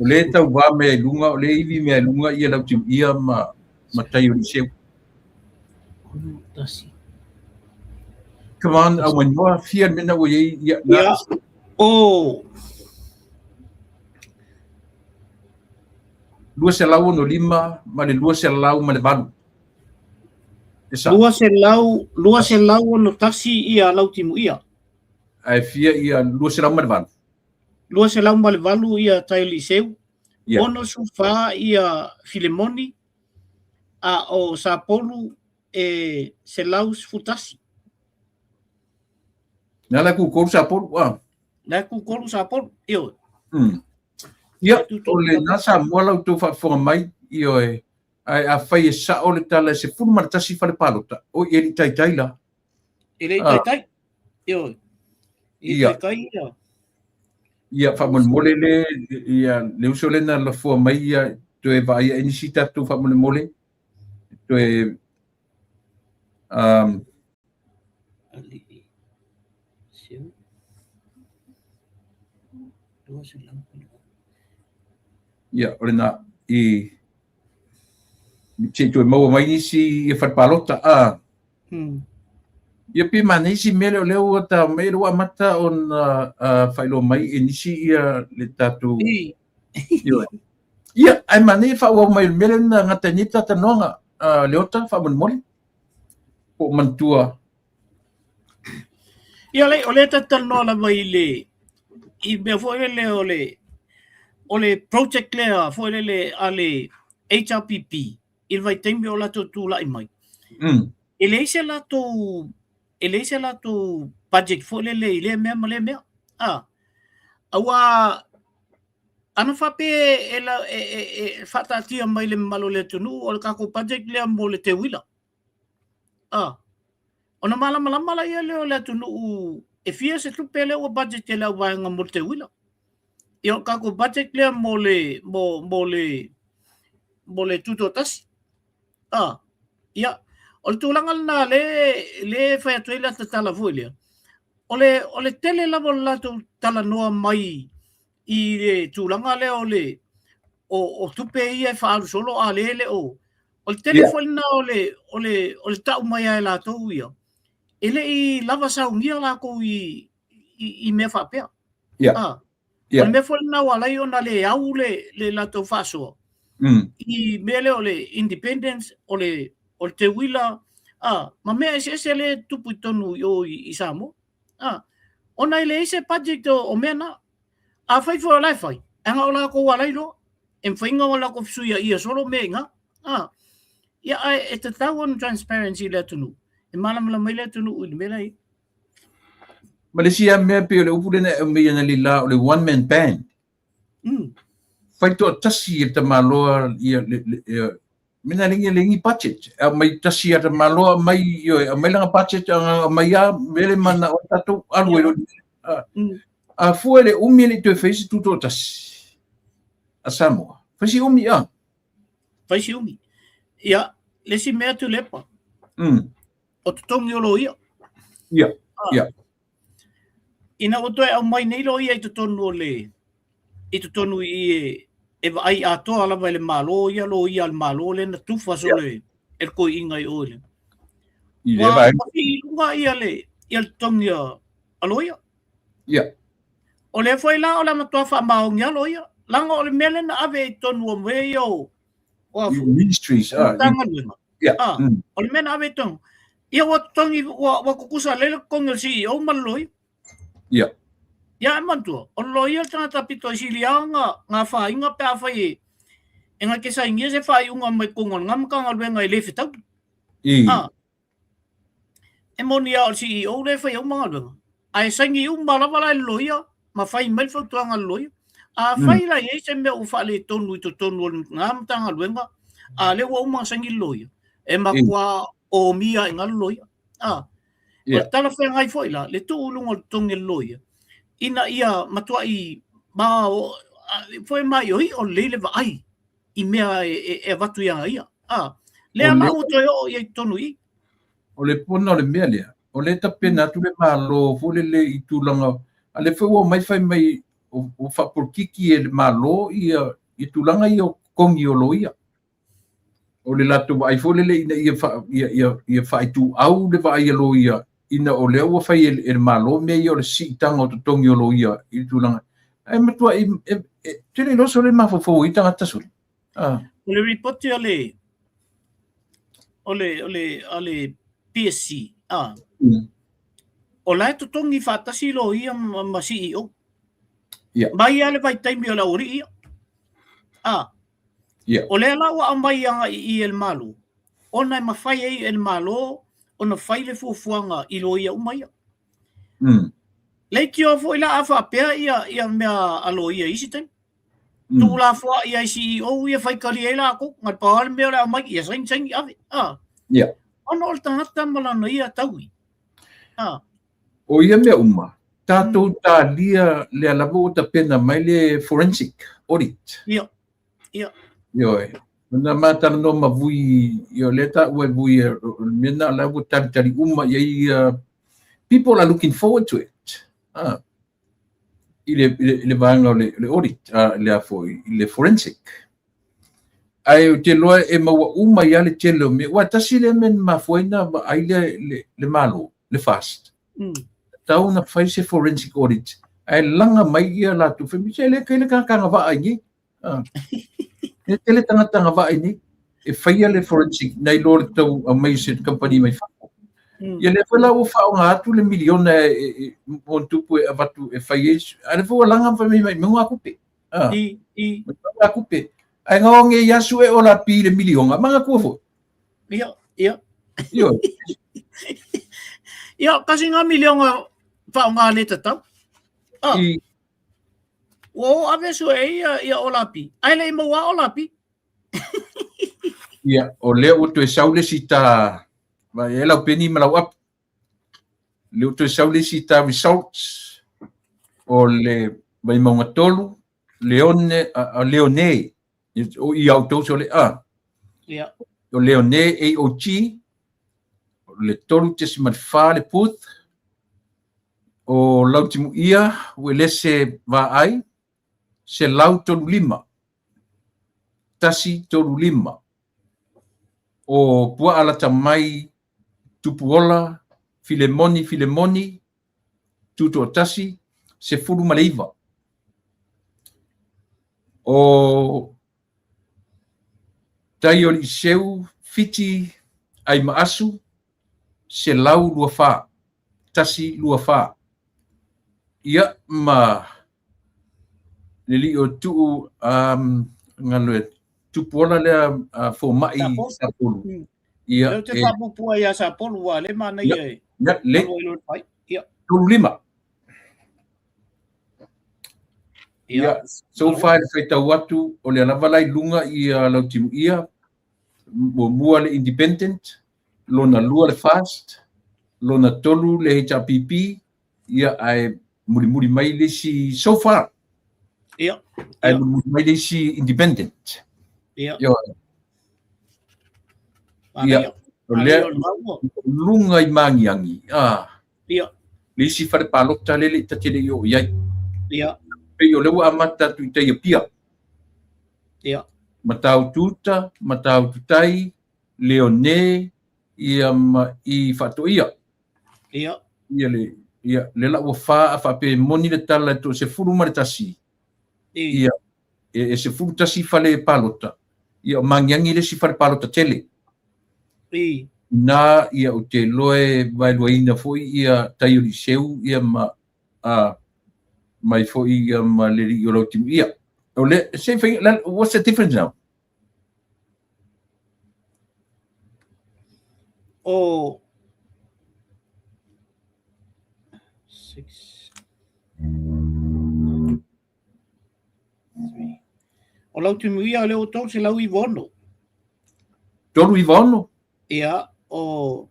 O lea e tauvā mea i luga, o lea e ivi mea i luga ia Lautimuia ma, ma tai o Liceu. 6 1. Come on, au manua, fia le mea na ua i ai, ia, na, Ia, o 265 ma le 208. E sao. 200, 261 ia Lautimuia. Ae fia ia 208. 208 ia tai o Liceu. Ia. 64 ia Filemoni. A o Sapolu e 111. Na la kukolu Sapolu, a. Na kukolu Sapolu, ioe. Ia, o le na Samoa la outou faafofoga mai, ioe, ae afai e sao le tala e 11 fale palota, oi e le i taitai la. E le i taitai, ioe. E le i taitai ia. Ia, faamolemole le, ia, le uso lea na lafoa mai ia, toe vaai ae nisi tatou faamolemole, toe, Alii, seu, 200. Ia, o lena, i, se i toe maua mai nisi ia fale palota, a. Ia pe manaia si mea lea o lea ua tau mai, lea ua amata ona faailoa mai e nisi ia le tatou. Ioe. Ia, ae manaia faaauau mai o le mea lea na gata ai nei le talatalanoaga, Leota, faamolemole, po o manatua. Ia, o lea talatalanoa lava i le i mea foi lele o le project lea foi lele a le HRPP i le vaitaimi o latou tulai mai. E leai se latou e leai se latou budget foi lele i lea mea ma lea mea. A aua ana faapea e, la, e, e, e faataatia mai le mamalu o le atunuu o le tatou budget lea mo le teuila. A ona malamalama laia lea o le atunuu e fia se tupe lea ua budget e le auvaega mo le teuila. Ia o le tatou budget lea mo le mo mo le mo le tutoatasi. A ia o le tulaga lena le le fai atu ai le tatala foi lea. O le tele lava o le latou talanoa mai i le tulaga lea o le o tupe ia e faaalu solo a le le o o le tele foi lena o le o le o le tau mai a e latou ia e le i lava saunia latou i i mea faapea. Yeah. O le mea foi lena ua ala ai ona le au le le latou faasoa i mea lea o le independence, o le o le teuila, a, ma mea eseese lea e tupu i totonu i o i Samoa. A, ona e leai se budget o mea na. Afai foi o la e fai, e na o latou ala ai loa. E mafai ona latou fesuiaia solo mea i ina. A, ia, ae e tatau ona transparency i le atunuu, e malamalama ai le atunuu i le mea la e i ai. Ma le isi lava mea pei o le upu lea na e aumaia analeila o le one man band. Fai toatasi e le tamaloa ia le, le, ia, mena le le ni budget. Aumai tasi a tamaloa aumai ioe, aumai lana budget aumai a mea le mana o tatou alu ai loa. A fua i le umi e le i toe fai se tutoatasi a Samoa. Fai si umi a. Fai si umi. Ia, le isi mea Tuilaepa. O totogi o loia. Ia, ia. Ina ua toe aumai nei loia i totonu o le i totonu i i e, e vaai atoa lava e le Malo ia loia a le Malo lea na tufa solo e le toeaina i o i le. I lea vaega. Ua i luga ia le ia le totogi a loia. Ia. O lea foi la o le a matua faamaoni lava loia, leaga o le mea lea na ave i totonu o mea ia o o a foi, Ministries, o Matagaluega. Ah, o le mea na ave i totonu. Ia ua totogi, ua tutusa lelei le totogi o le CEO ma le loia. Ia e manatua, o le loia le tagata pito i sili lava ona afaina pe afai e na te sainia se faaiuga mai totonu o lena Matagaluega e le fetaui. Ah, E moni lava o le CEO lea e faia uma galuega, ae saini uma lava la e le loia ma fai mai le fautuaga a le loia. Afai la e i ai se mea ua faaletonu i totonu o lena Matagaluega, a o lea ua uma ona saini le loia, e matua omia ai i ina le loia. A, o le talafeagai foi la, le tuu i luga o le totogi o le loia, ina ia matuai ma foi maioio lelei le vaai i mea e avatu ia ia. A, lea la ua toe oo i ai i totonu i i. O le pona o le mea lea, o lea e tapena atu le Malo foi lele i tulaga, a lea foi ua omai fai mai ua faapolokiki e le Malo ia tulaga ia o totogi o loia. O le latou vaai foi lele ina ia ia faaituau le vaai a loia ina o lea ua fai e le Malo mea ia o le siitaga o totogi o loia i le tulaga. Ae matuai tele iloa sole mafaufau ai tagata sole. Ah. O le ripoti a le o le o le a le PSC, ah. O la e totogi faatasi loia ma CEO. Mai lava le vaitaimi o le aualii ia. Ah. O lea la ua aumai agai i i e le Malo, ona e mafai ai e le Malo ona fai le fuafuaga i loia uma ia. Leitioa foi la a faapea ia mea a loia i isi taimi. Tuulafoai ai CEO ia faitalia ai latou, na pau lava le mea o le aumai, ia saini saini ave. Ona o le tagata ma lana ia taui. O ia mea uma, tatou talia lea lava ua tapena mai le forensic audit. Ia. Ia. Ioe. Na ma talanoa ma Vui, ia lea taua e Vui, o le mea lena o la ua talitali uma i ai ia, people are looking forward to it. Ah. I le vaega o le audit, le a foi, i le forensic. Ae ou te iloa e maua uma ai lava le tele o mea. Aua tasi lea mea na mafua ai ona vaai le Malo, le FAST. Tatau ona fai se forensic audit ae laga mai ia latou fai mai, se le tele tagata agavaa i inei. E tele tagata agavaa i inei e faia le forensic nai lo le tau aumai o se kamupani mai fafo. Ia lea foi la ua faaaoga atu le miliona e ma ona tupu e avatu e fai ai, a lea foi ua laga ma fai mai mai mai tupe. I, i. Mai tupe. Ae gaoa nei asu e o la pi le miliona, manatua foi. Ia, ia. Ioe. Ia, kasi ngā miliona whaonga le tatau. Ah. I. Ua o ave sue e ia, ia o lapi. Ai le i maua o lapi. Ia, o lea ua toe sau le isi ta, vaai ai lau peni ma lau apu. Lea ua toe sau le isi ta results o le Vaimauga 3, Leone, Leone, o ia outou sole, a. Ia. O Leone AOG, le 3.4 le Puth, o Lautimuia, Uelese Vaai, 135, 135. O Puaa lata mai Tupuola, Filemoni Filemoni, Tutoatasi, 19. O Tai o Liiseu, Fiti, Aimaasu, 124, 124. Ia ma le lii o Tuu, galo e Tupuola lea fomai Sapolu. Ia, Lea ou te faapuupuu ia Sapolu, ua le manaia e. Ia, le. Ia. 35. Ia, so far le faitau atu, o lea lava la i luga ia Lautimuia, muamua le Independent, lona lua le FAST, lona tolu le HRPP, ia ae mulimuli mai le isi so far. Ia. Ae mulimuli mai le isi Independent. Ia. Ia. Ia. O lea luga i Magiagi. Ah. Ia. Le isi fale palota lele ta te le i oo i ai. Ia. Pei o lea ua amata atu i tai Apia. Ia. Mataututa, Mataututai, Leone, ia ma i Faatoia. Ia. Ia le Ia, le la ua fa a faapea e moni le tala e 11, ia, e 11 fale palota, ia o Magiagi le isi fale palota tele. Na, ia, ou te iloa e vaeluaina foi ia tai o Liseu, ia ma, a, mai foi ia ma le alii o Lautimuia. O le, se fai, what's the difference now? O 6 3 O Lautimuia lea ua 396. 396? Ia, o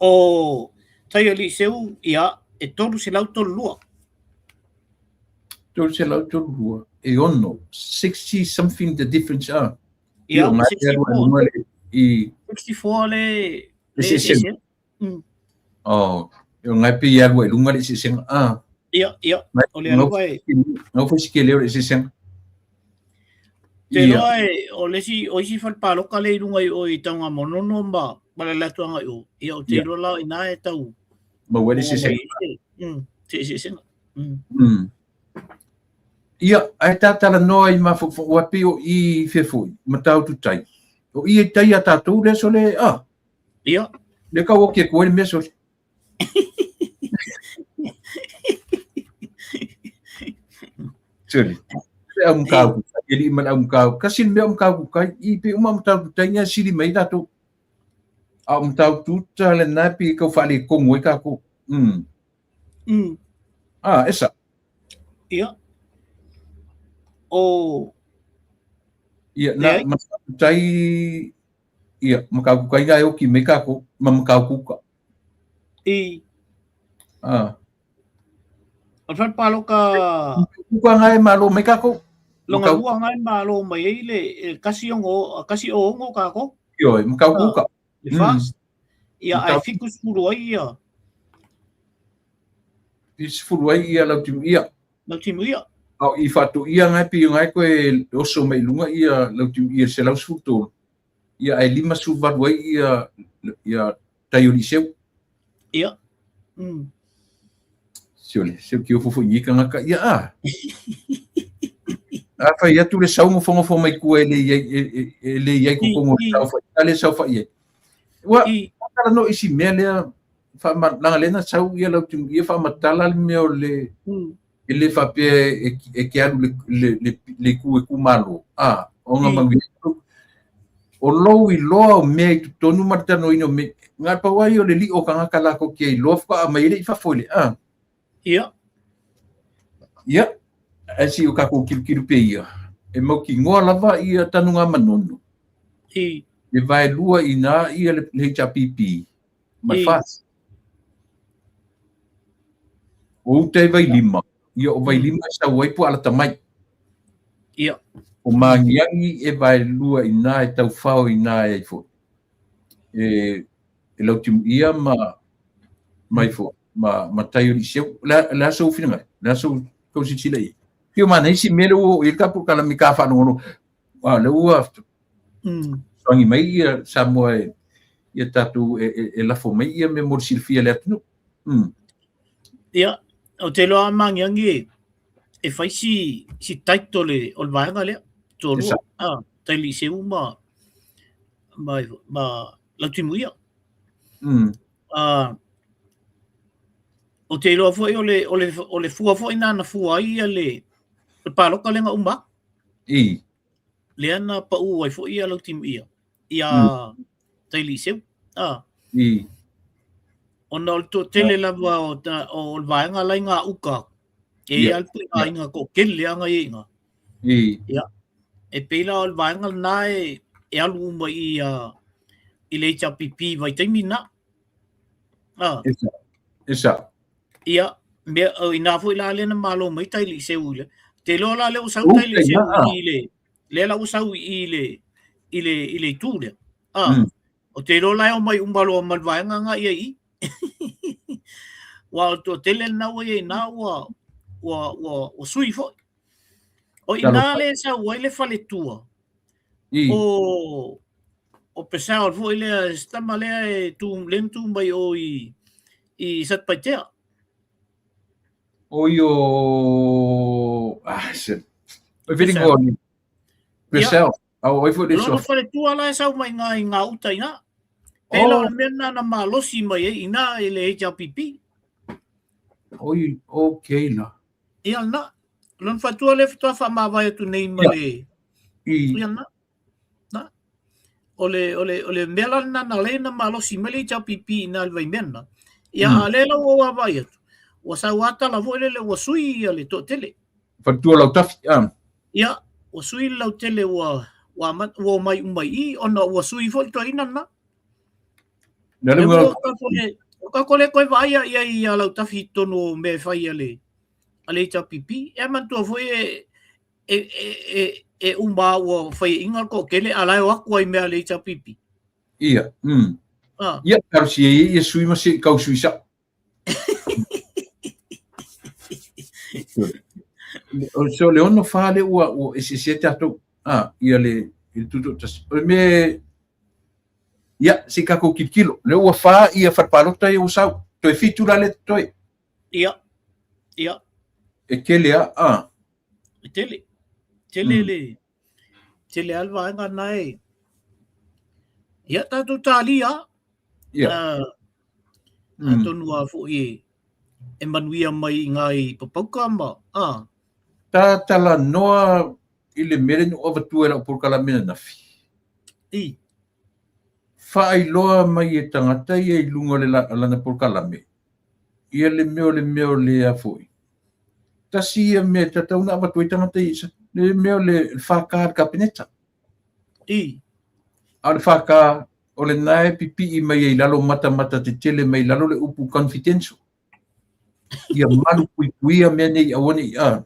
O Taialii-seu, ia, e 332. 332, e ono, 60 something the difference ah. Ia, 64. 64 le le Oh, o ngai pe ia lua i lunga le eseesega. Ah. Ia, ia, o le alua e. Ngau fai si ke leo le eseesega. Te loa e, o le isi, o isi fale paloka le i lunga i o i Taungamonono ma, ma le atu anga i o. Ia, o te loa la i nā e tau. Ma ua le eseesega. Te eseesega. Ia, ae tātala noa i mafofo, ua pe o i whefoi, matau tu tai. O i e tai a tātou le so le, ah. Ia. Le kau o ke koe le mea so. Suri. Le au mkau ku kai, e li ma le au mkau. Kasi le mea o mkau ku kai, i pe uma mkau ku tai nia sili mai tātou. A o mkau tuta le nā pi kau whaale kongo e kākou. Ah, esa. Ia. O... Ia, na, mkau ku tai, ia, mkau ku kai ngai oki me kākou, ma mkau kuka. I. Ah. O le paloka... Kuka ngai malo mai kākou. Longa lua ngai malo mai ei le kasi ongo, kasi o ongo kākou. Ioi, mkau kuka. Le fast. Ia, ai fiku sefulu ai ia. I sefulu ai ia Lautimuia. Lautimuia. Au i whaatu ia ngai pi ngai koe oso mai lunga ia Lautimuia 113. Ia ai 58 ai ia ia Taioli-seu. Ia. Siole, seu ki ofo i kangaka ia a. A fai atu le sau ngofo mai kua e le iai e le iai ko kongo sau fai le sau fai. Ua tala no isi mea lea wha lena sau ia Lautimuia wha matala le mea o le e le whapea e ke alu le ku e ku malo. A, o ngā mangu o lou i loa o mea i tonu ma tano ino me ngā pawai o le li o kanga kala ko kia i loa whaka a mai le i whafo le. A. Ia. Ia. Ai si o kako kiru kiru pe ia. E mau ki ngoa lava ia tanu ngā manono. I. E vai lua i nā ia le HRPP. Mai fas. O uta e vai lima. Ia o vai lima e sau ai pua ala tamai. Ia. O Magiagi e vai lua i nā e tauwhao i nā e ai fo. E Lautimuia ma mai fo. Ma Taioli-seu. Le aso u whina ngai. Le aso kau si tila i. Pio mana isi mele ua i kapu kala mi ka whanongolo. A le ua Soangi mai ia Samoa e ia tātou e lafo mai ia me mori silafia le atunu. Ia, o te loa Magiagi e fai si title o le vaega lea. Tōlua. Ah, Taioli-seu ma Lautimuia. O te iloa foi o le fua foi nā na fua ai ia le paloka lenga uma. I. Lea na pau ai foi ia Lautimuia. Ia Taioli-seu. Ah. I. Ona o le toatele lava o le vaega lai ngā uka. E ia alpu i ngā inga ko kele anga i inga. I. Ia. E pēlā o le vaega nā e alu uma i le HRPP vai taimi nā. Ah. Esa. Esa. Ia, mea, i nā foi la lena malo mai Taioli-seu i le. Te loa la leo sau Taioli-seu i le. Lea la ua sau i le i le itu lea. Ah. O te loa la e o mai umaloa ma le vaega ngā ia i. Ua o tele nā ua ia i nā ua sui foi. O ina le sau ai le faletua o o Pesau foi lea, se tama lea e tu le tu mai o i i Satupaitea. O i o ah se. O whiringo ni. Pesau. Au oi foi le so. Faletua la e sau mai ngā i ngā uta ina. Pela o le mea na na malosi mai ai ina i le HRPP. Oi, okay la. Ia na, lona faletua lea faatoa faamavae atu nei ma le ia na. Na. O le, o le, o le mea la lena na lea na malosi mai le HRPP ina le vaimea lena. Ia a lea la ua ou vaavaai atu, ua sau lava tala foi lele ua sui ia le toatele. Faletua Lautafi, ah. Ia, ua sui le lautele ua ua ua omai uma i i ona ua sui foi le toeaina lena. Na le ua tatou le toe vaaia ia i a Lautafi i totonu o mea e fai a le a le HRPP. E manatua foi e e e e uma ua faiaina le toatele a la e o atu ai mea a le HRPP. Ia, Ah. Ia, talosia ia ia sui ma se i kau sui sa. So le ono wha le ua ua eseese tatou ah ia le i le tutoatasi. O le mea ia se i kakou kilokilo le ua wha ia whare palota ia ua sau. Toe 7 la le toe. Ia. Ia. E tele a ah. E tele. Tele le tele a le vaega na e. Ia tatou talia. Ia. Atonu a foi e e manuia mai i ngā i papauka ma a. Talanoa i le mea lea na ou avatua e lau polokalame ananafi. I. Faailoa mai e tagata ia i luga o le lana polokalame, ia le mea o le mea o le a foi. Tasi ia mea e tatau ona avatu ai tagata ia, le mea o le FK a le Kapeneta. I. A o le FK, o lena e pipii mai ai i lalo matamata tetele mai lalo le upu confidential. Ia malu puipuia mea nei aua ne i a.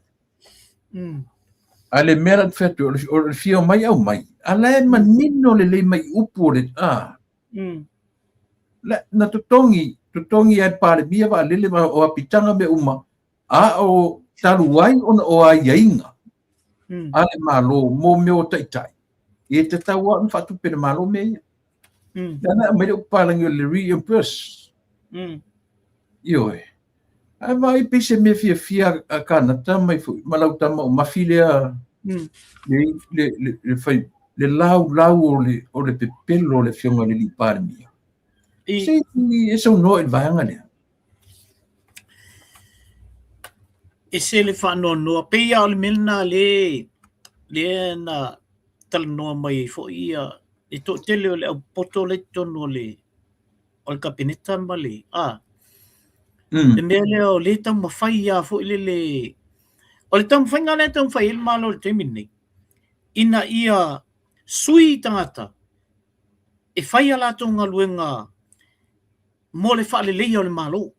A le mea la te fai atu, o le fia o mai au mai, a la e manino lelei mai upu o le a. La, na totogi, totogi ai le Palemia vaalele ma o apitaga mea uma, a o talu ai ona o aiaiga a le Malo mo mea o taitai, e tatau lava ona faatupe e le Malo mea ia. Lea na aumai le upu palagi o le reimburse. Ioe. Ae vaai pei se mea fiafia a Kanata mai foi ma lau tama o Mafi lea le, le, le, le, fai, le laulau o le, o le pepelo o le afioga i le alii Palemia. Se e saunoa i le vaega lea. Ese le faanoanoa, pei lava o le mea lena le lea na talanoa mai ai foi ia le toatele o le au poto lea i totonu o le o le Kapeneta ma le a le mea lea o le taumafai lava foi lele o le taumafaiga lea e taumafai ai le Malo i le taimi lenei ina ia sui tagata e fai a latou galuega mo le faaleleia o le Malo.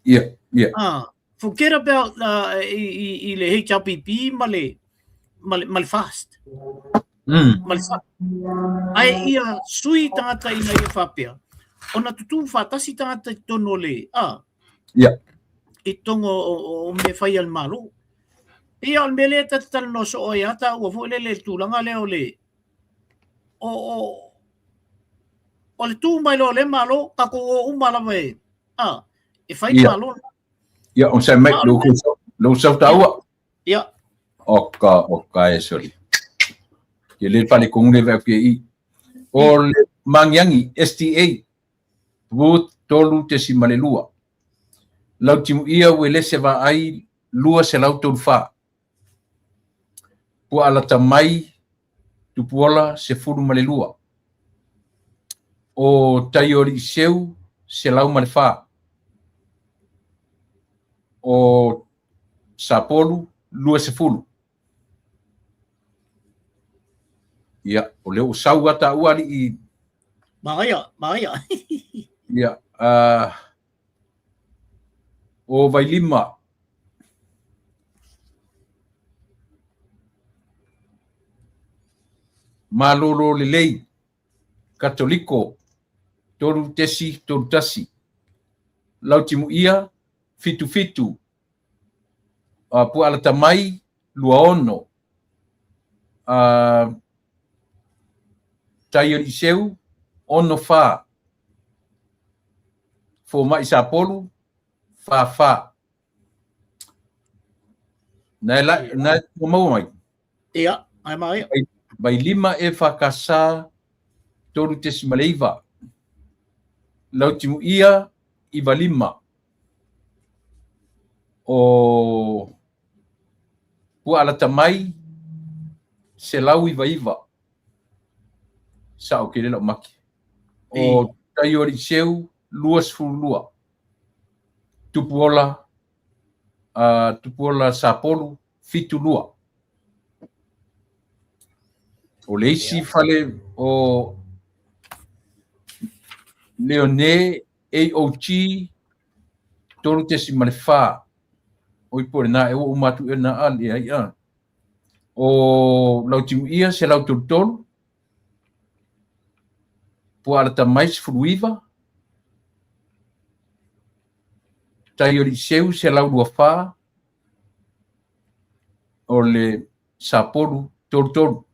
Yeah. Ah, forget about i, i, i le HRPP ma le, ma le, ma le FAST. Ma le SAP. Ae ia sui tagata ina ia faapea, ona tutū faatasi tagata i totonu o le, ah, i totonu o, o, o mea fai a le Malo. Ia, o le mea lea ta te talanoa soo ai a tāua foi lele i le tulaga lea o le, o, o, o le tu mai loa o le Malo, tatou o uma lava e, a, e fai le Malo. Ia, o se mai, lou lou sau taua. Ia. O ka, o ka e soli. Ke le fale kongu le vai i. O le Magiagi, STA, Booth 3.2. Lautimuia Uelese Vaai 234. Puaalata mai Tupuola 12. O Taioliiseu 104. O Sapolu 20. Ia, o lea ua sau a taua alii. Manaia, manaia. Ia, o Vailima. Malolo lelei, Katoliko, 3.31. Lautimuia, 77. Puaalata mai, 26. Taialiiseu, 6 4. Fomai Sapolu, 4 4. Na e la, na e maua mai. Ia, ai mai. Vailima EFKS 3.9. Lautimuia 95. O Puaalata mai 199. Sao ke le lau maki. O Taioaliseu 22. Tupuola Tupuola Sapolu 72. O le isi fale o Leone AOG 3.4. Oi po le na e ua uma atu e na a le ai a. O Lautimuia 133. Puaalata mai 19. Taioliseu 124. O le Sapolu 33.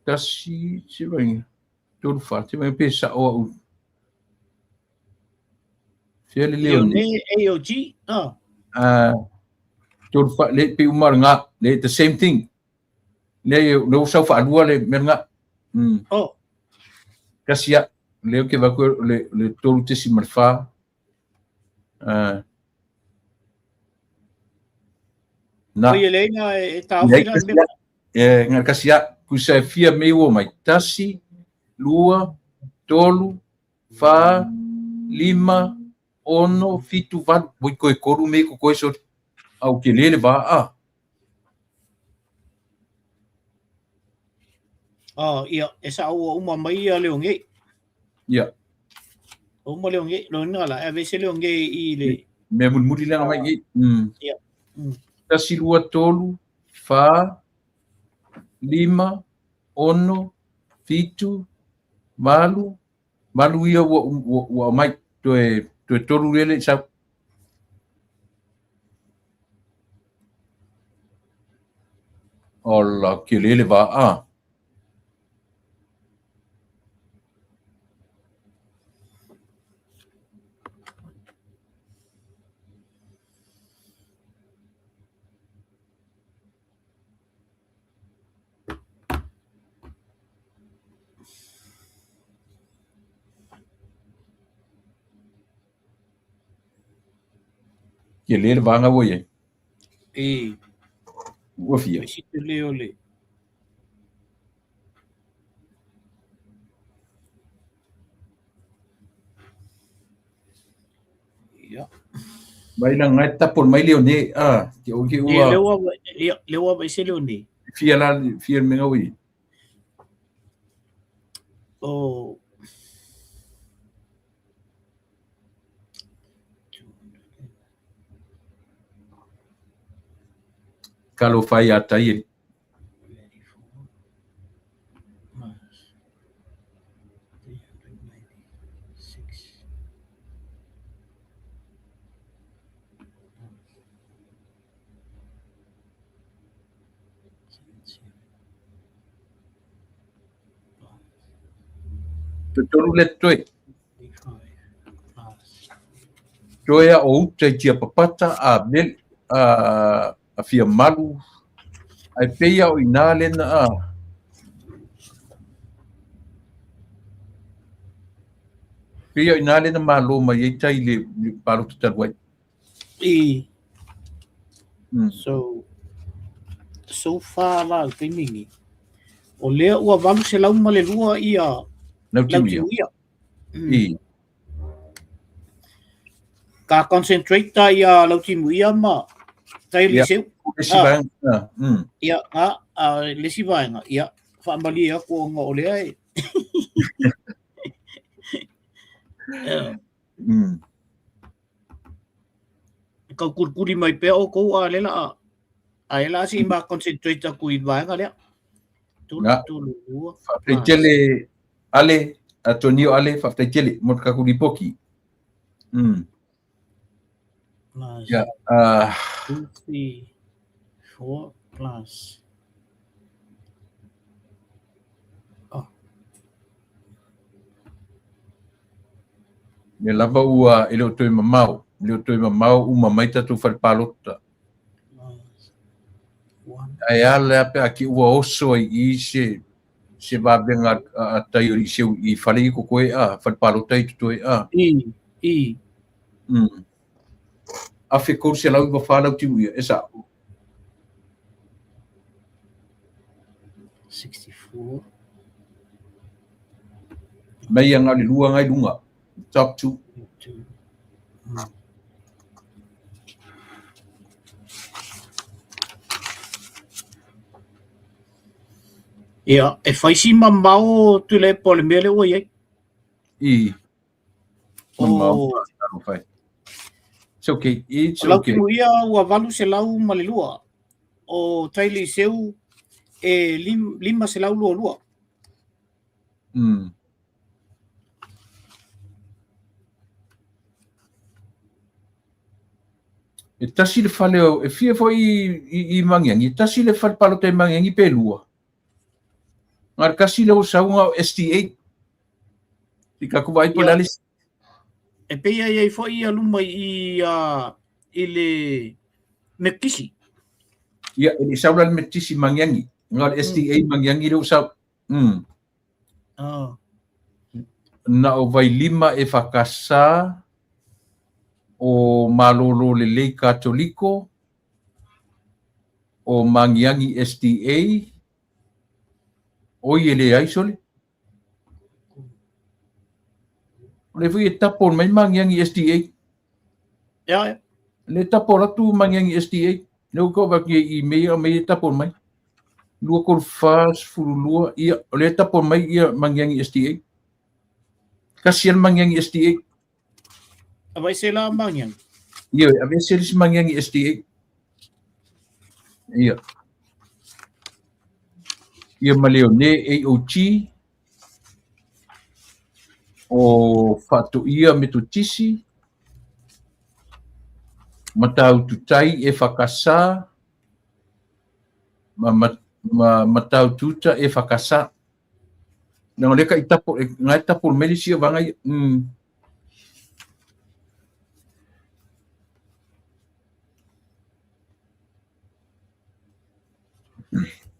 Tasi, se vai, tolu fa, se vai pe sa o au. Fea le leo ni. AOG, ah. Tolu fa, le pe umar nga, le the same thing. Le le sau fa lua le mer nga. Oh. Kasi ya, le ke va ko le tolu te si marfa. Na. Oi le na e taofi la me. E nga kasi ya, kusa e fia me ua mai. Tasi, lua, tolu, fa, lima, ono, fitu, valu. Oi koe koru me ko koe so. Au ke lele va a. Oh, ia, e sa ua uma mai ia leo ngei. Ia. Uma leo ngei, lo nga la, e vese leo ngei i le. Mea mulimuli langa mai ngei. Ia. Tasi, lua, tolu, fa, lima, ono, fitu, valu, valu ia ua mai toe tolu lele sau. Ola, ke lele va a. Ke lele va ngā ua e. E. Ua fia. Si te leo le. Ia. Mai la ngai tapo mai leo ne a ke o ke ua. Leo leo vai se leo ne. Fia la fia me ngau. O Kalo fai a tai. Te tolu le toe. Toe a o uta i tia papata a mel a fia malu. Ai peia o ina lena a. Peia o ina lena malo mai ei tai le palotu talu ai. I. So far la o taimi o lea ua 802 ia Lautimuia. I. Ka concentrate ta ia Lautimuia ma tai le seu. Le si vaega. Ia, a le si vaega. Ia, whaamalie aku o ngā o lea e. Kau kurikuri mai pea o kou a lela a. A e la si ma concentrate aku i vaega lea. Tolu, tolu, lua. Whaatai tele ale, Antonio ale, whaatai tele, mo te kaku ripoki. Plus Yeah, 2, 3, 4 plus. Le lava ua e le o toe mamao, e le o toe mamao uma mai tatou fale palota. Ae a la pe a te ua oso ai i se se vavega a tai o Liceu i fale i totoe a, fale palota i totoe a. I, i. 1394 lau timuia, e sa'o. 64. Mai ia na o le lua na i luga. Top 2. Ia, e fai si mamao Tuilaepa o le mea lea ua i ai. I. Mamao. O, It's okay. It's o lau okay. timuia ua 802. O tai Liceu e 522. E tasi le fale o, e fia foi i Magiagi, e tasi le fale palota i Magiagi pe lua. Na o le tasi lea ua sau na o STA. I tatou vaai po o le a le isi. E pei e i ai foi ia luma i i le Metisi. Ia, e le i sau la le Metisi i Magiagi. Na o le STA Magiagi lea ua sau. Na o Vailima e whakasa o Malolo Lelei Katoliko, o Magiagi SDA, oi e leai sole. O lea foi e tapo mai Magiagi SDA. Ia, ia. Le tapo atu Magiagi SDA. Lea ua tau avatu i email aumai e tapo mai. 2, 3, 4, 12, ia, o lea e tapo mai ia Magiagi SDA. Tasi lava le Magiagi SDA. Aveese la Magiagi. Ia, aveese le isi Magiagi SDA. Ia. Ia ma Leone AOG o Faatoia Metotisi, Matautu Tai e Whakasa, ma, ma, ma Matautu Uta e Whakasa. Leaga o lea ka i tapo, e, ngai tapo le mai le isi vaega ia.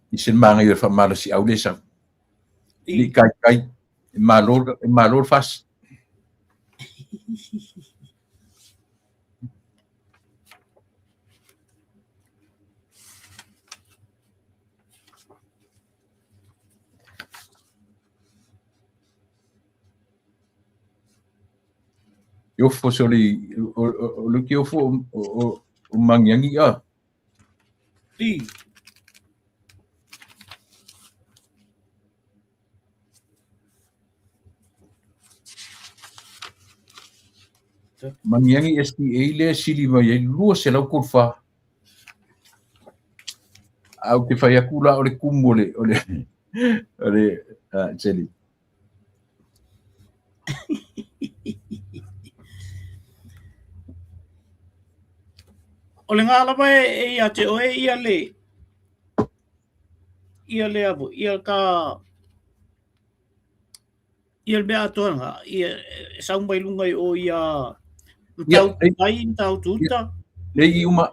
I se manaia o le faamalosiau lea e sau. Le i kaikai, e malo, e malo le fasi. E ofo se o le, o le ke ofo o Magiagi a. I. Magiagi SDA lea e sili mai ai 234. Ae ou te fai atu la o le kumu o le o le o le tele. O le gā lava e ia te oe ia le ia le avo, ia ka ia le mea atoa nga, ia e sau mai lunga i o ia Ia, matau tai, matau tuta. Le i uma.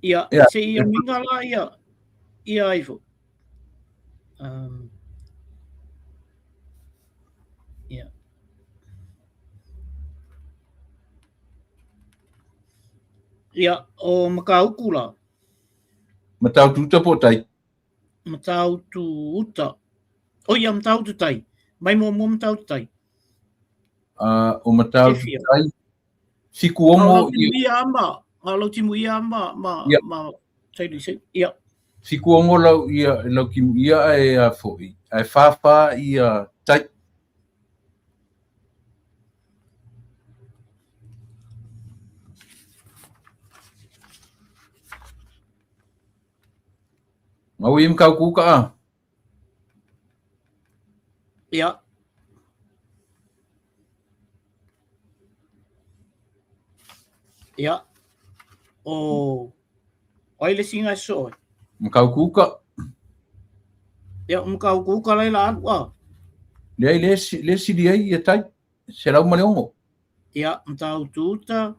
Ia, Ia. se ia minga la ia, ia ifo. Ia. Ia, o Makauku la. Matautu uta po o tai? Matautu uta. O ia, Matautu tai. Mai muamua Matautu tai. O Matautu tai. Fiku ono. Ngā timu ia ama. Ngā lau timu ia ama. Ma, Ia. ma, tai se, ia. Fiku ono lau ia, lau timu ia ae a foi. Ae whawha ia tai. Ngā ui mkau kuka a? Ia. Ia. O, o ai le singa e so oe? Mkau kuka. Ia, mkau kuka lai la alu a. Leai le le sili ai ia tai 106. Ia, Matautu Uta.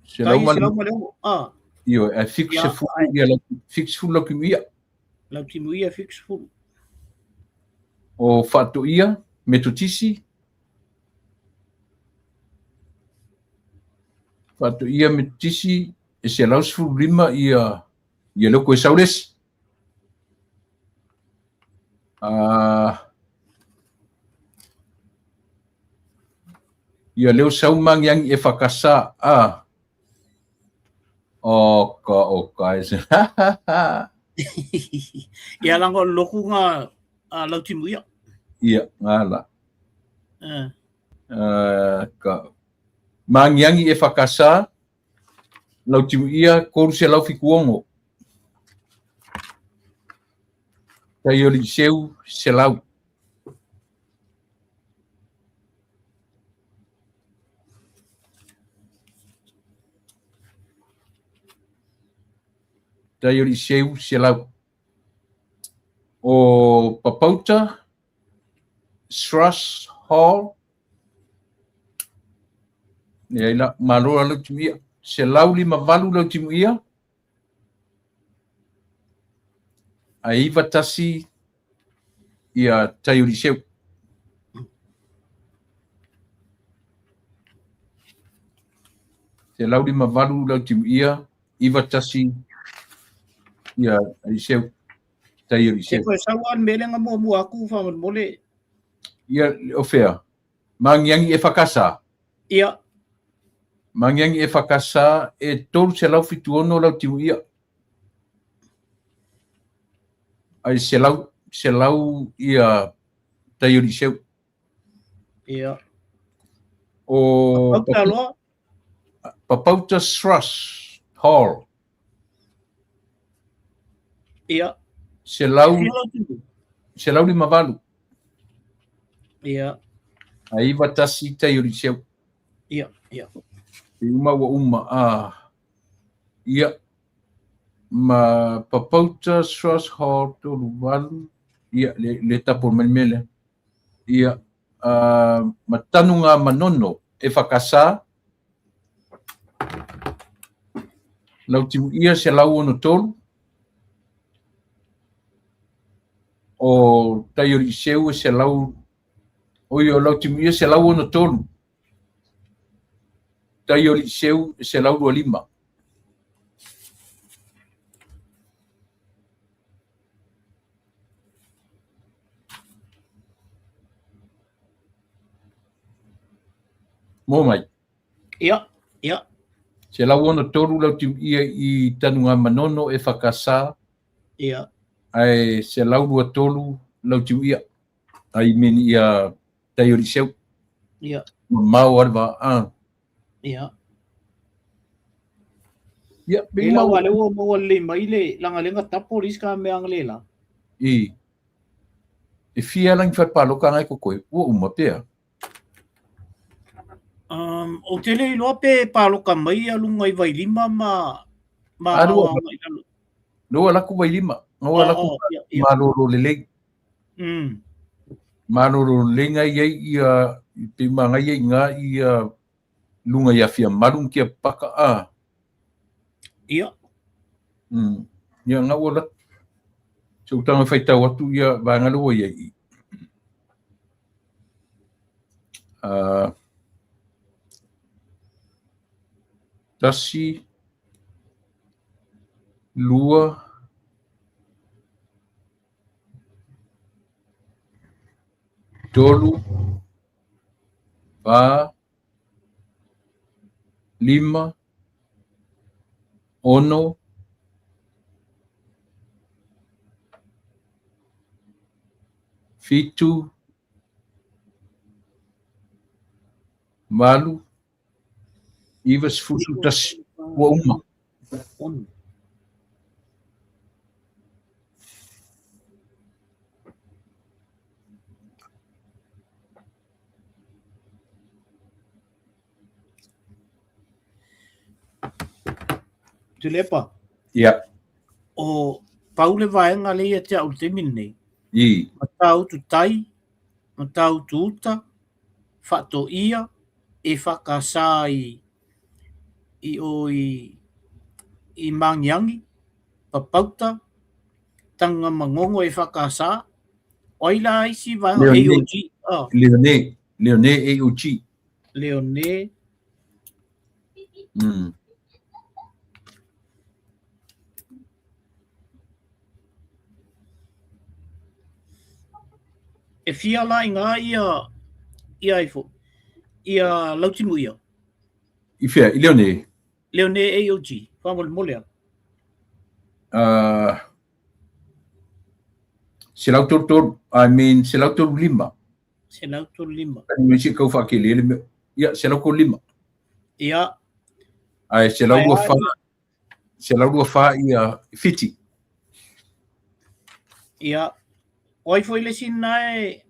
106. Ah. Io, e 70 ia lau 70 lau timuia. Lau timuia 70. O Faatoia, Metotisi. Faatoia Metotisi e 115 ia ia leo koe saulesi. Ia leo sau mangiangi e whakasa a o ka o ka e se Ia langa o loku ngā a lautimu ia. Ia, ngā la. Ka mangiangi e whakasa Lautimuia 376. Taioliseu 100. Taioliseu 100. O Papauta, Srush Hall, Leai la, malo la lau timuia. 158 lau timuia. Ae 91 ia Taioliseu. 158 lau timuia, 91 ia Aliseu. Taioliseu. E koe sau an melenga mua mua aku whamolemole. Ia, o whea? Mangiangi e whakasa. Ia. Mangiangi e whakasa e 376 lau timu ia. Ai 100 ia taiori seu. Ia. O Papauta loa. Papauta Srush Hall. Ia. 158. Ia. A 91 tai o Liceu. Ia, ia. I uma ua uma. Ah. Ia. Ma Papauta Srush Hall 38. Ia, le, le tapo mai mele. Ia. Ma tanu ngā manono e whakasā. Lau timu ia 163. O Taiori Seu e 100, oi o lau timu ia 163. Taiori Seu e 125. Mō mai. Ia, ia. 163 lau timu ia i Tanunga Manono e whakasā. Ia. Ae 123 lau timu ia. Ai meni ia Taiori Seu. Ia. Mamao ale va. Ah. Ia. Ia, E lau ale ua maua lelei mai le lagalega tapo le isi ka mea le la. I. E fia langi whai pāloka ngai ko koe, ua uma pea. O te le iloa pe pāloka mai a lunga i Vailima ma ma Lua, lua laku Vailima. Lua laku oh, yeah, yeah. malolo lelei. Malolo lelei ngai ai ia pe ma ngai ai ngā ia lunga ia fia malu kia paka a. Ia. Ia ngā ua latu. Se utanga whai tau atu ia vaenga loa ia i. Tasi, lua, tolu, fa, lima, ono, fitu, valu, 91, ua uma. Tuilaepa. Ia. O pau le vaega lea ia te au i le taimi lenei. I. Matautu Tai, Matautu Uta, Faatoia, EFKS i i o i i Magiagi, Papauta, Tagamagogo EFKS, o ai la isi vaega Leone, AOG, oh. Leone, Leone AOG. Leone. E fia la i ngā ia ia ai fo ia Lautimu ia. I fea, i Leone? Leone AOG, faamolemole a. 133, I mean 135. 135. Ani mai se kau whaakele le mea. Ia, 135. Ia. Ai, 124, 124 ia Fiti. Ia. O ai foi le isi na e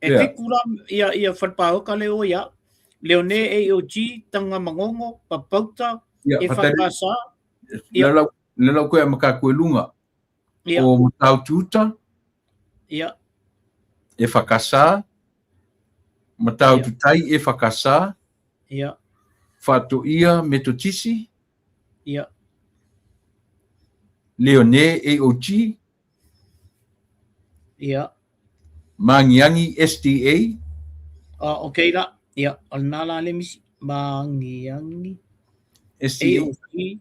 E Yeah. whiku la ia ia whalepaoka le o ia. Leone AOG, Tanga Mangongo, Papauta, Ia, e whatari, whakasa. Ia. le lau, le lau koe a makaku e lunga. Ia. O Mataututa. Ia. E whakasa. Mataututai e whakasa. Ia. Whatoia Metotisi. Ia. Leone AOG. Ia. Magiagi SDA. Ah, okay la. Ia, o lena la le misi. Magiagi SDA. AOG.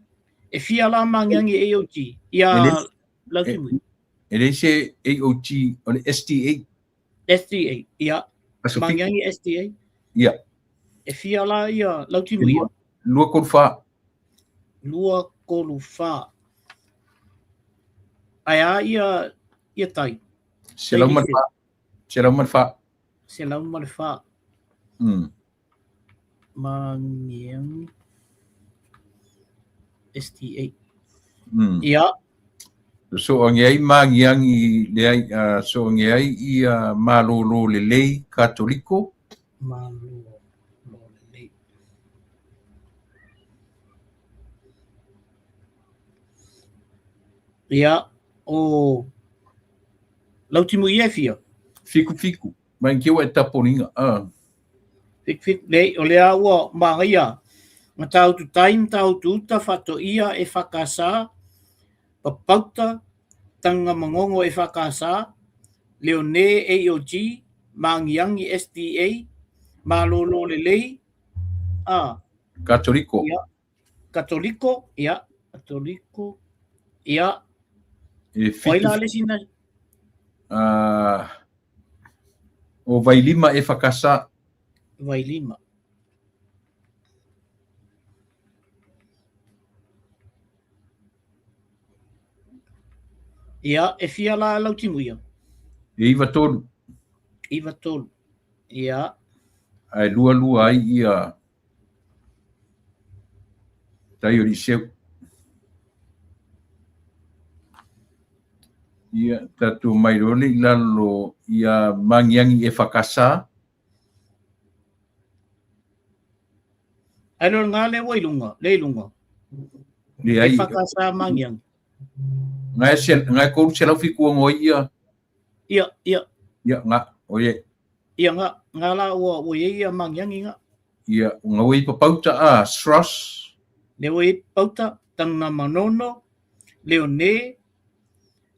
E fia la Magiagi AOG. Ia, Lautimui. E le se AOG, o le SDA. SDA, ia. Aso fiku. Magiagi SDA. Ia. E fia la ia Lautimui. E lua kolu wha. Lua kolu wha. Ai a ia, ia tai. Se lau ma le wha. Se lau ma le wha. Se lau ma le wha. Magiagi SDA. Ia. So ange ai Magiagi le ai, so ange ai ia Malolo Lelei Katoliko. Malolo Lelei. Ia, o Lautimu ia e fia? Fiku fiku. Mai ke ua e taporinga. Fiku fiku. Nei, o lea ua magaia. Matautu tai, matautu uta, whatoia e whakasa, papauta, tanga mangongo e whakasa, Leone AOG, Magiagi SDA, Malolo Lelei, a. Katoliko. Ia. Katoliko, ia. Katoliko, ia. E O ai fitu la le sina? O Vailima e whakasa. Vailima. Ia, e fia la Lautimu ia? E iwa tolu. Iwa tolu. Ia. Ai lua lua ai ia tai o Liceu. Ia, tātou mai role i lalo ia Magiagi e whakasa. Ai lolo ngā le ua i lunga, le i lunga. Le E ai. whakasa Magiagi. Ngai se, ngai koru se lau fiku o ia. Ia, ia. Ia, ngā, o ie. Ia, ngā, ngā la ua, ua ia ia Magiagi ngā. Ia, ngā ua i papauta a, Sros. Le ua i papauta, Tanga Manono, Leone,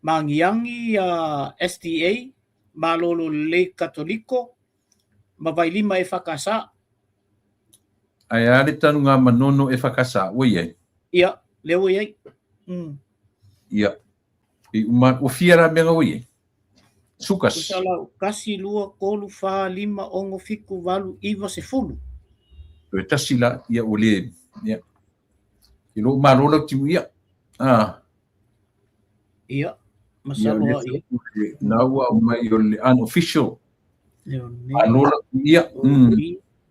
Magiagi a SDA, Malolo Lelei Katoliko, ma Vailima e whakasa. Ai a le tanu ngā manono e whakasa, ua iai? Ia, le ua iai. Ia. I uma, ua fia rā mea ngā ua iai? Sukas. Usa lau, kasi, lua, kolu, whā, lima, ongo, fiku, valu, iwa, sefulu. Toe tasi la, ia ua le, ia. I lou malo lau timu ia. Ah. Ia, masalo a ia. Nā ua au mai o le unofficial. Leone. Malo lau timu ia.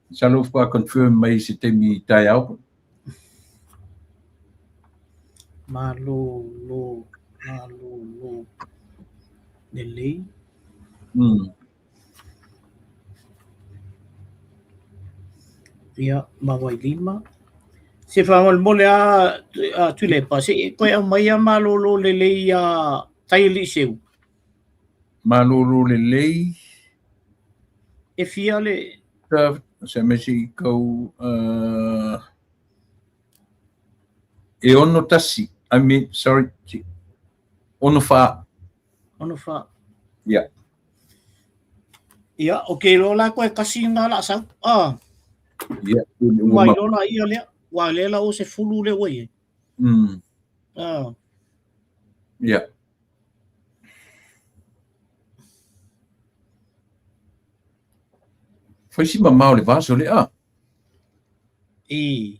Masalo wha confirm mai se taimi tae ao. Malo, lo, malo, lo. Lelei. Ia, ma Wailima. Se faamolemole a Tuilaepa, se i toe aumai a malolo lelei a Taialiiseu. Malolo lelei. E fia le... Se me se i kau... e 61. I mean, sorry. 64. 64. Yeah. Ia, o ke iloa la koe kasi ngā la sau. Ah. Ia, ua mai lola ia lea. Ua lea la o se fulu le ua ia. Ah. Ia. Fai si mamao le vaso le a. I.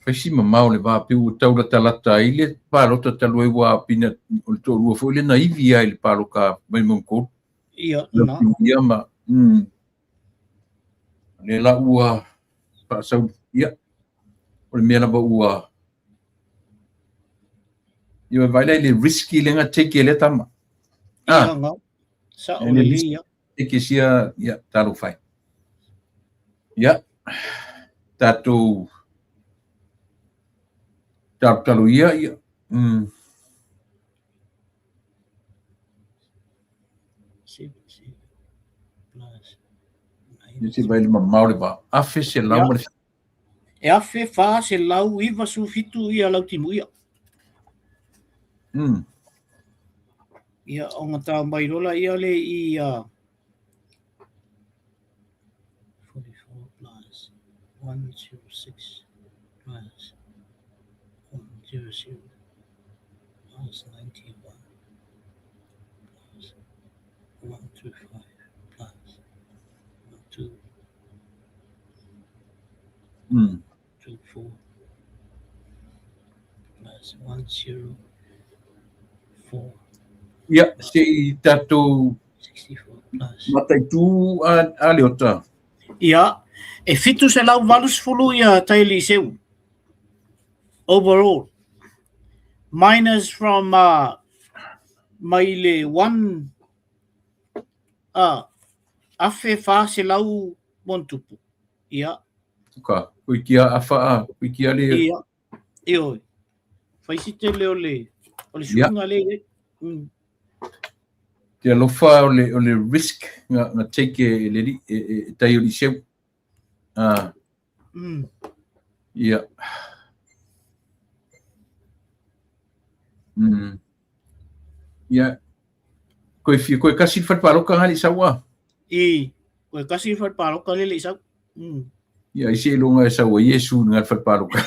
Fai si mamao le va pe ua tau latalata ai le palota talu ai ua pina o le toalua foi le na ivi ai le paloka mai Mongol. Ia, na. Ia ma. Le la ua faasau ia. O le mea lava ua ia vai lai le risky le nga take le tama. Ah. Ia, nga. Sa o le ia. Take sia ia talo fai. Ia. Tatou talo ia ia. Ia se vai le mamao le va. Afe se lau ma le E 1497 ia lau timu ia. Ia o ngā tau mai rola ia le i 44 plus 106 plus 100 plus 91 plus 125 plus 12 24 plus 104. Ia, se i tātou 64 plus. Mataitu a Leota. Ia, e 780 ia Taili Seu. Overall. Minus from mai le 1 afe 400 montupu. Ia. Ka, koe ki a afa a, koe ki a le... Ia, ioe. Fai si tele o le, o le suinga le e. Te alofa o le risk nga take e le e tai o liceu. Ia. Ia. Koe fia, koe kasi le whalepaloka ngā le sau a? I, koe kasi le whalepaloka le le sau. Ia, i se ilonga e sau a Iesu ngā le whalepaloka.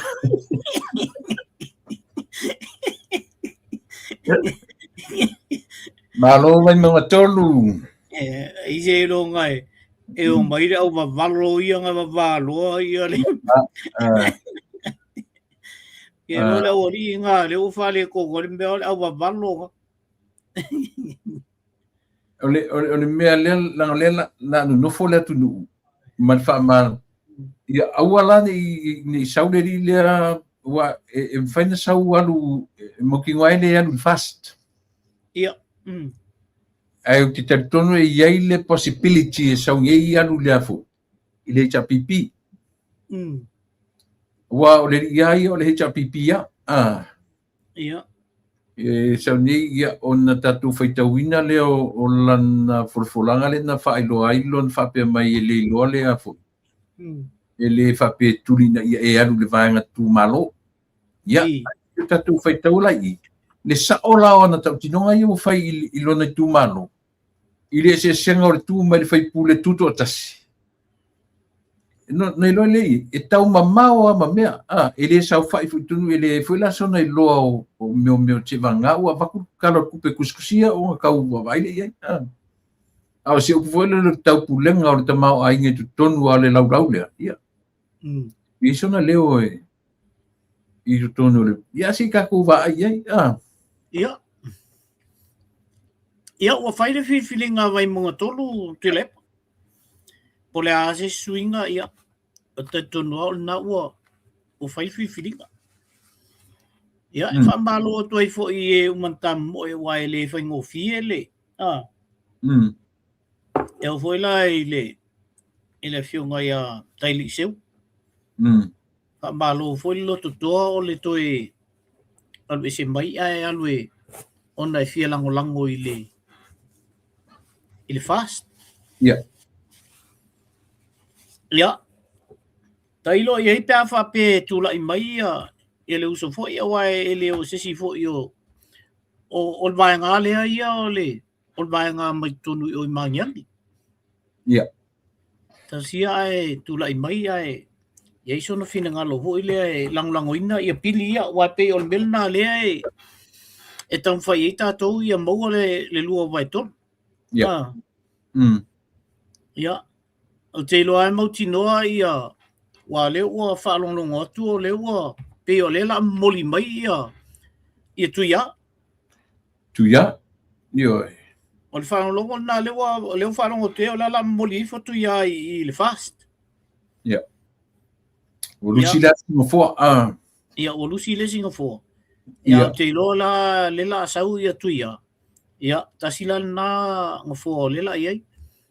Malo mai mga tolu. E, i se ilonga e, e o mai le au vavalo ia ngā vavaloa ia le. Ke no le au ali ngā le o whale ko le mea o le au vavalo ngā. O le mea lea, langa lea la nonofo le atunuu ma le faamalo. Ia aua la nei sau le alii lea ua e mafai ona sau alu e mautinoa ai le alu i le fast. Ia. Ae ou te talitonu e i ai le possibility e sau nei alu lea foi i le HRPP. Ua o le alii lava ia o le HRPP ia. Ia. E sau nei ia ona tatou faitauina lea o lana folafolaga lea na faailoa ai lona faapea mai e le iloa lea foi. E le faapea e tuli ina ia e alu i le vaega tumalo. Ia, o tatou faitau la i, le sao la o ana tautinoga ia ua fai i lona itumalo, i le eseesega o le tu mai le faipule tutoatasi. No, na iloa le i, e tau mamao a ma mea, a, e le saofai foi tonu, e le foi la sona iloa o meo meo te vanga ua vaku kala o kupe kusikusia o nga kau vaai le i ai, a. A o se upu foi le taupulega o le tamao aiga i totonu a le laulau lea, ia. I sona leo e i totonu o le, ia se i kākou vaai i ai, a. Ia. Ia, ua fai le filifiliga Vaimauga 3, Tuilaepa. Po le a se suiga, ia, o talitonu lava o lena ua ua fai le filifiliga. Ia, e faamalo atu ai foi i e uma na tamomoe aua e le faigofie le, a. E oo foi la i le i le afioga ia Tailiiseu. Faamalo foi le lototoa o le toe alu ese mai ae alu e ona e fia lagolago i le i le FAST. Ia. Ia. Tailo i ai pe a faapea e tulai mai ia ia le uso foi aua e le o se isi foi o o, o le vaega lea ia o le o le vaega mai totonu i o i Magiagi. Ia. Tasi ia ae tulai mai ae i ai sona finagalo foi lea e lagolagoina ia pili ia, aua e pei o le mea lena lea e e taumafai ai tatou ia maua le, le 2/3. Ia. Ah. Ia, ou te iloa e mautinoa ia, ua lea ua faalogologo atu o lea ua, pei o lea la momoli mai ia, ia Tuia. Tuia? Ioe. O le faalogologo lena lea ua, lea ua faalogo atu ai o le a la momoli ifo Tuia i, i le FAST. Ia. Ua lusi le isi nofoa. Ah. Ia, ua lusi le isi nofoa. Ia, ou te iloa la le la sau ia Tuia. Ia, tasi la lena nofoa o le la i ai.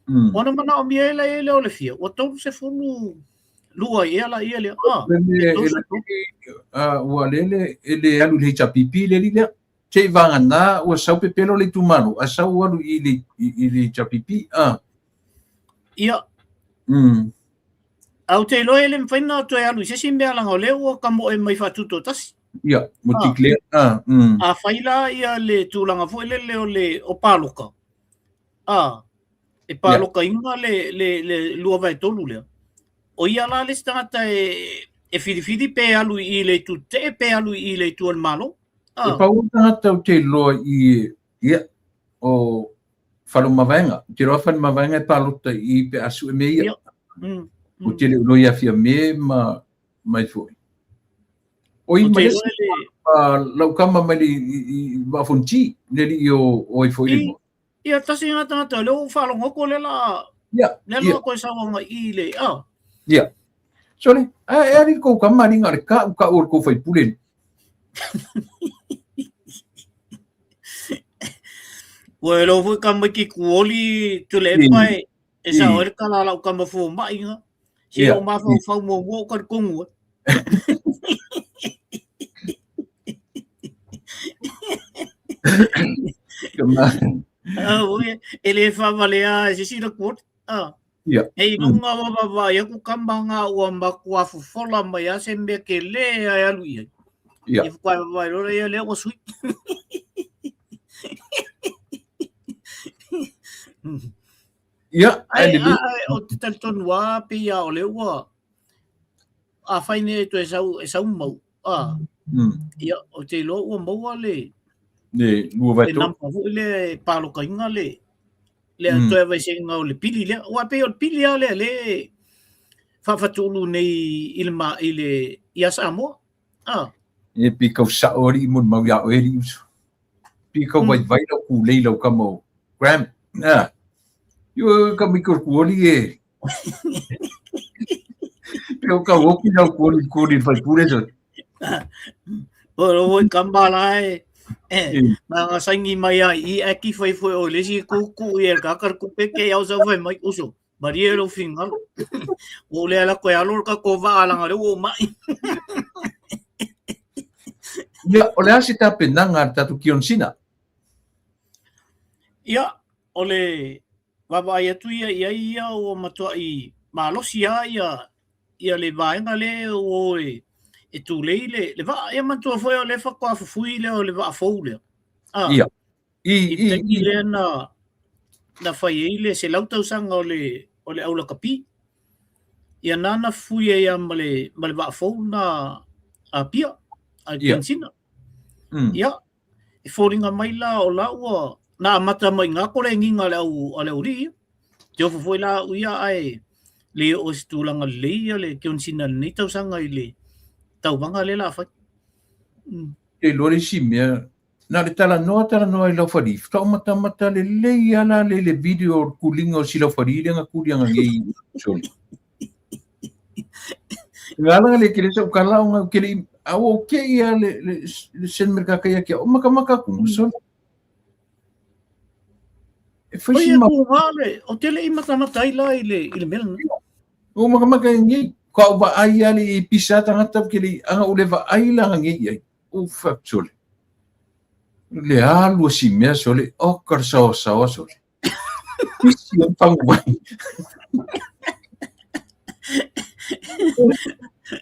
Ona manaomia e la i ai lea o le fia. Ua 32 i ea la ia lea. Ah, ah, ua lele e le alu i le HRPP le alii lea. Te i vagana ua sau pepelo le itumalo, a sau alu i le, i le HRPP. Ah. Ia. A ou te iloa e le mafai ona toe alu i se isi mea leaga o lea ua kamoe mai faatutoatasi. Ia, ua declare. Ah. Afai la ia le tulaga foi lele o le o paloka, ah, e palokaina le, le, le 2/3 lea, o ia la le isi tagata e, e filifili pe alu i le itu tetee pe alu i le itu o le Malo. Ah. E pau o tagata ou te iloa i, ia, o Faleomavaega. Ou te iloa Faleomavaega e palota i pe a sue me ia. Ia. Ou te le o iloa ia Fiame ma mai foi. O i ma le lau kama mai le i Vaafonti, le alii o o ai foi le igoa. Ia tasi ngā tagata, lea ua faalogo atu lea la, Ia, lea la koe sauanga i le, ah. Ia. Sole, a e ali kou kama ali ngā le ka'u ka'u o le kou faipule ni. Ua e lou foi ka mai ki kuoli tule e pae, e sa oe le kala lau kama fō mai nga. Se o mafaufau muamua o ka le kongu e. E le faavalea e se isi le kuoli. Ah. Ia. Hei lunga wa vaavaai aku kama nga ua matua fofola mai a se mea ke le ai alu i ai. Ia. Ia faatoa vaavaai loa lea, lea ua sui. Ia, ai, ai, o te talitonu a pei a o lea ua afai nei e toe sau, e sau mau. Ah. Ia, o te iloa ua maua le Le lua vai le number foi lea e palokaina le le toe aveeseina o le pili lea. Aua e pei o le pili lava lea lea e faafatulu nei i le ma i le ia Samoa. Ah. E pi kau sa'o alii molimau iā oe alii uso. Pi kau vaivai lau kūlei lau kama o Graham. Ah. Io ka mai ko kuoli e. Pe o ka oki lau kuoli kuoli fai pure so. O lo voi kama la e. E, na nga saingi mai ai i aki fai foi o le si kuku i el kakar kupe ke au sa fai mai uso. Maria lo fingalo. O le ala koe alo ka ko va alanga le o mai. Ia, o le a se tapenaga a le tatou Kionisina? Ia, o le vaavaai atu ia i ai ia ua matuai malosi lava ia ia le vaega lea ua o e e tulei le le vaa. Ia manatua foi o lea faatoa fufui lea o le vaa fou lea. Ah. Ia. I i i taimi lea na na fai ai le 100 tausaga o le o le aulakapi. Ia nana fufui ai lava ma le ma le vaa fou na a Apia, a Kensina. Ia, e foliga mai la o la ua na amata mai ngā kolegiga a le au a le aualii ia. Te ofo foi la au ia ae le oo i se tulaga lelei ia le Kensina i lenei tausaga i le tauvaga lea la fai. Te iloa le isi mea, na le talanoa talanoa i Laufali, faatoa ou matamata lelei lava la le le video o le kuliga o si Laufali lea na kuliaga nei sole. Ngā le kele sa ukala o ngā kele a o ke ia le le le sen merka kai kia o maka maka ku so. E fai si ma le o tele i matamata ai la i le i le mea. O maka maka ngi. Ka u vaai ali i pisa tagata ke le anga u le vaai la ngi ai. U fa sole. Le alu si mea sole o ka sawa sawa sole. Pisi o pangu vai.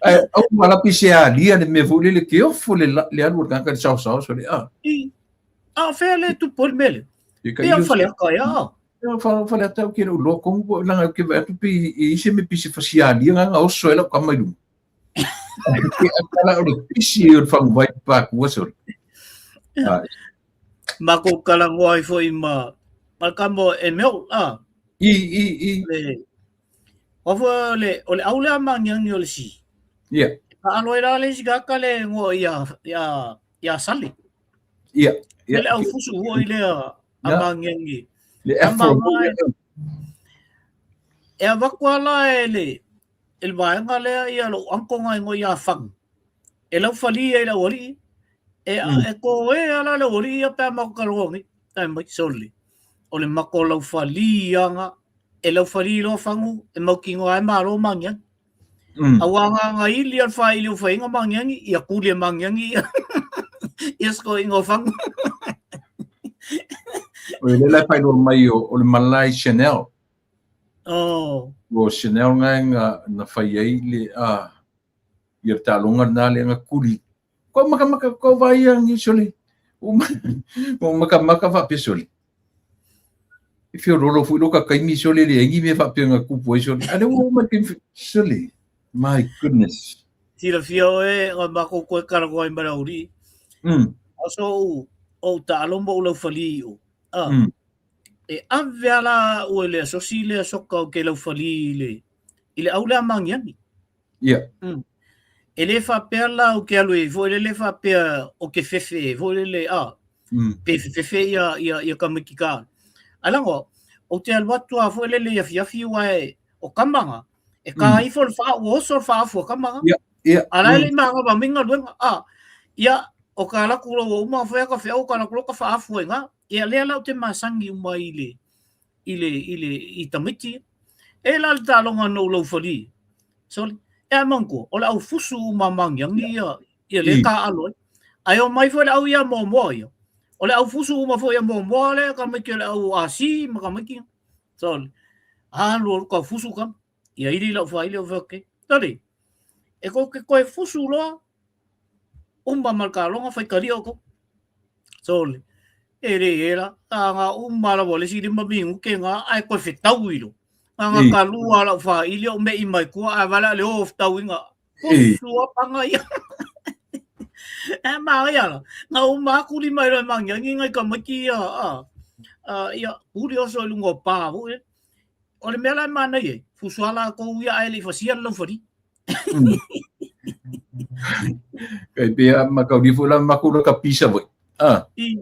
Ai au wala pisi a lia le mea foi le ke ofo le le alu o ka sawa sawa sole. Ah. I. A fea le tupu le mele. Pe a fale aka ia. Fa fale ata ke lo ko langa ke va atu pi i se me pisi fasialia nga oso ela ka mai lu. Ke akala o le pisi o le faguvai pakua sole. Ma ko kalangoa ai foi ma ma ka mo e meo a. I i i. Le o fo le o le aule a mangiangi o le si. Ia. Ka alo era le si ka ka le ngo ia ia ia sale. Ia. Ia. Le au fusu ho i le a mangiangi. Le afro. E a vakua la e le e le vaega lea ia lou uncle nga ingoa ia Fang. E lau fali ai le aualii. E, e ko e ala le aualii ia pe a mako kaloa ngi. Tai mai sole. O le mako lau fali anga. E lau fali loa fangu. E mau ki ngoa e malo mangiangi. Aua nga nga ili al wha ili o whainga mangiangi. Ia kuli e mangiangi ia. Ia sko ingo fangu. O le le pai mai o le Malai Chanel. Oh. O Chanel nga nga na fai ai le a ia le taaloga lena le nga kuli. Ko maka maka ko vai angi sole. O maka maka fa pe sole. E fio rolo fu lo ka kaimi sole le engi me fa pe nga kupu ai sole. Ale o ma ke sole. My goodness. Silafia oe nga mako koe karakoa i marauri. Aso ou ou taalo mo lau fali o. Ah. E ave ala ua le asosi le asoka o ke lau fali i le i le au lea magiagi. Ia. E le faapea la o ke alu e foi le le faapea o ke fefe foi le le a. Pe fefe ia ia ia tamaiti ka. Ae lago o te alu atu a foi le le afiafi ua e o kamaga e ka ifo le fa ua oso le faafu a kamaga. Ia. Ia. A la le maga ma minga luenga a. Ia o ka laku lo uma foi ka fe o ka laku lo ka faafu e nga. Ia lea la o te masangi uma i le i le i le i tamaiti. E la le taaloga na ou laufali. Sorry. E a manko, o le au fusu uma magiagi ia ia le ka alo ai. Ai o mai foi le au ia moamoa ia. O le au fusu uma foi ia moamoa le ka mai ke le au asi ma ka mai ki. Sorry. Alu ka fusu ka. Ia ili lau faili o okay. Sorry. E ko ke koe fusu loa uma ma le kaloga faitalia o kou. Sole, e le e la, a ngā uma lava le si lima minute ngā ai koe whetau i lo. Ngā ngā ka lua lau whaili o me i mai kua ai wala le o whetau i ngā. Pusu a panga ia. E mā ia la. Ngā uma aku li mai roi mangi angi ngai ka maki ia. A, a, ia, huri oso i lunga o pā. O le mea la e mānai e, fusu ala kou ia ai le i whasia le lauwhari. Kai pea makauri fo la makura ka pisa voi. Ah. I.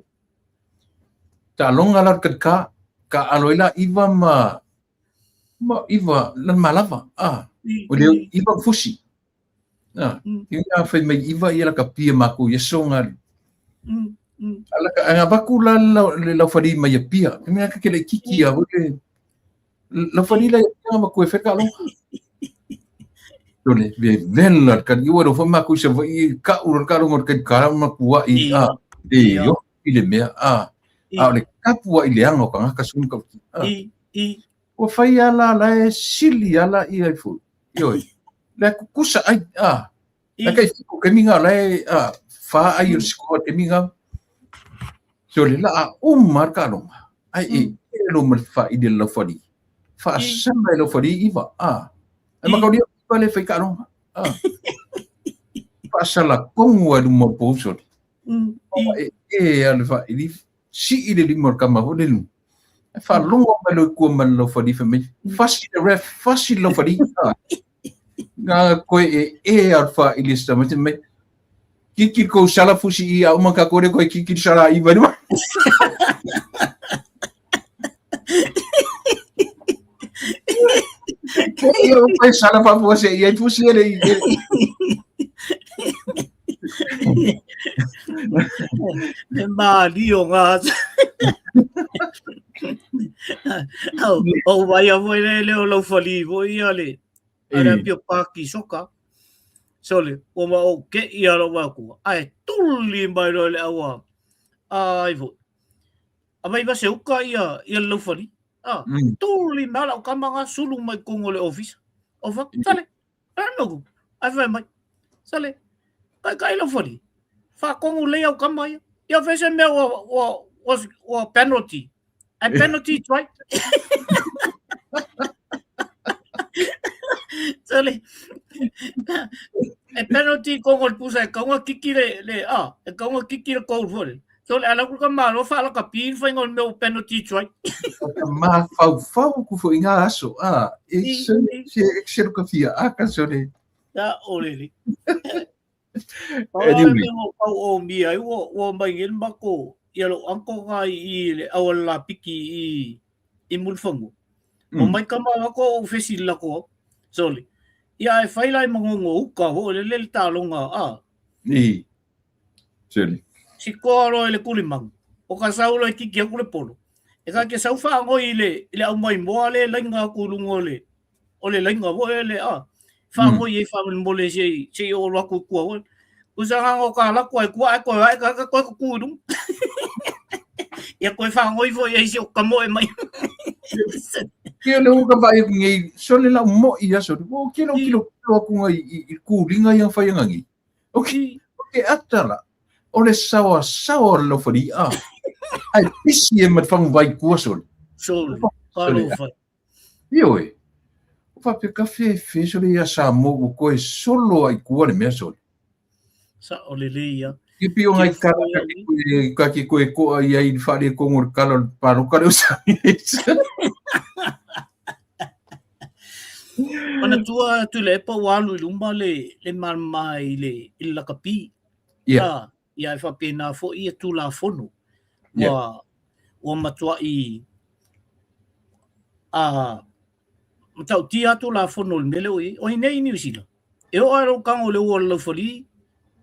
Ta longa la ka ka ka alo ila iva ma ma iva lan malava. Ah. I. O le iva fusi. Ah. I nga fai mai iva ia la ka pia maku ia songa. Ala ka anga baku la la le la fari mai ia pia. Mea ka ke le kiki a le la fari la ia ma ku e feka lo. Le ve vela ka iwa ro fa maku se vai ka uro ka ro ka ka ma ku i a e yo i le mea a a le kapu i le anga ka ka sun ka i i o fai ala la e sili ala i ai fu yo le kusa ai a la kai fiku ke minga la e a fa ai o siko te minga so le la a umar ka longa ai e e lo ma fa i le la fali fa samba lo fali iva a e ma ka pa le fai ka longa a fa sala kongu alu mo po so e e a le fa i si i le lima ka ma ho le lu e fa longo ma lo ku ma lo fali fa me fasi le ref fasi lo fali ngā koe e e a fa i le sa me kiki ko sala fusi i a uma ka kore koe kiki sala i vai Ia pai sala fa fusi i ai fusi ele i E māli o ngā Au, au vai a voi le leo lau whali voi ia le. A le Apia Paki soka. Sole, ua ma ou ke i alo wa ku. Ai tuli mai loa le aua. Ai fo. A mai va se uka ia ia le laufali. Ah, tuli mai lau kama nga sulu mai kongo le office. O fa, sale. Ano Ai fai mai. Sale. Kai kai laufali. Fa kongo le au kama ia. Ia fe se mea ua ua ua, ua penalty. A penalty try. Sale. E penalty kongo le pusa e kaunga kiki le le ah, e kaunga kiki le goal fo. So le ala ku ka malo fa la ka pi fa ngol me penalty try. Ka ma fau fau ku fo inga aso ah e se se se ka fia a ka so le. Ya o le le. Anyway. Mo pau o mi ai wo wo mai ngel mako ia lo anko ga i le awal la piki i i mulfangu. O mai kama ko o fesi la ko. Soli. Ia e fai lai mangongo uka ho le le talonga a. I. Soli. Si koa loa i le kulimangu, o ka sau loa e kiki aku le polo. E ka ke sau whaangoi i le, i le au mai moa le lainga aku lunga o le, o le lainga wo e le a. Whaangoi mm. e whaamani mole se, se i o aku kua wo. Kusa ngā ngō ka lako ai kua ai koe ai ka ka koe ko kū runga. Ia koe whaangoi fo i se o ka moe mai. Kia le uka vai aku ngei, sole lau mo i aso. O kilo kilo kilo aku ngai i, i kūringa i ang whai ngangi. O ke, o ke atala, o le saoa saoa o le laufali a. Ai pisi e ma fangu vai kua sole. Sole, kalo fai. Ioe. O faapea ka fefe sole ia Samoa ua koe solo ai kua le mea sole. Sa o le lei ia. Ke pio ngai kala ka ke koe, ka ke koe koa ia i whaare kongo le kala o le paloka le o sa. Manatua Tuilaepa ua alu i luma le, le malama i le, i le lakapi. Yeah. Ah, ia e faapena foi ia Tulafono. Ua, yeah. ua matuai a matautia a Tulafono o le mea lea ua i ai. O i nei i Niu Sila, e oo lava lou tago i le ua o le laufali,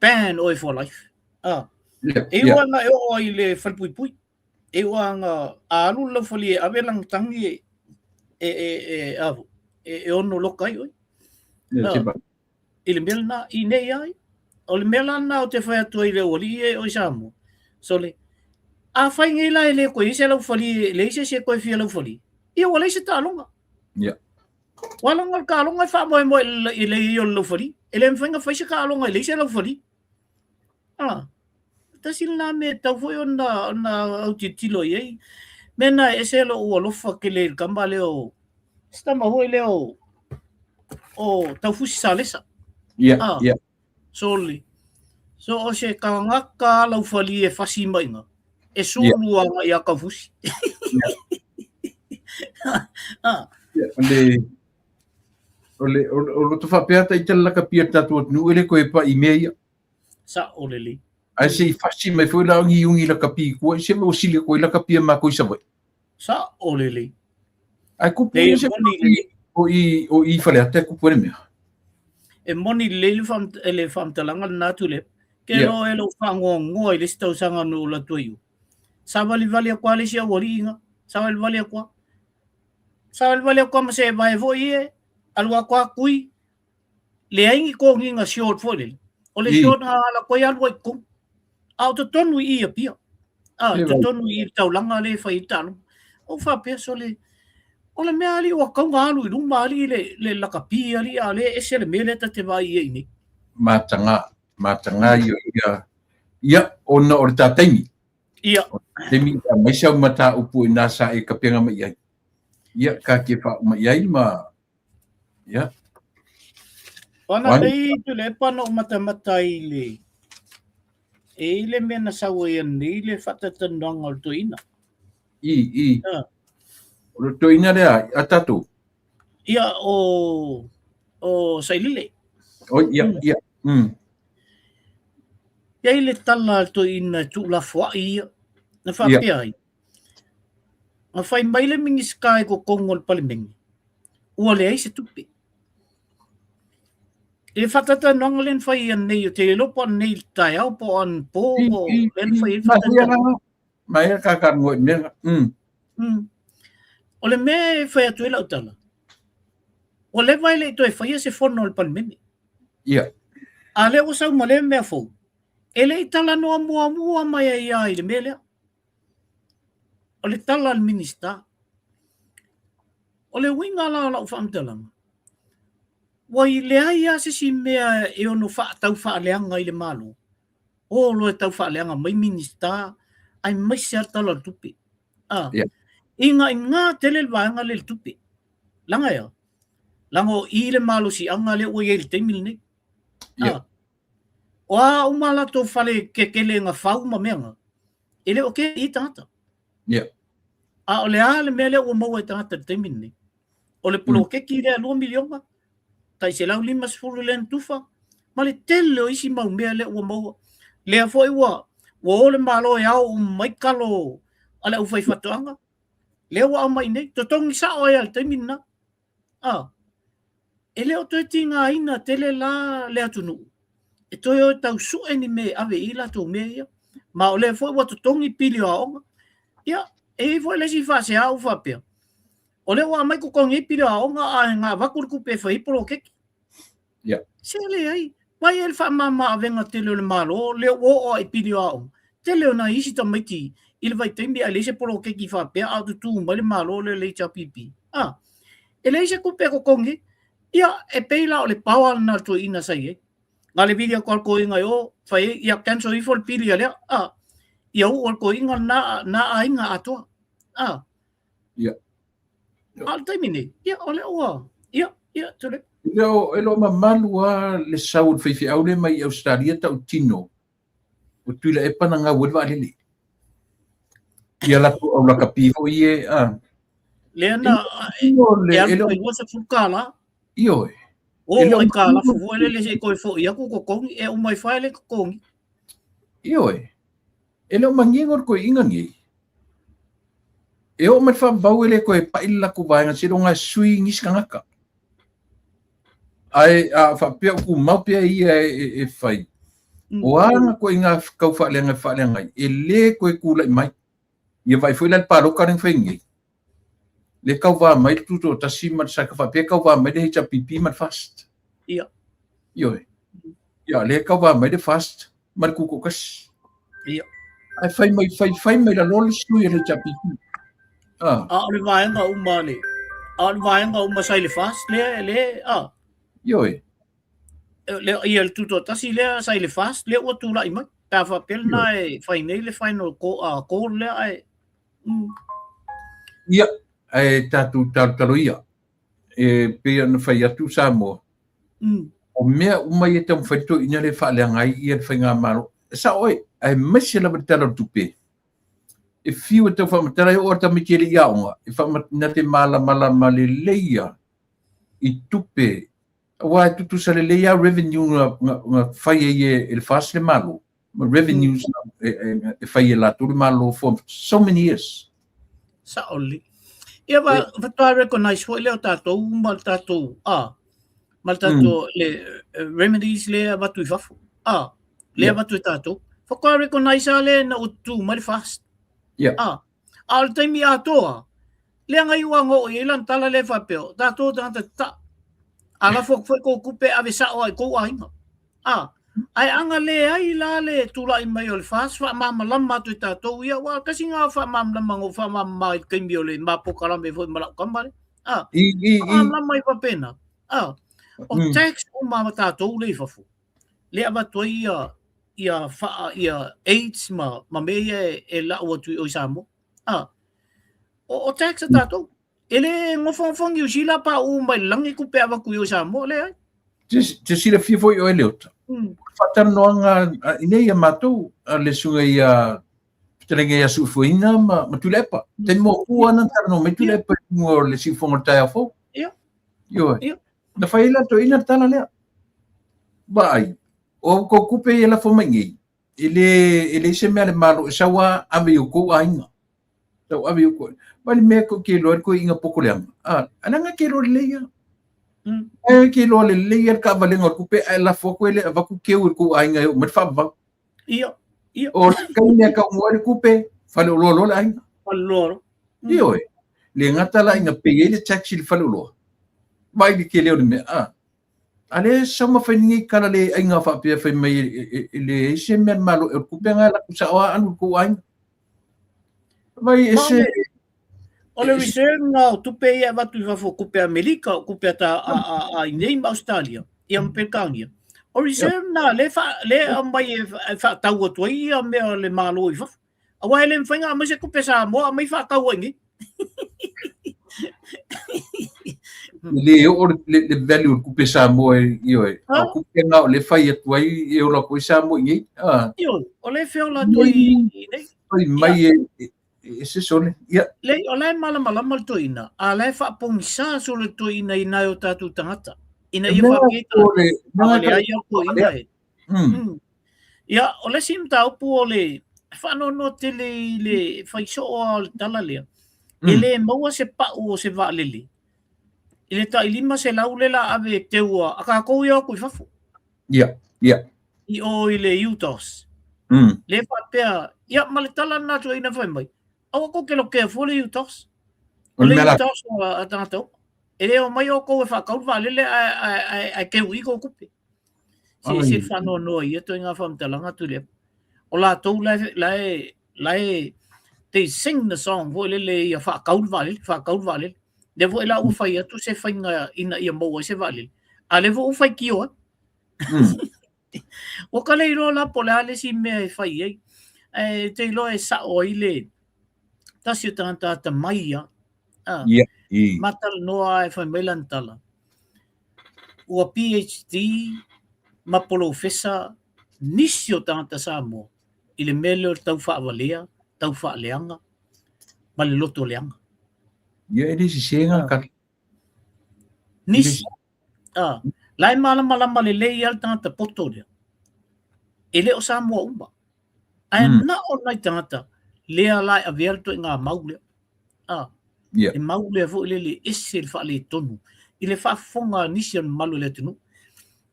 ban oe for life. Ah. Yeah, E iu yeah. ana e oo ai i le falepuipui. E ua anga a alu le laufali e ave lana tagi e e e e a e, e ono loka ai oi. Yeah, Ah, i le mea lena, i nei ai. O le mea la lena o te whai atu ai le aualii e oi Samoa. Sole, a whai ngei la e le koe ise laufali, e le ise se koe fia laufali. Ia ua leai se taaloga. Yeah. Ua longa le taaloga e faamoemoe i le i o le laufali. E le mawhai nga whai se taaloga e le ise laufali. Ah, tasi lena mea e tatau foi ona ona autilotilo i ai. Mea na e ese lou alofa tele i le tama lea o se tama foi lea o o Taufusi Salesa. Yeah, ah, yeah. Soli. So o se kangaka laufali e fasi maiga e sulu yeah. anga ia Taufusi. yeah. ah. Yeah, le o le o, o loto faapea ta i tala lakapia tatou atunuu e le koe pa'i mea ia. Sa'o lelei. Ae se i fasi mai foi la ongi ungi lakapi i kua, i se mea ua sili atu ai lakapia mākou i Savaii. Sa'o lelei. Ae kupu Nei, ia e se moni lelei. o i, o i Faleata e kupu ai le mea. E moni lelei le whaam, le whaamtalanga lena atu le. Ke Yeah. lo e lo whaangoangoa i le isi tausaga no ula tua iu. Savalivali aku a le isi aualii inga. Savalivali aku a. Savalivali aku a ma se vae foi e. Alu aku a kui. Leai ni kogiga short foi lele. O le short nga ala koe alu ai totonu. A o totonu i i Apia. A, totonu i i le taulaga lea e fai ai le taaloga. Ou faapea, sole, o le mea alii ua tatau ona alu i luma alii le, le lakapi alii a o lea e ese le mea lea ta te vaai i ai nei. Mataga, mataga ia ia, ia, ona o le ta taimi. Ia. O le taimi ia aumai sau mataupu i nā sa e kapenga mai ai. Ia, ka ke whauma i ai ma, ia. Ona nei Tuilaepa na ou matamata i le, e i le mea na sau ai anei le faatatalanoaga o le toeaina. I, i. O le toeaina lea, a tatou? Ia, o, o Sailele. O, ia, ia. E ai le tala a le toeaina e tuulafoai ia, na faapea ai. Na fai mai le Minisita i totonu o le Palemene, ua leai se tupe. I le faatatalanoaga lea na fai anei, ou te le iloa po o anei i le taeao po o anapo po o lea na fai ai le faatatalanoaga. Mai a kaka ngoi mea. O le mea e fai atu ai lau tala, Ua leva e le i toe faia se fono a le Palemene. Ia. A lea ua sau ma lea mea fou, e le i talanoa muamua mai ai lava i le mea lea. O le tala a le Minisita. O le uiga la o lau faamatalaga, ua leai lava se isi mea e ono tau faaleaga i le Malo, o loa e tau faaleaga mai Minisita aemaise lava le Tala o le Tupe. A, yeah. Ina tele le vaega lea i le tupe. Laga ea? Laga o i le malosiaga lea ua i ai i le taimi lenei. Yeah. A, o a uma latou fale kekele na fau ma mea na, e le o kē i tagata. Yeah. A o le a le mea lea ua maua e tagata i le taimi lenei? O le poloketi lea 2 miliona, tai 150 lea na tufa, ma le tele o isi mau mea lea ua maua. Lea foi ua ua o le Malo e ao uma mai kalo a le aufaifaatoaga, lea ua aumai nei, totogi sao ai lava i le taimi lena. A, e le o toe tigaina tele la le atunuu e toe o e tau sue ni mea e ave i ai latou mea ia. Ma o lea foi ua totogi pili o aoga. Ia, e i ai foi le isi faasea ua faapea, o lea ua aumai totogi ai pili o aoga ae na avatu le tupe e fai ai poloketi. Yeah. Se leai, mai e le faamama avega tele o le Malo, lea ua oo lava i pili o aoga. Tele o nai isi tamaiti i le vaitaimi ae leai se poloketi faapea a o tutū mai le Malo lea le HRPP. Ah, e leai se tupe e totogi ai. Ia, e pei la o le power lena a le toeaina sa i ai. Na le vili atu lava le toeaina i o, fai ai, ia cancel ifo le pili a lea. Ah, ia uu e le toeaina lena, na aiga atoa. Ah. Yeah. A o le taimi nei, ia, o lea ua, ia, ia, tule. E le o mamalu lava le sau o le faifeau lea mai Ausetalia tautino o Tuilaepa na gau ai le vaalele. Ia latou au lakapi foi e, a. Lea na, e alu tai $20. Ioe. O, ai ka lafo foi lele se i toe foi atu totogi, e uma ifo ai le totogi. Ioe. E le o manino le toeaina nei. E oo mai le faavavau e le toe pai le latou vaega seiloga e sui nisi tagata. Ae a faapea o tumau pea ia e fai, o a na ituaiga tau faaleaga e faaleaga ai, e le toe tulai mai. Ia vaai foi la i le palota lea na fai nei, lea e tauva mai le Tutoatasi ma le sa faapea e tauva mai le HRPP ma le FAST. Ia. Ioe. Ia, lea e tauva mai le FAST ma le Tutoatasi. Ia. Ae fai mai, fai, fai mai lalo le sui a le HRPP. Ah. A o le vaega uma le, a o le vaega uma sa i le FAST lea, le, a. Ioe. Le, ia le Tutoatasi lea sa i le FAST lea ua tulai mai. Pe a faapea lena e fai nei le final call, call lea ae Ia, ae tatou talotalo ia. E pei ona fai atu Samoa, o mea uma ia e taumafai le toeaina lea e faaleaga ai ia le faigamalo. E sao oe, aemaise lava le Tala o le Tupe. E fiu e tau faamatala e oo lava tamaiti e le i aoga, e na te malamalama lelei ia i tupe, aua e tutusa lelei lava revenue na fai ai e le FAST le Malo, ma revenues e fai e latou le Malo for so many years. Sao lelei. Ia va faatoa recognize foi lea o tatou ma le tatou a ma le tatou le remedies lea avatu i fafo. A lea avatu e tatou. Faatoa recognize a lea ina ua tutū mai le FAST. Yeah. A a o le taimi atoa lea na iu lava na oo i ai lana tala lea faapea o tatou tagata tataa. A lafo atu foi tou tupe ave sao lava i tou aiga. A, ae ana leai la le tulai mai o le FAST faamalamalama atu e tatou ia, aua tasi lena o faamalamalama na ou faamalamalama ai i le taimi o le ma polokalame foi ma lau tama lea. A, faamalamalama ai faapena. A, o tax uma a tatou lea i fafo, lea e avatu ai ia, ia, faa, ia aids ma, ma mea ia e lau atu i o i Samoa. A, o tax a tatou. E le nofonofo Niu Sila pa u mai le lagi tupe avatu i o i Samoa, leai. Te silafia foi oe Leota. Faatalanoaga i nei ia matou a le susuga ia Fetalaiga ia Suufuaina ma, ma Tuilaepa. Taimi muamua na talanoa mai Tuilaepa i luga o le siufofoga o le taeao fou. Ia. Ioe. Ia. Na fai ai la toeaina le tala lea. Vaai, o outou tupe ia e lafo mai nei, e le, e leai se mea a le Malo e sau lava ave i outou aiga. Sau ave i outou. Ma le mea tou te iloa ai le toeaina poto leaga. A, a leaga e te iloa lelei lava. E te iloa lelei lava le taavalega o le tupe ae lafo atu e le avatu keu i le tou aiga e oo mai le faavavau. Ia, ia. O le taimi e taunuu ai le tupe, faleoloa loa le aiga. Faleoloa loa. Ioe. Le gata la ina pay ai le tax i le faleoloa. Vaai le tele o le mea, a. A lea e sau ma fai nei tala le aiga faapea fai mai e leai se mea a le Malo, o le tupe lena e alu atu sao lava alu i le tou aiga. Vai e se... O le reserve na o tupe ia e avatu i fafo, tupe Amerika, o tupe a i inei ma Ausetalia, ia ma Peretania. O reserve na lea e aumai e faatau atu ai ia mea a le Malo i fafo. Aua e le mafai ona aumai se tupe Samoa aumai faatau ai nei. E le oo le value o le tupe Samoa ioe. A o tupe na o lea e fai atu ai e ola atu ai Samoa i nei. Ioe, o lea e feola atu ai i nei. Fai mai e se sole. Ia. Leai, o la e malamalama le toeaina, a o la e faapogisa solo le toeaina i nai o tatou tagata. Ina ia faapea i tagata, a leai le toeaina e. Ia, o le isi mataupu o le faanoanoa tele i le fai soo lava o le tala lea, e le maua se pau o se vaalele i le tai 500 le la ave e teu a tatou ia o atu i fafo. Ia, ia. I o i le UTOS. Le faapea, ia ma le tala lena toeaina fai mai, aua kou te lokea fua le UTOS. O le UTOS a tagata uma. E le omai outou e faatau le vaalele ae teu i i tou tupe. Se ese le faanoanoa i ia ituaiga faamatalaga Tuilaepa. O latou la e, la e, la e, they sing the song foi lele ia faatau le vaalele, faatau le vaalele. Lea foi la ua fai atu se faiga ina ia maua ai se vaalele, a lea foi ua faitio ai. Ua ka le iloa la po o le a le isi mea e fai ai. Ae te iloa e sao ai le tasi o tagata atamai ia. Ah, yeah. Matalanoa e fai mai lana tala. Ua PhD ma polofesa nisi o tagata Samoa i le mea lea o le tau faavalea, tau faaleaga ma le loto leaga. Ia e le sese ngā kare. Nisi. Ah, la e malamalama lelei lava le tagata poto lea. E le o Samoa uma. Ae na o nai tagata lea la e avea le ituaiga mau lea. Ah, yeah. E mau lea foi lele ese le faaletonu i le faafofoga a nisi o le mamalu o le atunuu.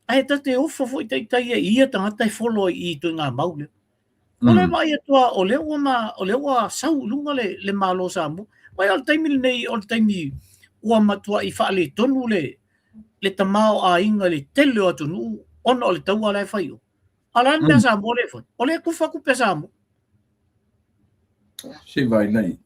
Ae ta te ofo foi taitai i ia tagata e follow ai i ituaiga mau lea. O le vaai atu lava o lea ua ma, o lea ua sau i luga le, le Malo o Samoa. Vaai o le taimi lenei o le taimi ua matuai faaletonu le, le tamaoaiga i le tele o atunuu ona o le taua la e fai i o. A o le a le mea a Samoa lea e fai? O lea e tufa tupe a Samoa. Se i vaai nei.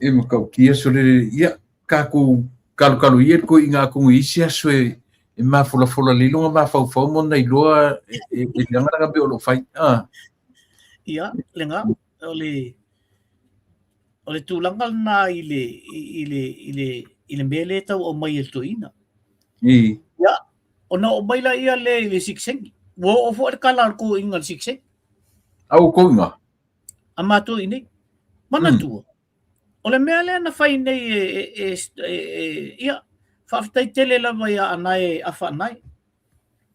E matautia sole ia tatou kalokalo ia koe i ngā kongo i isi aso e e mafolafola lei longa mafaufau mo na iloa e e e leaga mea o lo o fai. Ah. Ia, lena, o le o le tulaga lena i le i le i le i le mea lea e tau aumai e le toeaina. I. Ia, ona oo mai laia lea i le sikseni. Ua oo foi le kala a le toeaina i le sikseni. A outou ina? A matou i inei. Manatua, o le mea lea na fai nei e, e, e, e, e ia, faafetai tele lava ia Anae Afa Anae.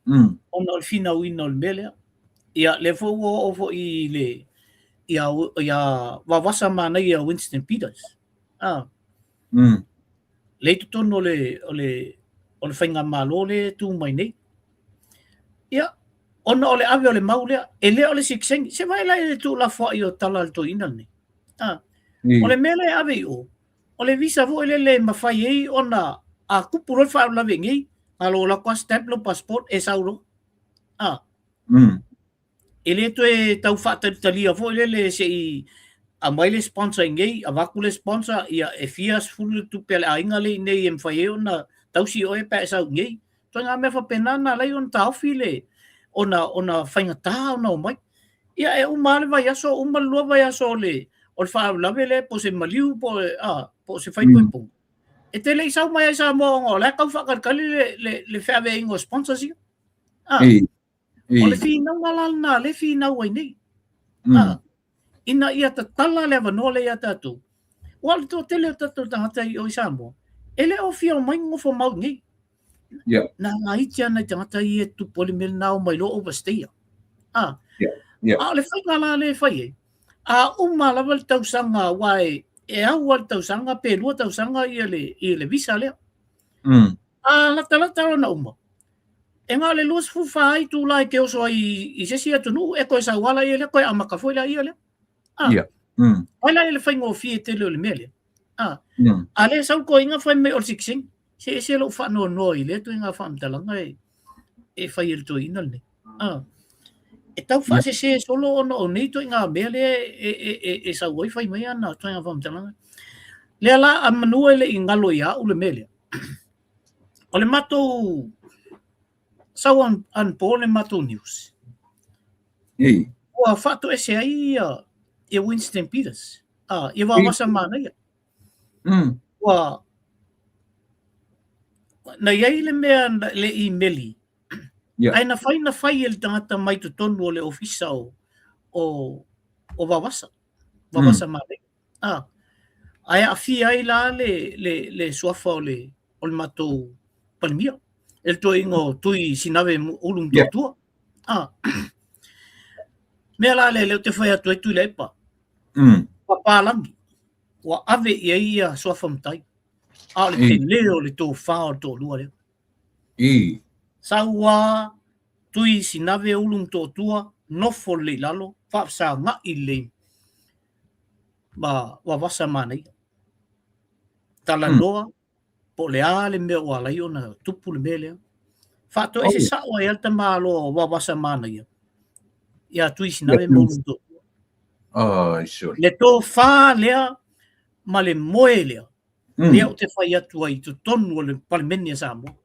Ona o le finauina o le mea lea. Ia, lea foi ua oo foi i le, ia, ia Vavasa Manaia Winston Peters. Ah. Lea i totonu o le, o le, o le faigamalo lea e tu mai nei. Ia, ona o le ave o le mau lea, e le o le sikseni. Se vaai la i le tuulafoai o tala a le toeaina lenei. Ah. O le mea lea e ave i o, o le visa foi lele e mafai ai ona a tupu loa le faalavelave i inei, na o lou alu atu lava stamp lou passport e sau loa. Ah. E le toe tau faatalitalia foi lele se i aumai le sponsor i inei, avatu le sponsor, ia e fia sefulu le tupe a le aiga lea i inei e mafai ai ona tausi oe pe a e sau i inei. Ituaiga mea faapena na ala ai ona taofi le ona ona faigata ona omai. Ia e uma lava le vaiaso, uma le lua vaiaso o le o le faalavelave lea po o se maliu po o a po o se faaipoipoga. E te le i sau mai ai i Samoa ona o la e tau faatalitali le le le feaveaiga o sponsors ia. A. O le finauga la lena lea e finau ai nei. A, ina ia tatala le avanoa lea ia tatou. Aua o le toatele o tatou tagata i o i Samoa, e le o fia omai nofo mau i nei. Yeah. Na laiti lava nai tagata ia e tupu ai le mea lena omai loa overstay. A, yeah. Yeah. A o le faiga la lea e fai ai, a uma lava le tausaga, aua e, e au lava le tausaga pe lua tausaga ia le, ia le visa lea. A latalata lona uma, E na o le 24 itula e te oso ai i se isi atunuu, e toe sau lava laia lea, toe amata foi laia lea. Ah. Ai la i le faigofie tele o le mea lea. A, a lea e sau le toeaina fai mai o le sikisingi. Se ese lou faanoanoa i lea toeaina faamatalaga e, e fai e le toeaina lenei. A, e tau faasese solo ona o nei toeaina mea lea e, e, e, e sau ai fai mai ana toeaina faamatalaga. Lea la a manu e le i galo ia au le mea lea. O le matou sau anapo le matou news. Ei. Ua faatoese ai ia, ia Winston Peters. Ah, ia Vaovasa Manaia. Ua na i ai le mea le imeli. Yeah. Ae na fai na fai e le tagata mai totonu o le ofisa o o o Vaovasa. Vaovasa Manaia. Ah. Ae aafia ai la le le le suafa o le o le matou Palemia. E le toeaina o Tui Sinave Ulu Motootua. Ah. Mea la lea lea ou te fai atu ai Tuilaepa. Papalagi. Ua ave i ai ia suafa matai. A o le tele o le tofa o le toalua lea. Sau a Tui Sinave Ulu Motootua, nofo lelei i lalo, faafesaga'i lelei ma Vaovasa Manaia. Talanoa po o le a le mea ua ala ai ona tupu le mea lea. Faatoese sao ai lava le tamaloa o Vaovasa Manaia ia Tui Sinave ma Ulu Motootua. Ai, sorry. Le tofa lea ma le moe lea, lea ou te fai atu ai i totonu o le Palemene a Samoa.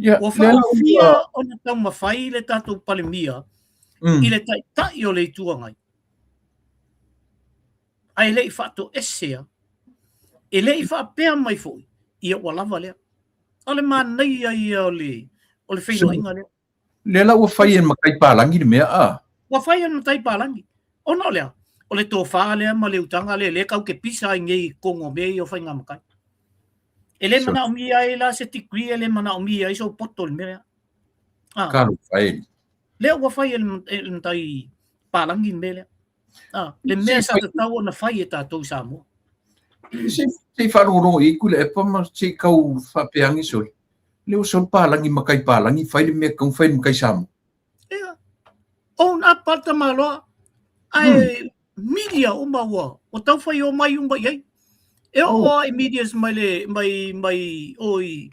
Yeah, Ua lea la faaaofia ua ona taumafai le tatou Palemia i le Taitai o le Itu Agai, ae le i faatoesea, e le i faapea mai foi, ia ua lava lea. O le manaia ia o le, o le feiloaiga lea. Lea la ua fai e le matai palagi le mea, a? Ua fai e le matai palagi. Ona o le a? O le tofa lea ma le utaga lea, lea tatou te pisa ai nei i totonu o mea ia o faiga matai. E le manaomia ai la se degree, e le manaomia ai sou poto i le mea lea. Ah. Talofa e. Lea ua fai e le matai palagi le mea lea. Ah, le mea sa tatau ona fai e tatou i Samoa. Se i faalogologo i ai Tuilaepa ma se i tau faapea ane sole. Lea ua sau le palagi matai palagi fai le mea tatau ona fai e le matai Samoa. Ia, own up a le tamaloa. Ae media uma ua, ua tau fai o mai uma i ai. E oo lava i medias mai le, mai, mai o i,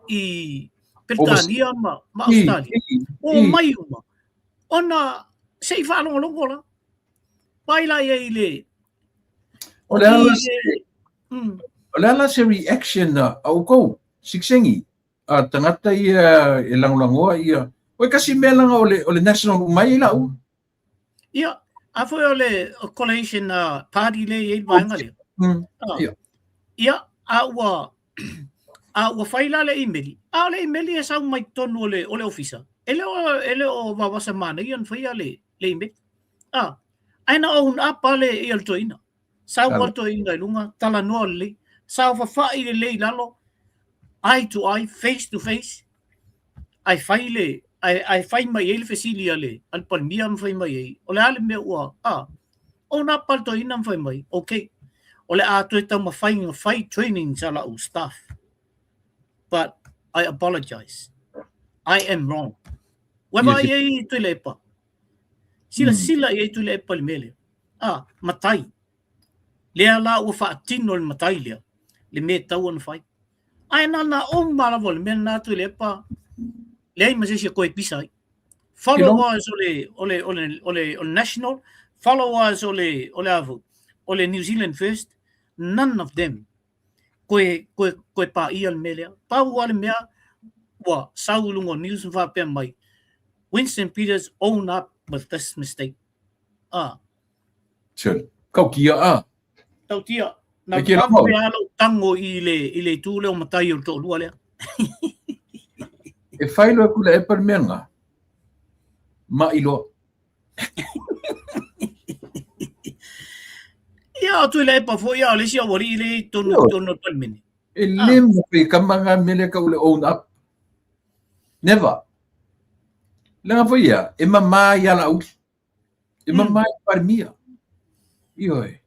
i Peretania ma, ma Ausetalia. Ua omai uma. Ona se i faalogologo la. Vaai la i ai i le... O le a la se, o le a la se reaction a outou, sikisengi, a tagata ia e lagolagoa ia. Oi kasi mea laga o le, o le national mai i lau. Ia, a foi o le coalition party le i ai le vaega lea. Ia. Ia, a ua a ua fai la le imeli, a o le imeli e sau mai totonu o le, o le ofisa. E le o, e le o Vaovasa Manaia na faia le, le imeli. A, ae na own up a le, ia le toeaina. Sau a le toeaina i luga, talanoa lelei, saofafai lelei i lalo, eye to eye, face to face, ae fai le, ae, ae fai mai ai le fesili a le, a le Palemia ma fai mai ai, o le a le mea ua, a, own up a le toeaina ma fai mai, okay, o le a toe taumafai na fai trainings a lau staff, but I apologize, I am wrong. Ua vaai ai Tuilaepa, silasila i ai Tuilaepa i le mea lea, a, matai, lea la ua faatino e le matai lea, le mea e tatau ona fai. Ae na na uma lava o le mea lena Tuilaepa, leai ma se isi e toe pisa ai. Followers o le, o le, o le, o le, o le National, followers o le, o le a foi, o le New Zealand First, none of them toe, toe, toe paia le mea lea. Pau lava le mea ua sau i luga o news ma faapea mai, Winston Peters own up with this mistake. Ah. Sure. Tautia a. Tautia. Na vave lava lou tago i le, i le itu lea o matai o le toalua lea. E fai loa Tuilaepa le mea lena. Ma'i loa. Ia, o Tuilaepa foi ia, o le isi aualii lea i totonu o le Palemene. E le mafai e kama nga mea lea tau le own up. Never. Leaga foi ia, e mama ia Laauli. E mama i Palemia. Ioe.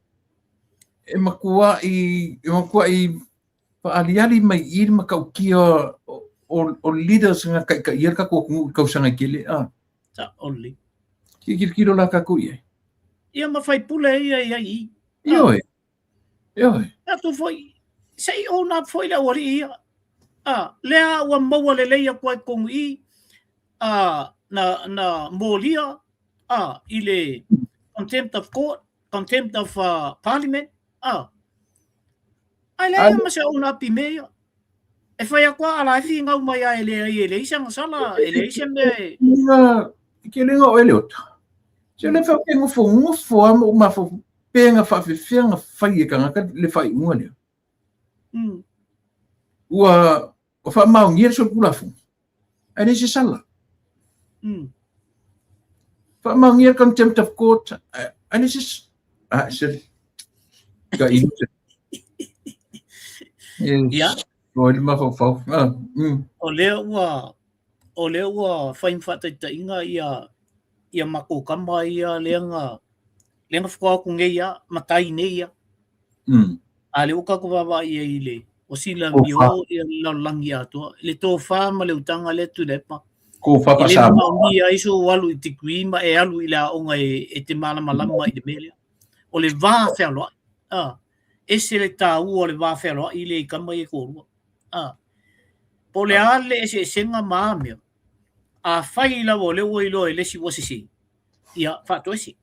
E matuai, e matuai faaaliali mai i le matautia o, o, o leaders na taitaia le tatou atunuu i tausaga e tele. Ah. Saʻo lelei. Se i tilotilo la tatou i ai. Ia ma faipule ia i ai i. Ioe. Ioe. Tatou foi, se i own up foi le aualii ia. A, lea ua maua lelei atu ai totonu i i, a, na, na molia a, i le contempt of court, contempt of uh, parliament, a. Ae leai ma se own up i mea ia. E fai atu a la e finau mai a e leai e leai se agasala, e leai se mea e... Ke lenga o Eliota. Se le fa ke ngofo ngofo a mo mafo pe nga faafefea na fai e tagata le faaiuga lea. Mm. Ua ua faamaonia le solitulafono, ae le se sala. Mm. Faamaonia le contempt of court, ae le se... Ah, se... Ka inu se... Ia. O le mafaufau. Ah, mm. O lea ua o lea ua fai ma faataitaiga ia ia matou tama ia lea na lea na faatoa atu nei a matai nei ia. Mm. A lea ua tatou vaavaai i ai i le ua silamio ia le lalolagi atoa, le tofa ma le utaga lea Tuilaepa. Tofa E le manaomia ai sou alu i degree ma e alu i le aoga e, e te malamalama i le mea lea. O le va fealoai. A, ese le taua o le va fealoai lea i tama ia e toalua. A, po o le a le eseesega ma a mea, afai lava o lea ua iloa e le isi ua sese, ia faatoese.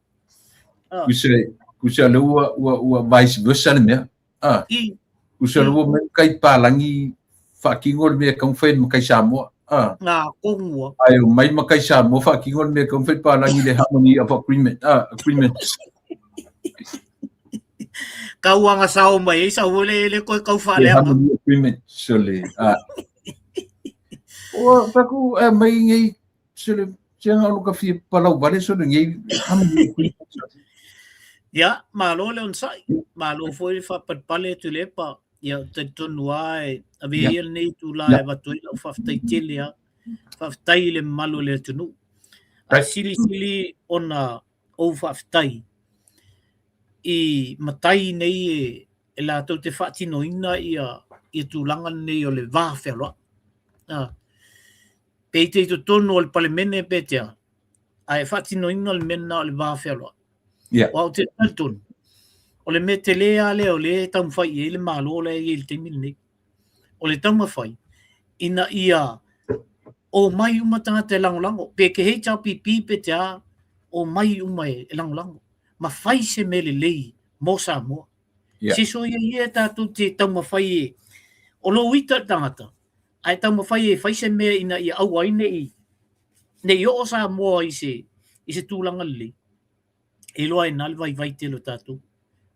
Ah. Kusa le ua, ua, ua vice versa le mea. Ah. I. Kusa le ua mai kai palangi whakingo le mea kau whai makai Samoa. Ah. Ngā kongua. Ai o mai makai Samoa whakingo le mea kau whai palangi le harmony of agreement. Ah, agreement. Kau anga sao mai ei sau le le koe kau whaleanga. Harmony agreement. So le. Ah. Ua taku eh, mai ngei so le Tianga o ka fia palau vale so le ngei Ia, malo le onosai. Malo foi le faapalepale atu le epa. Ia, ou talitonu lava e avea ia lenei itula e avatu ai lau faafetai tele lava. Faafetai i le mamalu o le atunuu. Ae silisili ona ou faafetai i matai nei e, e latou te faatinoina ia, ia tulaga nei o le va fealoai. Ah. Pe i te i totonu o le Palemene pe te a, ae faatinoina le mea lena o le va fealoai. Yeah. Aua ou te talitonu, o le mea tele lava lea o lea e taumafai i ai le Malo la e i ai i le taimi lenei. O le taumafai ina ia omai uma tagata e lagolago, pe ke HRPP pe te a, omai uma e lagolago ma fai se mea lelei mo Samoa. Yeah. Se soia ia tatou te taumafai e, o lou ita le tagata, ae taumafai e fai se mea ina ia aua ai ne i, ne i oo Samoa i se, i se tulaga lelei, e iloa ai na le vaivai tele o tatou.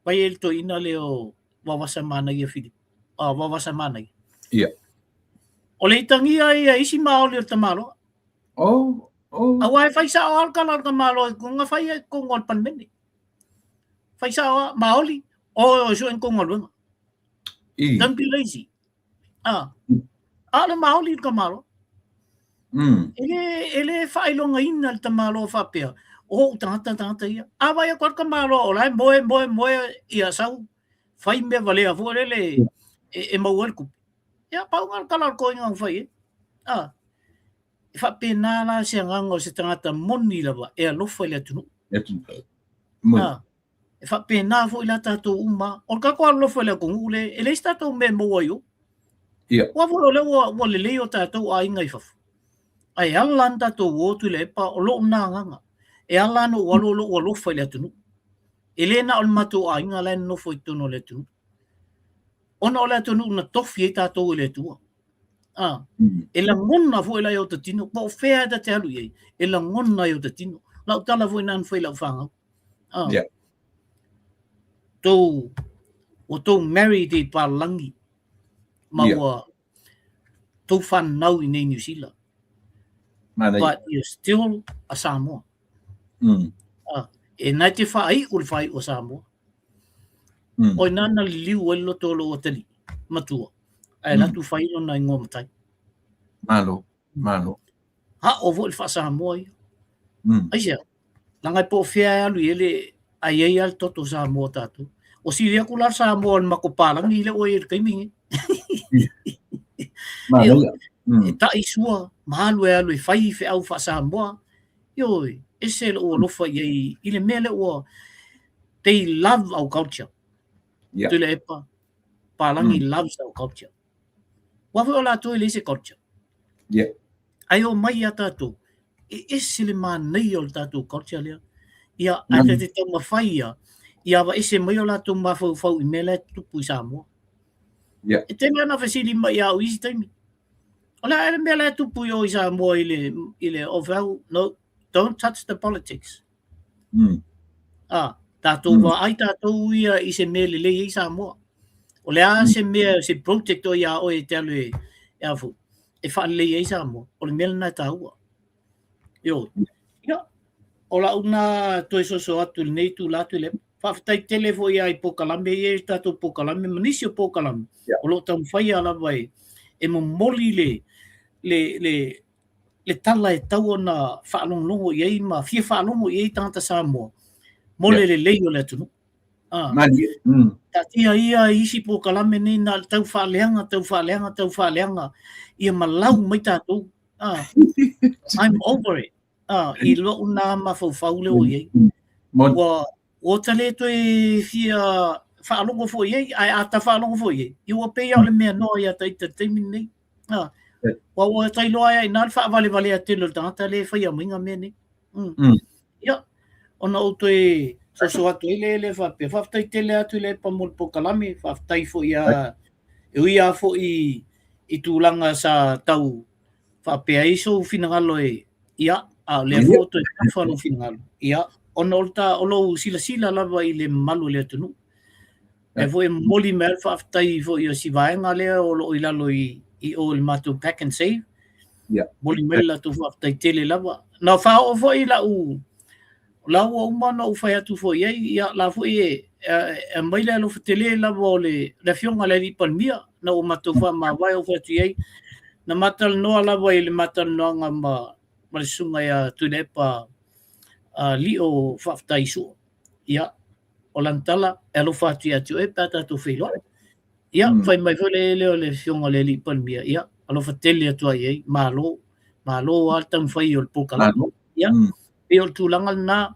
Vai e le toeaina lea o Vavasa Manaia Philip, ah, Vavasa Manaia. Yeah. O le itagia ia isi maoli o le tamaloa. Oh, oh. Aua e fai sao lava le tala o le tamaloa i totonu, fai ai i totonu o le Palemene. Fai sao lava, maoli, o, o sue ni tou galuega. I. Don't be lazy. Ah. A o le maoli le tamaloa. Mm. E le, e le faailogaina le tamaloa faapea, o ou tagata tagata ia. A vaai atu lava le tamaloa o la e moe, moe, moe, ia sau, fai mea valea foi lele e, e maua ai le tupe. Ia, pau lena o le tala o le toeaina na fai ai. Ah. E faapena la se agaga o se tagata moni lava e alofa i le atunuu. Moni. Ah. E faapena foi la tatou uma. O le tatou alolofa i le atunuu le, e leai se tatou mea e maua ai o. Ia. Aua foi o lea ua, ua lelei o tatou aiga i fafo. Ae ala la ona tatou o Tuilaepa, o lou na agaga. E ala la ona ou alu o lou alofa i le atunuu. E le na o le matou aiga la e nonofo i totonu o le atunuu. Ona o le atunuu na tofi ai tatou e le Atua. Ah, e lagona foi la i ota tino, po o fea e ta te alu i ai, e lagona i ota tino. Lau tala foi na na fai i lau fanau. Ah. Yeah. Tou, ua tou married i Palangi, ma Yeah. ua tou whanau i nei New Zealand. Manaia. But you're still a Samoa. Mm. Ah, e nai te whaai'u le whaai'u o Samoa. Mm. Oi nā na liliu ai le loto o lou atalii, matua, ae Mm. latu whai lona ingoa matai. Malo, malo. Ha'o foi le faa-Samoa ia. Mm. Aisea, leaga e po o fea e alu i ai le, ae i ai lava le toto Samoa o tatou. Ua sili atu la le Samoa o le matou palagi lea ua i ai i le taimi lenei. Manaia. Mm. E ta'i sua ma alu e alu e fai feau faa-Samoa. Ioe, ese lou alofa i ai i le mea lea ua, they love our culture. Yeah. Tuilaepa, Palangi loves our culture. Ua foi o latou e leai se culture. Yeah. Ai o mai ia tatou, e ese le manaia o le tatou culture lea. Ia, ae te taumafai ia, ia ava ese mai o latou mafaufau i mea la e tutupu i Samoa. Yeah. E tele ana fesili mai ia au i isi taimi. O le a le mea la e tupu i o i Samoa i le, i le ofau, no, don't touch the politics. Ah, tatou vaai tatou ia i se mea lelei ai Samoa. O le a se mea, se project o ia oe e te alu e, e a foi, e faalelei ai Samoa. O le mea lena e taua. Ioe. Ia, o lau na toe soso atu i lenei itula atu i le faafetai tele foi ia i polokalame ia i tatou polokalame ma nisi o polokalame o lo o taumafai lava e, e momoli le, le, le, le tala e tau ona faalogologo i ai ma fia faalogo i ai tagata Samoa mo le lelei o le atunuu. Ah. Malie. Taatia ia i isi polokalame nei na o le tau faaleaga, tau faaleaga, tau faaleaga ia malau mai tatou. Ah. I'm over it. Ah, i lou na mafaufau lea ua i ai. Ua ua ta le toe fia faalogo foi i ai, ae a ta faalogo foi i ai, ia ua pei lava o le mea noa ia ta ita i le taimi lenei. Ah, ua ua ta iloa ai lava i ina le faavalevalea tele o le tagata lea e faia mai ngā mea nei. Ia, ona ou toe soso atu ai lea lea faapea. Faafetai tele atu i Tuilaepa mo le polokalame, faafetai foi ia e ui lava foi i tulaga sa tau faapea ai sou finagalo e ia, a o lea foi ua toe tafa lou finagalo. Ia, ona o le ta, o lou silasila lava i le mamalu o le atunuu. E foi e momoli mai ai le faafetai foi o si vaega lea o lo o i lalo i, i o i le matou pack and save. Yeah. Momoli mai le latou faafetai tele lava. Na faaoo foi lau, la ua uma ona ou fai atu foi i ai, ia la foi e, e, e aumai le alofa tele lava o le, le afioga i le Alii Palemia, na ua matou faamavae ou fai atu i ai, na ma talanoa lava i le ma talanoaga ma, ma le susuga ia Tuilaepa uh, Lio Faafetai Sua. Ia, o lana tala, e alofa atu ia te oe pe a tatou feiloai. Ia, fai mai foi le lea o le afioga i le Alii Palemia, ia, alofa tele atu ai i ai, malo, malo lava le taumafai o le polokalame. Ia, pei o le tulaga lena,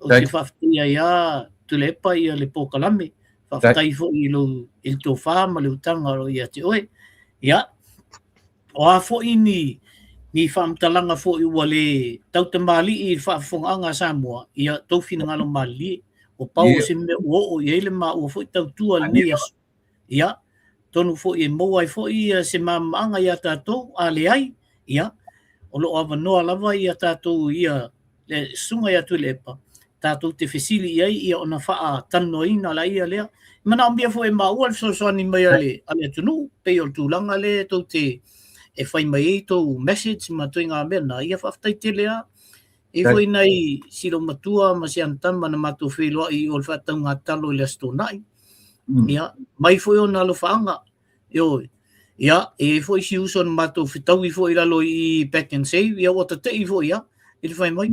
ou te faafetaia ai lava Tuilaepa ia le polokalame, faafetai foi i lou, i le tofa ma le utaga o lo o ia te oe. Ia, o a foi ni, ni faamatalaga foi ua le tautamalii i le faafofogaaga a Samoa, ia tou finagalo malilie. Ua pau o se mea ua oo i ai le maua foi tautua i lenei aso. Ia, atonu foi e maua ai foi se malamalamaaga ia tatou, a leai, ia, o lo o avanoa lava ia tatou ia le susuga ia Tuilaepa, tatou te fesili i ai ia ona faatalanoaina laia lea. E manaomia foi e maua le fesoasoani mai a le, a le atunuu, pei o le tulaga lea tou te e fai mai ai tou message ma ituaiga mea na, ia faafetai tele lava. E i ai foi nai si loomatua ma si ana tama na matou feiloai i o le faatauga talo i le Aso Toonai. Ia, mai foi ona alofaaga, ioe. Ia, e i ai foi si uso na matou fetaui foi i lalo i Pack and Save, ia ua tate'i foi ia i le fai mai.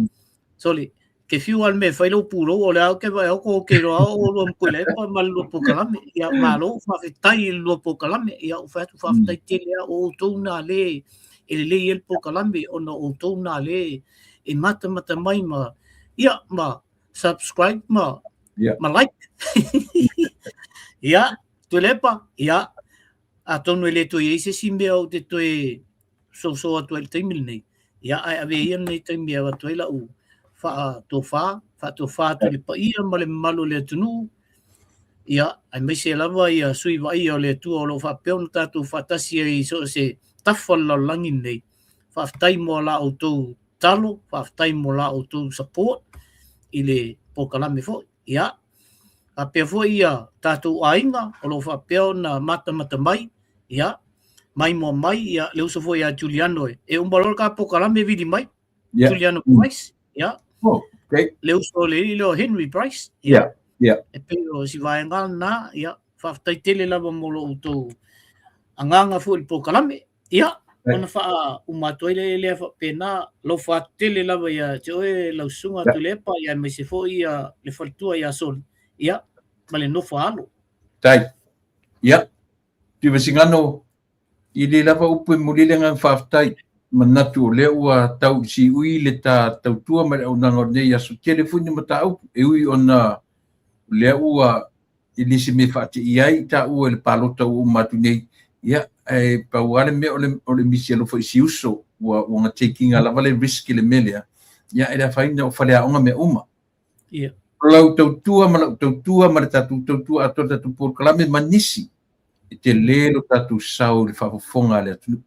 Sole, ke fiu lava le mea e fai lou pulou, o lea ou te vaai atu ou te iloa o oulua ma Tuilaepa ma le lua polokalame. Ia, malo, faafetai i le lua polokalame. Ia, ou fai atu faafetai tele lava, o outou na le e lelei ai le polokalame ona o outou na le e matamata mai ma, ia, ma subscribe ma, ma like. Ia, Tuilaepa, ia, atonu e le toe i ai se isi mea ou te toe soso atu ai i le taimi lenei, ia, ae ave ia lenei taimi e avatu ai lau faatofa, faatofa atu i le paia ma le mamalu o le atunuu, ia, aemaise lava ia sui vaaia o le Atua o lo o faapea ona tatou faatasi ai i so o se tafa o le lalolagi lenei. Faafetai mo la outou talo, faafetai mo la outou support i le polokalame foi. Ia, faapea foi ia tatou aiga o lo o faapea ona matamata mai, ia, maimoa mai, ia, le uso foi ia Juliano e, e uma loa le ta polokalame vili mai, Juliano Price, ia, Oh, okay. le uso le alii lea o Henry Price, ia, e pei o si vaega lena, ia, faafetai tele lava mo lo outou agaga foi i le polokalame. Ia, ona faauma atu ai lea lea faapena, alofa atu tele lava ia te oe lau susuga Tuilaepa, ia aemaise foi ia le faletua ia Soli, ia, ma le nofo a alo. Tai. Ia, Tuivasigano, e le lava upu e momoli ai le agaga faafetai. Manatu o lea ua tau i siui le ta tautua ma le auaunaga o lenei aso. Tele foi ni mataupu e ui ona o lea ua e le se mea e faateia ai taua i le palota ua uma atu nei, ia, ae pau lava le mea o le misi alofa i si uso, ua na take ina lava le risk i le mea lea, ia, e le afaina o faleaoga mea uma. Ia. O lau tautua ma lau tautua ma le tatou tautua atoa le tatou polokalame ma nisi, e tele lo tatou sao i le faafofoga a le atunuu,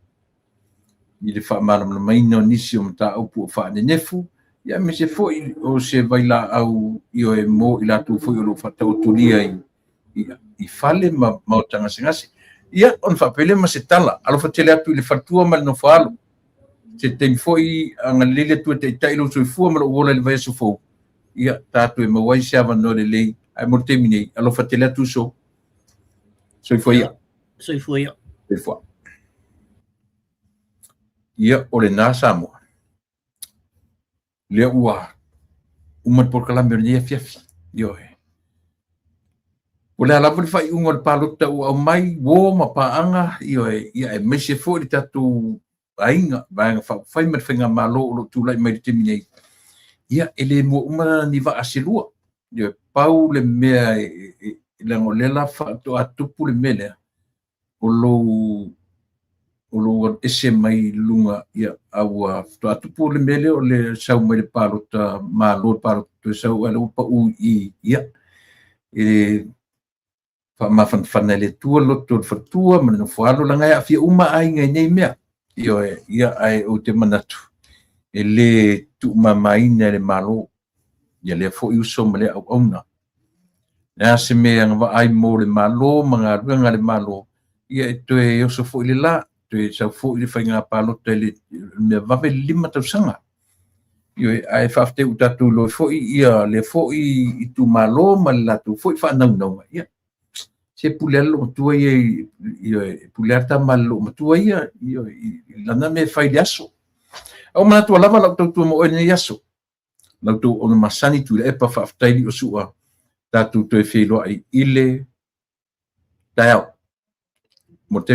i le faamalamalamaina o nisi o mataupu o faanenefu, ia aemaise foi o se vailaau ioe mo i latou foi o lo o faataotolia i fale ma maota gasegase. Ia, ona faapea lea ma se tala, alofa tele atu i le faletua ma le nofoaalo. Se taimi foi agalelei le Atua e taitai lou soifua ma lou ola i le vaiaso fou, ia tatou e maua ai se avanoa lelei, ae mo le taimi nei, alofa tele atu uso. Soifua ia. Soifua ia. Soifua. Ia, o lena Samoa. Lea ua uma le polokalame o lenei afiafi. Ioe. O le a lava le faaiuga o le palota ua aumai, uo ma paaga, ioe, ia aemaise foi le tatou aiga, Vaega Faaupufai ma le Faigamalo o lo o tulai mai i le taimi nei, ia e le mua uma ni vaa se lua. Ioe, pau le mea e leaga o lea la faatoa tupu le mea lea, o lou alu ese mai luga, ia, a ua faatoa tupu le mea lea o le sau mai le palota malo, le palota toe sau, a o lea ua pau i, ia, e faamafanafana e le Atua le loto o le faletua ma le nofoaalo, leaga e aafia uma aiga i nei mea. Ioe, ia, ae ou te manatu, e le tuumamaina e le Malo, ia lea foi uso ma lea auauna. O le a se mea e agavaa ai mo le Malo ma galuega a le Malo, ia e toe oso foi le la, toe sau foi le faiga palota i le mea vave 5 tausaga. Ioe, ae faafetai ua tatou iloa foi ia lea foi itumalo ma le latou foi faanaunauga, ia se pule lava le loomatua ia, ioe, pule lava le tama a le loomatua ia, ioe, i lana mea e fai i le aso. Ae ua manatu ua lava lau tautua mo oe i lenei aso. Lau tou auauna masani Tuilaepa, faafetai Liosua, tatou toe feiloai i le taeao. Mo le taimi.